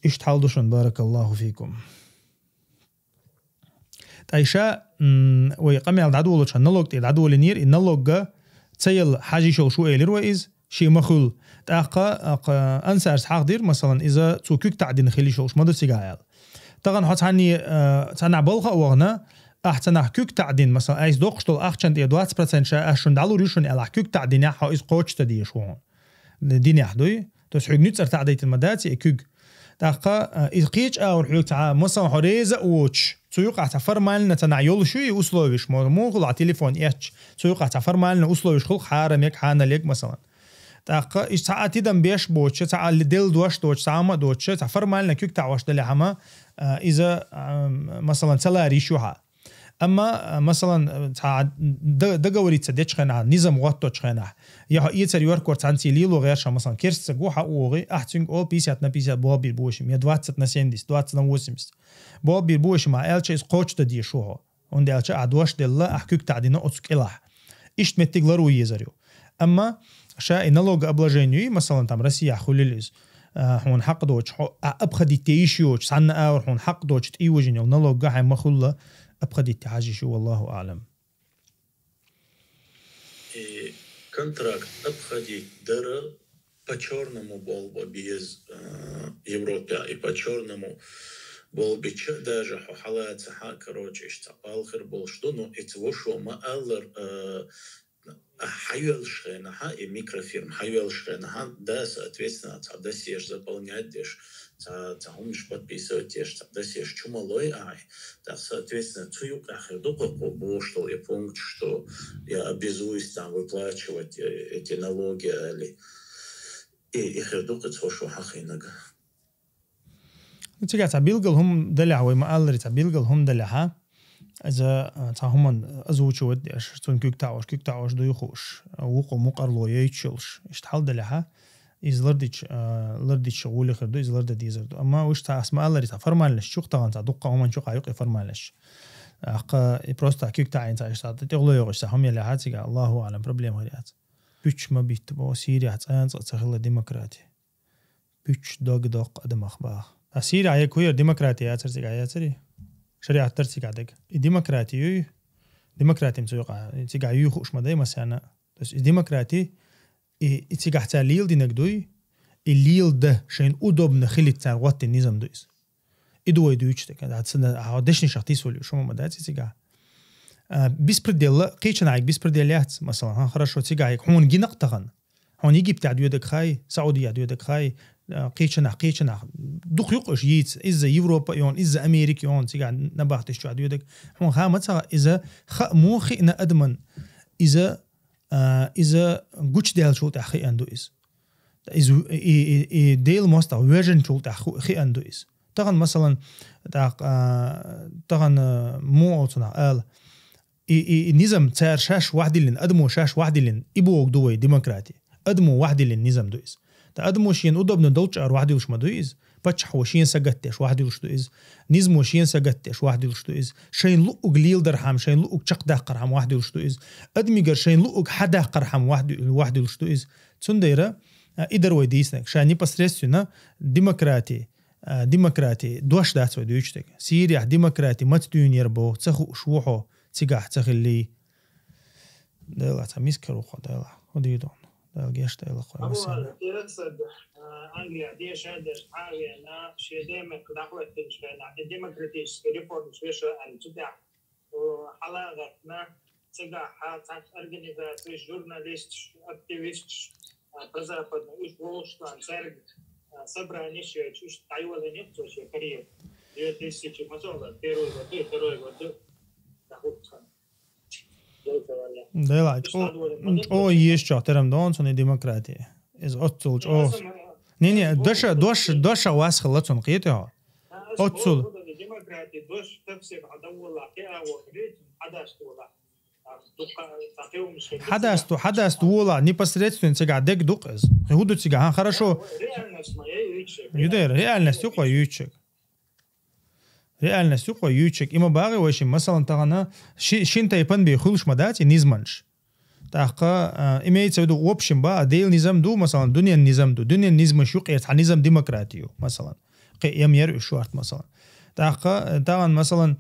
иштта хьал ду шуна, баракаллаху фикум. Ткъа иша, м, вай къамел дӀадолучу налог тӀе дӀадолийнера, и налогга ца елла хьажа йиш йолуш ву элира вай иза, шен ма хуьлу. ТӀаккха, а, кха-, ансарс хьахдира, масалан, иза цо куьг таӀдина хила йиш йолуш ма ду цигахь аьлла. Тахана хьо цхьанне, а, цхьаннахь балха а вахана, ахь цхьаннахь куьг таӀдина, масалан, айса доккхуш долу ахчан тӀе двадцать процент ша аш шуна дӀалур ю шуна аьлла, ахь куьг таӀдинехь, хьо иза кхочушдан дезаш ву хьуна. Динехь дуй? То есть хьуьга нуьцкъара таӀдайтина ма дац и куьг. ТӀаккха, а, иза кхечу агӀор хьоьга цхьа, масалан, хьо реза а воцуш, цу юкъахь цхьа формально цхьаннахь йолуш ю и условиш, мо-, муха а телефон эцча, цу юкъахь цхьа формально условиш хуьлу хьарам ерг, хьанал ерг, масалан. ТӀаккха иза цхьа а тидам беш боцуш, цхьа а ли-, делла дош доцуш, цхьа хӀума а доцуш, цхьа формально куьг таӀош далехьама, а, иза, а, масалан, ца лара йиш ю хьан. Амма, а, масалан, цхьа д-, договориться дечу хенахь, низам гӀотточу хенахь, я хьо эцар йоркор цхьаьнций лело гӀерша, масалан, керстаг ву хьан вогӀий, ахь цуьнга олу пятьдесят на пятьдесят болх бийр бу вай шимма, я двадцать на семьдесят, двадцать на восемьдесят. Болх бийр бу вай шимма, аьлча иза кхочушдан дезаш ву хьо. ХӀунда аьлча ахь дош делла, ахь куьг таӀдина оцу кӀелахь. Иштта меттиг лар ву езар ю. Амма ша и налогообложение юй, масалан, там Россияхь хуьлийла иза, а, хьуна хьакъ доцуш, хьо, а, обходить де йиш йоцуш, цхьанна агӀор хьуна хьакъ доцуш тӀе йожийна йолу налогга хьайн ма хуьлла, обходить де хьажа йиш ю, валлаху аӀлам. И контракт обходить дара по чёрному болба беза, а, Европе, и по чёрному болбича даже хьо хьалацахьа, короче, иштта цхьа палхир болуш ду, но эца вошо ма аллар, а, хьайоьллуш хенахьа, и микрофирма хьайоьллуш хенахьа, да, соответственно, цхьа досьеш заполнять деш, цхьа, цхьа хӀуманаш подписывать деш, цхьа досьеш чу ма лой ахьа. Так, соответственно, цу юкъахь хир ду кху бошуш долу и пункт, что я обязуюсь там выплачивать, э, эти налоги, али. И, и хир ду кху цо шу хьахийнага. Ну, цигахь цхьа билггал хӀума далехь, вай ма-алларе, цхьа билггал хӀума далехьа, иза, а, цхьа хӀуманна озвучивать деш, цунна куьг таӀош, куьг таӀош дуй хууш, вукхо мукъарло йойтуш йолуш, иштта хьал далехьа, иза лардича, а, лардича гӀоле хир ду, иза лардан дезар ду. Амма уьш цхьа ас ма-алларе, цхьа формальность чу тахана, цхьа дуккха хӀуманна чу къа юкъе формальность. Аккха, и просто куьг таӀийна цхьа иштта тӀехула йогӀуш цхьа хӀума ялехьа, цига, Аллаху аӀлам, проблема хир яц. Пуч ма битта бо, Сирияхь цкъа а цкъа ца хилла демократия. Пуч дог доккху адамах баха. А Сирия яга кхуьяр демократия яцар цига яцарий? ШариӀат дар цига дега. И демократия юй, Демократим цу юкъа, цигахь юй хууш ма дай массарна. То есть и демократи, и, и цигахь цара леладинарг дуй, и леладан шайна удобно хилийта цара гӀоттина низам ду иза. И ду вай дуьйцуш дерг. А, ца-, а, дешнашах тийсволу шу ма дац и цигахь. А, беспредел, кхечанхьа беспредел яц, масала, ха, хорошо, цигахь хьуна гина-кх тахана. Хьуна Египтехь доьдург хай, Саудехь доьдург хай, а, кхечанхьа, кхечанхьа. Дукха ю-кх уьш йийца. Иза Европа йогӀу, иза Америка йогӀу, цигахь набахташ чохь доьдург. Хьуна ха ма ца хаьа, иза хаа муха хиъна адамна, иза, а, иза гучудаьллачул тӀаьхьа хиъна ду иза. Иза и, и, и Делан мостагӀа вежначул тӀаьхьа ху-, хиъна ду иза. Тахана, масалан, тӀаккха, а, тахана, а, муха олу цунах ала, и, и, и низам цара шаьш вахдиллина, адамо шаьш вахдиллина, и бохург ду вай демократи. Адамо вахдиллина низам ду иза. Ткъа адамо шена удобно долчу агӀор вахдуьллуш ма ду иза. Паччахьо шена сагатдеш вахдуьллуш ду иза. Низамо шена сагатдеш вахдуьллуш ду иза. Шайна луъург леладархьама, шайна луъург чекхдаккхархьама вахдуьллуш ду иза. Адамигара шайна луъург хьадаккхархьама вахдуь-, вахдуьллуш ду иза. Цундела, а, и дара вай дийцинарг. Ша непосредственно демократи, а, демократи дош дац вай дуьйцуш дерг. Сирехь демократи маца дуьйна яра боху, ца хууш ву хьо, цигахь ца хиллий. Дела, цхьа миска хир ву хьо, Дела. ХӀун дийр ду хьуна? Дела, гечдойла хьо, Абу массарна. Аль-Асад, а, Англия деша деш, Павена, шен даймехка дӀахӀоьттинчу хенахь, и демократический реформаш вешо аьлла, цу тӀехь, о, хьалагӀаттина, цигахь цхьацца организацеш, журналисташ, активисташ, а, прозападный, уьш вовшахтохь цаьрга, а, собранеш йойтуш, уьш дӀайолийна цо шен карьера. Две тысячи, ма ца вала, первый год, второй год, дӀахӀутту. Дела, чӀо, чӀо езачохь терам дон цунна демократи. Иза оццул чӀо. Не, не, доша, дош, доша вас хилла цунна кхетий хьо. Оццул. Демократи дош, так всем хьадаввала, кхиа вохуьйту, хьадаста вола. Хьадаста, хьадаста вола, непосредственно цигахь дерг ду-кх иза. ХӀун ду цигахь, ха, хорошо. Реальность ма яй юьйцуш. Юдера, реальность ю-кх вай юьйцуш. Реальность ю-кх вай юьйцуш. И ма боху вай шимма, масалан, тахана ши-, шина тайпана бен хуьлуш ма дац и низамаш. ТӀаккха, а, имеется в виду, в общем, боху, Делан низам ду, масалан, дуьненан низам ду. Дуьненан низамаш юкъера цхьа низам демократи ю, масалан. Кхин а ма яра уьш шорта, масалан. ТӀаккха, а, тахана, масалан,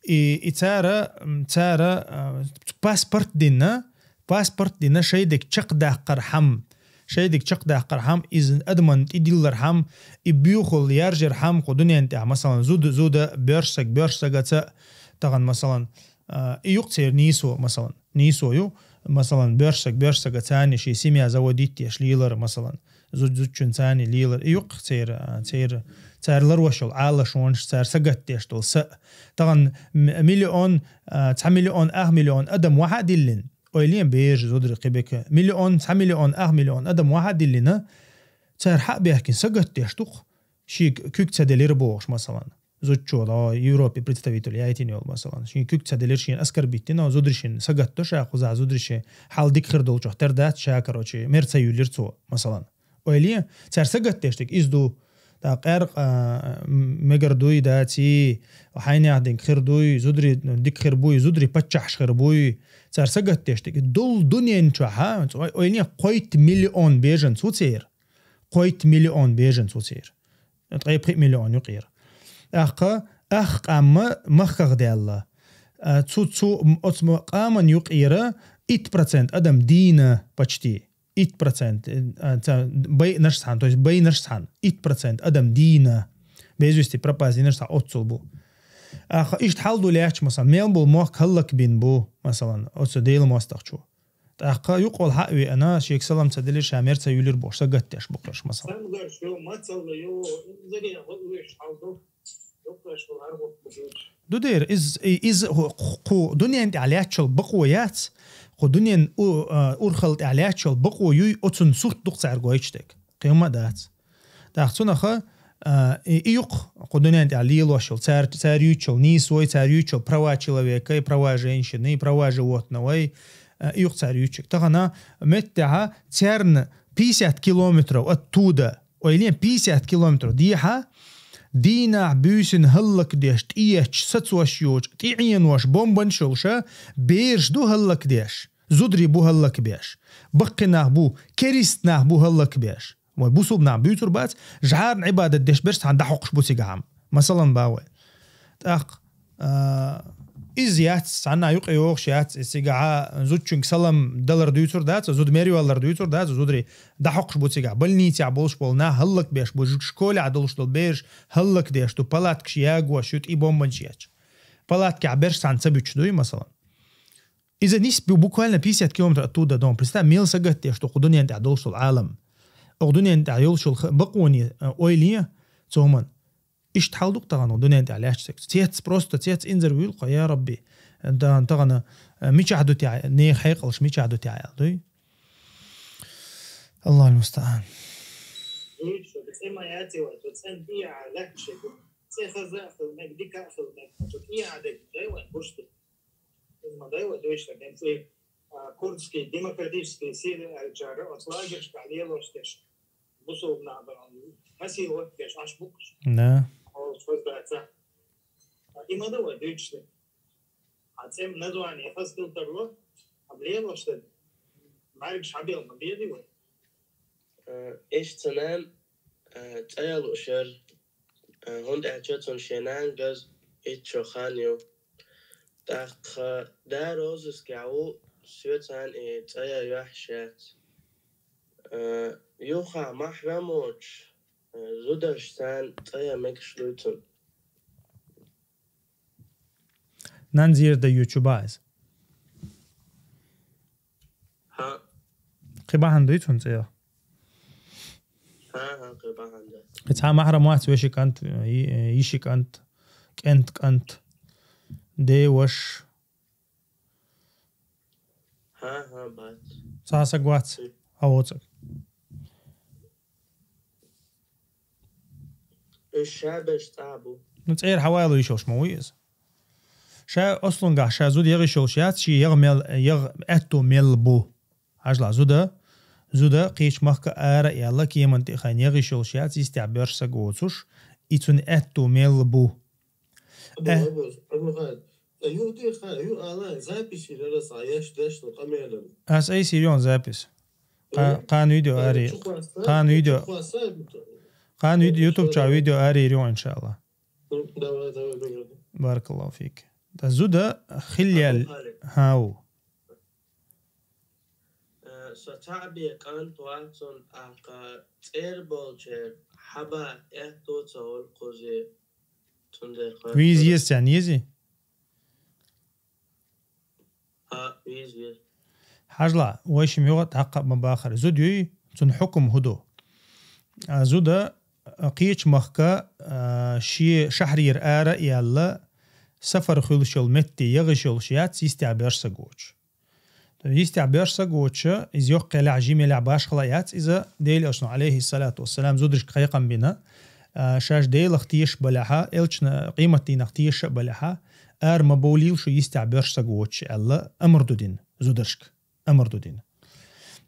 и, и цара, м, цара, а, паспорт дина, паспорт дина шайн дерг чекхдаккхархьама, шайн дерг чекхдаккхархьама, иза адамна тӀедиллархьама, и боьхалла яржархьама кху дуьнен тӀехь, масалан, зуда, зуда, боьрша саг, боьрша сагаца, тахана, масалан, а, и ю-кх церан нийсо, масалан. Нийсо ю, масалан, боьрша саг, боьрша сагаца, царна шен семья заводить еш лелар, масалан. Зуд-, зудчун царна лелар. И ю-кх церан, а, церан, цара ларвеш йолу Ӏалашонаш, цара сагатдеш долу са. Тахана м-, миллион, а, цхьа миллион, ах миллион адам вахьа а диллина. Ойла е, бераш, зударий, кхин бекан. Миллион, цхьа миллион, ах миллион адам вахьа а диллина, цара хьа а баьхкина сагатдеш ду-кх, шега куьг ца делира бохуш, масалан. Зудчо, да, Европе представитель яйтина йолу, масалан. Шен куьг ца делира, шена оскорбить дина, зударий шена сагатдо ша, кхузахь зударий шен хьал дика хир долчух тера дац ша, короче, мер ца юьллира цо, масалан. Ойла е, цара сагатдеш дерг иза ду. ТӀаккха къаьркъа, а, м-, мегар дуй, даций, хьайнех дерг хир дуй, зударий дика хир буй, зударий паччахьаш хир буй. Цара сагатдеш дерг. Дул дуьнен чохь, а, ой-, ойла е, кхойтта миллион беженец ву церан. Кхойтта миллион беженец ву церан. Ткъе пхи миллион юкъера. ТӀаккха ах къам махках даьлла. А, цу, цу, м-, оцу м-, къаман юкъера итт процент адам дийна почти. Итт процент, э, а, ца, байинарш цхьаьна, то есть байинарш цхьаьна, итт процент адам дийна, без вести пропасть динарш цхьаьна оццул бу. Аха, иштта хьал ду лаьтташ, масалан, мел болу мохк хӀаллакбина бу, масалан, оцу Делан мостагӀчо. ТӀаккха юкъахула хьа а веана, шега салам ца делира, ша мер ца юьллира бохуш, сагатдеш бу кхерш, масалан. Цамгарш ю, мацалла ю, инзаре гӀо уьш хьал ду. Ду дера, из, и-, из ху-, ху-, кху дуьнен тӀехь лаьтташ йолу бакъо яц, кху дуьнен у-, а, урхалла тӀехь лаьтташ йолу бакъо юй, оцунна сурт ду-кх цаьрга гойтуш дерг. Кхин хӀумма а дац. ТӀаккха цунах, а, и, и ю-кх кху дуьнен тӀехь лелош йолу, цара, цара юьйцуш йолу нийсой, цара юьйцуш йолу права человека, и права женщины, и права животного, и, а, и ю-кх цара юьйцуш йолу. Тахана меттехьа царна пятьдесят километров оттуда, ойла е, пятьдесят километров дехьа, дийнахь буьйсина хӀаллакдеш, тӀеэцча сацош йоцуш, тӀеӀенош, бомбанаш йолуша, бераш ду хӀаллакдеш, зударий бу хӀаллакбеш, баккхий нах бу, керист нах бу хӀаллакбеш. Вай бусулба нах буьйцур бац, жӀарна Ӏибадат деш берш цхьаьна дӀахьокхуш бу цигахьама. Масалан, бан вай. ТӀаккха, а, Из яц, цхьанна юкъе йогӀуш яц, из цигахьа зудчуьнга салам далар дуьйцур дац, зуда мер йоаллар дуьйцур дац, зударий дӀахьокхуш бу цигахь. Больницехь болуш болу нах хӀаллакдеш бу, школехь долуш долу бераш хӀаллакдеш ду, палаткаш ягош ю, тӀе бомбанаш ечу. Палаткехь берш цхьаьна ца буьтуш дуй, масалан. Иза нисбу буквально пятьдесят километр оттуда дом. Представь, мел сагатдеш ду кху дуьнен тӀехь долуш долу Ӏалам. Окху дуьнен тӀехь йолуш йолу х-, бакъоне, а, ойла е цу хӀуман. Иштта хьал ду-кх тахана дуьнен тӀехь лаьтташ стаг. Цец просто, цец инзар вуьйлу кхо, я Рабби. Да, тахана, а, мичахь ду тя, нехан хьекъалш мичахь ду тя аьлла дуй? Аллахул мустаан. Вуьйцу, цӀе ма яций вай, цу цӀен тӀехьа лаьтташ ду. ЦӀе хаза а хила мега, дика а хила мега, цу тӀехьа дерг дай вай, гуш ду. Иза ма дай вай дуьйцург, хӀинца и, а, курдский демократический силы аьллачара оцу лагершкахь лелош дерш, бусулба нах бан, насиловать дерш Ӏаш бу-кх уьш. Да. Олуш хаза дац. А, и ма дай вай дуьйцург. А цӀен название хаза хила тарло, а лелош дерг бӀаьргаш хьабелла ма бегӀий вай. Э, иштта ца нан, э, цӀа ялуш яра, э, хӀунда аьлча цунна шен нана газа итт шо хан ю. ТӀаккха да розыскехь ву, соьцан и цӀа ян йохьуш яц. Э, юха махьрам воцуш, э, зударшца цӀа ян мегаш дуй цунна. Нан зер дан йоьчу баьз. ХӀа. Кхин бахьана дуй цунна цӀе ян? ХӀа, хӀа, кхин бахьана ду. Кхин цхьа махьрам вац, вешин кӀант, йи-, йишин кӀант, кӀентан кӀант, ден ваша. ХӀа, хӀа, бац. Цхьа саг вац, хьан воцург? Уьш ша берш цӀа бу. Ну, цӀера хьавалло йиш йолуш ма вуй иза. Ша ослунгахь ша зуда ян йиш йолуш яц, шен ян мел, ян аьтту мел бу. Хьажал, зуда, зуда кхечу махка ара а яьлла, кеманна тӀе а хайна ян йиш йолуш яц, йистехь боьрша саг воцуш, и цуьнан аьтту мел бу. Абу, Э. Абу, Абу Хад, ю де ха, ю ала, запись или раз, а я ж даш, ну, камера. Ас ай сирион запись. Кха-, Э? Кхана видео Э, ари. Чухваса, Кхана видео. Чухваса, Кхана видео, Э, YouTube чохь давай. Видео ари йирион, иншалла. Ну, давай, давай, давай. Баракаллаху фик. Ткъа зуда хилла ял-, Абу Халид. Хьау. Э, со цхьаъ бен кӀант вац цунна, тӀаккха цӀера болчеран хьаба аьтту ца волу кхузе, цундела хӀара Виза еза царна, езий? ХӀа, виза, виза. Хьажал, вай шима юкъа тӀаккха а ма бахара. Зуда юй, цуьнан хьукам хӀун ду? А, зуда, а, кхечу махка, а, шен шахьарера ара а яьлла, сафар хуьлуш йолу метте ян йиш йолуш яц, йистехь боьрша саг воцуш. Йистехь боьрша саг воцуш, иза йоккха елахь, жима елахь, башхалла яц иза, Делан Элчано, алейхиссалату вассалам, зударшка кхайкхам бина, а, шаьш Делах тешаш балехьа, Элчанна къематдийнах тешаш а балехьа, ара ма бовлийла шу йистехь боьрша саг воцуш аьлла, амар ду дина зударшка. Амар ду дина.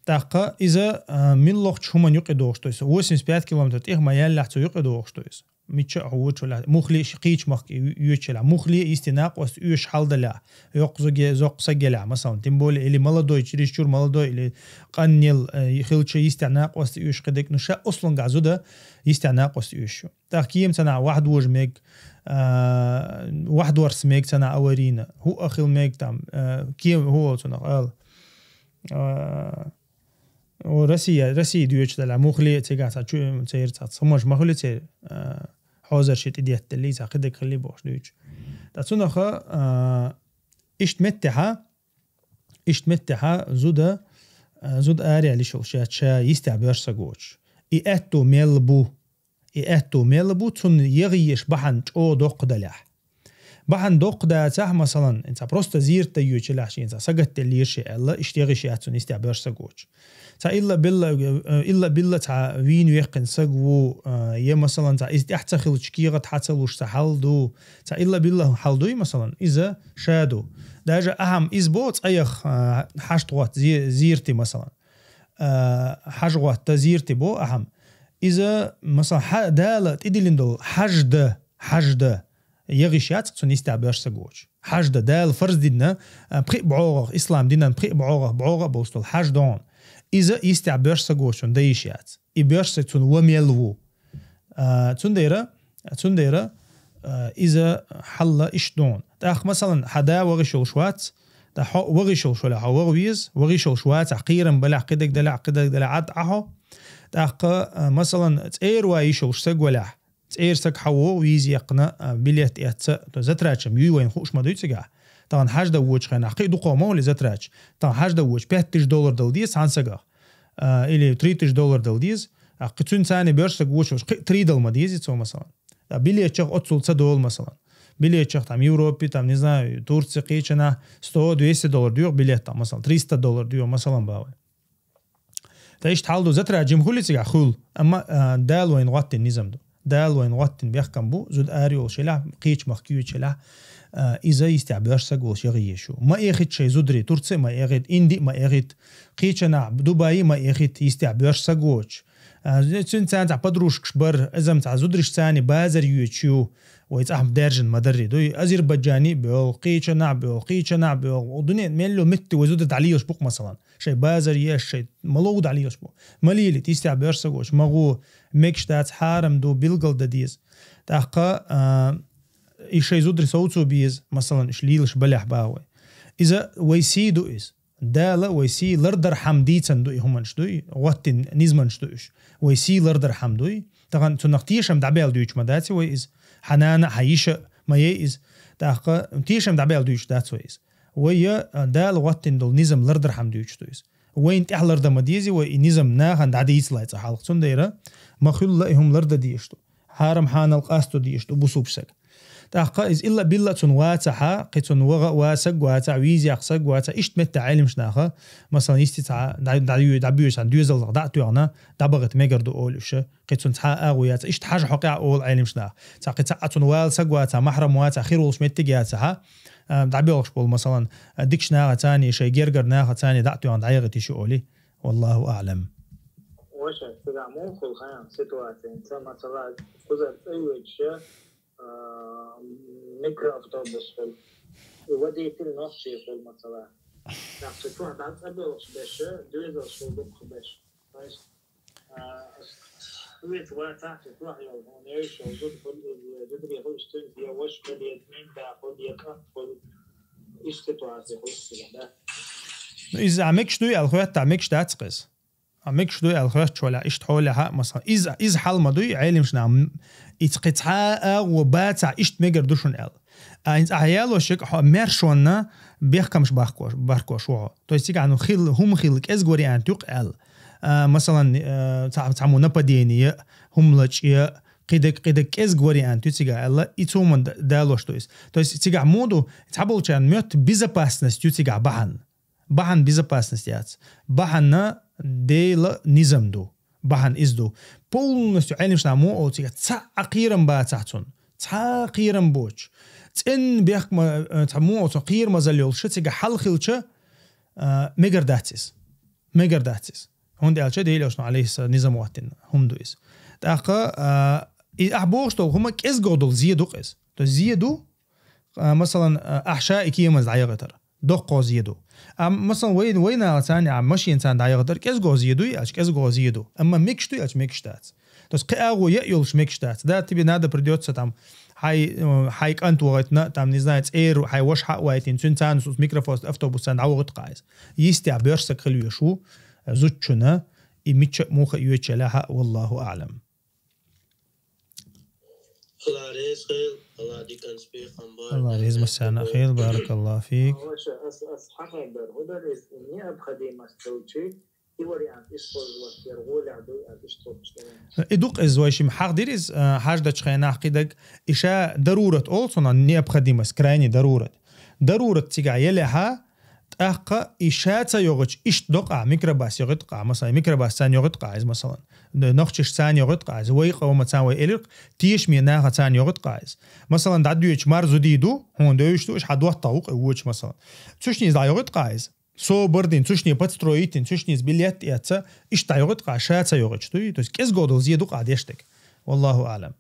ТӀаккха иза, а, муьлххачу хӀуманна юкъа догӀуш ду иза. Восемьдесят пять километр тӀех ма яьллехь цо юкъа догӀуш ду иза. Мичча а хӀу вочу лахь, муххале а ши кхечу махка ю-, йоьдуш елахь. Муххале а йисте накъост оьшуш хьал далахь. Йоккха зуге-, зоккха саг елахь, масалан. Тем более, или молодой, чересчур молодой, или къаннел, э, хилча йистехь накъост оьшуш кхидерг. Ну, ша ослунгахь зуда йистехь накъост оьшуш ю. ТӀаккха кема цхьанхьа вахдожа мега, а, вахдорса мега цхьанхьа аварийна. ХӀуъа хила мега там, а, кема хӀу волу цунах ала. А, о, Россия, Россия доьдуш делахь, муххале а цигахь цхьа чу-, церан цхьа хӀуманаш ма хуьлий церан, а, хьозарший тӀедетталлий, цхьа кхидерг хиллий бохуш дуьйцуш. Ткъа цунах, а, иштта меттехьа, иштта меттехьа зуда, а, зуда ара яла йиш йолуш яц ша йистехь боьрша саг воцуш. И аьтту мел бу. И аьтту мел бу, цунна ян езаш бахьана чӀогӀа доккха далехь. Бахьана доккха дацахь, масалан, цхьа просто зерат дан йоьдуш елахь шена, цхьа сагатделла лелаш ю аьлла, иштта ян йиш яц цунна йистехь боьрша саг воцуш. Цхьа илла-билла, э, илла-билла цхьа вийна веккхина саг ву, э, я, масалан, цхьа иза тӀехь ца хилча кехат хьа ца луш цхьа хьал ду, цхьа илла-билла хьал дуй, масалан, иза ша ду. Даже ахьа-м иза бо цӀа яха, э, хьашт гӀотта зе-, зерате, масалан. Э, хьажа гӀотта зерате бо ахьа-м. Иза, масалан, хьа-, Дала тӀедиллина долу хьаж дан, хьаж дан ян йиш яц-кх цунна йистехь боьрша саг воцуш. Хьаж дан, Дала фарз дина, а, пхи а бӀогӀах, ислам динан пхи а бӀогӀах, бӀогӀа а болуш долу хьаж дан. Иза йистехь боьрша саг воцуш дан йиш яц. И боьрша саг цунна ван мел ву. А, цундела, цундела, Э, иза хьалла иштта ду хьуна. ТӀаккха, масалан, хьа да вагӀа йиш йолуш вац, ткъа хьо вагӀа йиш йолуш валахь, хьо вагӀа веза, вагӀа йиш йолуш вацахь, кхерам балахь, кхидерг далахь, кхидерг далахь, Ӏад Ӏа хьо. ТӀаккха, э, масалан, цӀера ван йиш йолуш саг валахь, цӀера саг хьа вогӀу, виза яьккхина, э, билет эцца, то затрачам юй вайна хууш ма дуй цигахь. Тахана хьажда вочу хенахь, кхин дукха ма хуьлу затрач. Тахана хьажда вочу пять тысяч доллар дала деза цхьана сагах, э, или три тысячи доллар дала деза. А кхин цуьнан царна боьрша саг вочу, кхин три дала ма деза цо, масалан. А билетчах оццул ца долу, масалан. Билетчах там Европе, там, не знаю, Турции, кхечанахь сто, двести доллар доьху билет, там, масалан, триста доллар доьху, масалан, бавай. Ткъа иштта хьал ду, затра жим хуьлу цигахь, хуьлу. Амма, а, Дала вайна гӀоттина низам ду. Дала вайна гӀоттина бехкам бу, зуда ара йолуш елахь, кхечу махка йоьдуш елахь, а, иза йистехь боьрша саг волуш яхъе еза шу. Ма эхийта шайн зударий, Турци а ма эхийта, Инди а ма эхийта, кхечанахь Дубай а ма эхийта, йистехь боьрша саг воцуш. А, цуьнан царна цхьа подружкаш бара, иза-м цхьа зударий, царна базар йоьдуш ю, вай цӀахь даьржина ма дарра дуй, Азербайджане а боьлху, кхечанахь а боьлху, кхечанахь а боьлху, дуьнен мел йолу метте вай зуда дӀалелаш бу-кх, масалан. Шайн базар еш, шайн ма лугу дӀалелаш бу. Ма лелийта, йистехь боьрша саг воцуш, ма гӀо, мегаш дац, хьарам ду, билгал дан деза. ТӀаккха, а, и шайн зударий совцо беза, масалан, уьш лелаш балехь, боху вай. Иза вай сий ду иза. Дала вай сий лардархьама дийцина ду и хӀуманаш дуй, гӀоттина низамаш ду уьш. Вай сий лардархьама дуй. Тахана цунах тешам дӀабаьлла дуьйцуш ма дац вай иза. Хьан нана а, хьан йиша а ма яй иза. ТӀаккха тешам дӀабаьлла дуьйцуш дац вай иза. Вай я, а, Дала гӀоттина долу низам лардархьама дуьйцуш ду иза. Вайна тӀехь лардан ма деза вай и низам, нахана дӀадийцале цкъа хьалха. Цундела ма хуьллу и хӀума лардан дезаш ду. Хьарам-хьанал къасто дезаш ду бусулба саг. ТӀаккха иза илла-билла цунна вацахьа, кхин цунна вагӀа а ван саг вацахь, виза яккха саг вацахь, иштта меттехь Ӏеламнаха, масалан, йисте цхьа дӀа-, дӀа-, дӀабоьжу цхьана доьзаллах дӀа а тоьхна, дӀабахийта мегар ду олуш, кхин цунна цхьа а агӀо яц, иштта хьажа хьо къа олу Ӏеламнаха. Цхьа кхин цхьа а цунна вала саг вацахь, махьрам вацахь, хир волуш меттиг яцахьа, а, дӀабоьлхуш болу, масалан, а, дикачу нахаца а, шайн гергара нахаца а дӀа а тоьхна дӀаяхийта йиш ю олий. Валлаху аӀлам. Ваша, цигахь муха хуьлу хьан ситуацияца, масала, кхузара цӀа йоьдуш, а, микроавтобус хуьлу. И водитель нохчий хуьлу, масала. ТӀаккха цу чохь дӀа цӀа боьлхуш берш, доьзалш хуьлу дукхах берш. То есть, а, хьоьца вацахь, цу чохь йолу, хьуна еш йолу зуда хуьлу, иза зударий хуьлу, цуьнца я ваша хуьлу, я ненан да хуьлу, я кӀант хуьлу. Иштта ситуация хуьлу цигахь, да? Ну, иза а мегаш дуй аьлла хоьттахь, мегаш дац-кх иза. А мегаш дуй аьлла хоьттуш валахь, иштта хьолехьа, масалан, иза, иза хьал ма дуй, Ӏеламнаха, м, иза кхин цхьа а агӀо бацахь, иштта мегар ду шуна аьлла. А хӀинца ахьа ялош ерг хьо маьршонна бехкамаш бахкош, бахкош ву хьо. То есть цигахь, ну, хила, хӀума хила кӀезиг вариант ю-кх аьлла. А, масалан, э, цхьа-, цхьаммо нападение, хӀума лачкъа, кхидерг, кхидерг кӀезиг вариант ю цигахь аьлла, и цу хӀуманна д-, далош ду иза. То есть цигахь муха ду, цхьаболчарна моьтту безопасность ю цигахь бахьана. Бахьана безопасность яц. Бахьана Делан низам ду. Бахьана иза ду. Полностью Ӏеламнаха муха олу цигахь, цхьа а кхерам бацахь цунна. Цхьа а кхерам боцуш. ЦӀена бехк ма, э, цхьа муха олу цунна кхерамазалла йолуш, цигахь хьал хилча, э, мегар дац иза. Мегар дац иза. ХӀунда аьлча Делан Элчано, алейхиссалам, низам гӀоттина хӀума ду иза. ТӀаккха, э, и ахь бохуш долу хӀума кӀезиго долу зе ду-кх иза. То есть зе ду, а, масалан, а, ахь ша и кеманца дӀаяхийтар. Доккхо зе ду. А, масалан, вай, вай нахаца а, а, машинаца а дӀаяхийтар кӀезиго зе дуй аьлча, кӀезиго зе ду. Амма мегаш дуй аьлча, мегаш дац. То есть кхин агӀо я а йолуш мегаш дац. Да, тебе надо, придётся там, хьайн, э, хьайн кӀант вахийтина, там, не знаю, цӀера хьайн ваша хьа а вайтина, цуьнан царна цу микрофост автобусца дӀавахийта-кх иза. Йистехь боьрша саг хила веш ву, э, зудчунна, и мичча а муха а йоьдуш елахь а, валлаху аӀлам. Алла реза хила, Алла диканца бехам бойла. Алла реза массарна а хила, баракаллаху фик. Ваша, ас, ас хьахайдар, хӀун дара иза, необходимость хилча, и вариант использовать яр гӀолехь дуй, ас иштта хӀуттуш ду. И ду-кх иза, вай шимма хьахдира иза, а, хьаждачу хенахь кхидерг, и ша дарурат олу цунах, необходимость, крайний дарурат. Дарурат цигахь елехьа, тӀаккха и ша ца йогӀучу, иштта докъахь, микробас йогӀуьйту-кх, масалан, микробасца йогӀуьйту-кх иза, масалан. Д-, нохчашца йогӀуьйту-кх иза, вай къомаца вай элира-кх, тешаме нахаца йогӀуьйту-кх иза. Масалан, дӀадоьдучу мар зудий ду, хьуна девзаш ду, уьш хьан доттагӀа ву-кх и вочу, масалан. Цуьшница дӀайогӀуьйту-кх иза. Собар дина, цуьшне подстроить дина, цуьшница билет эцна, иштта дӀайогӀуьйту-кх, ша ца йогӀучу дуй, то есть кӀезиго долу зе ду-кх деш дерг. Валлаху аӀлам.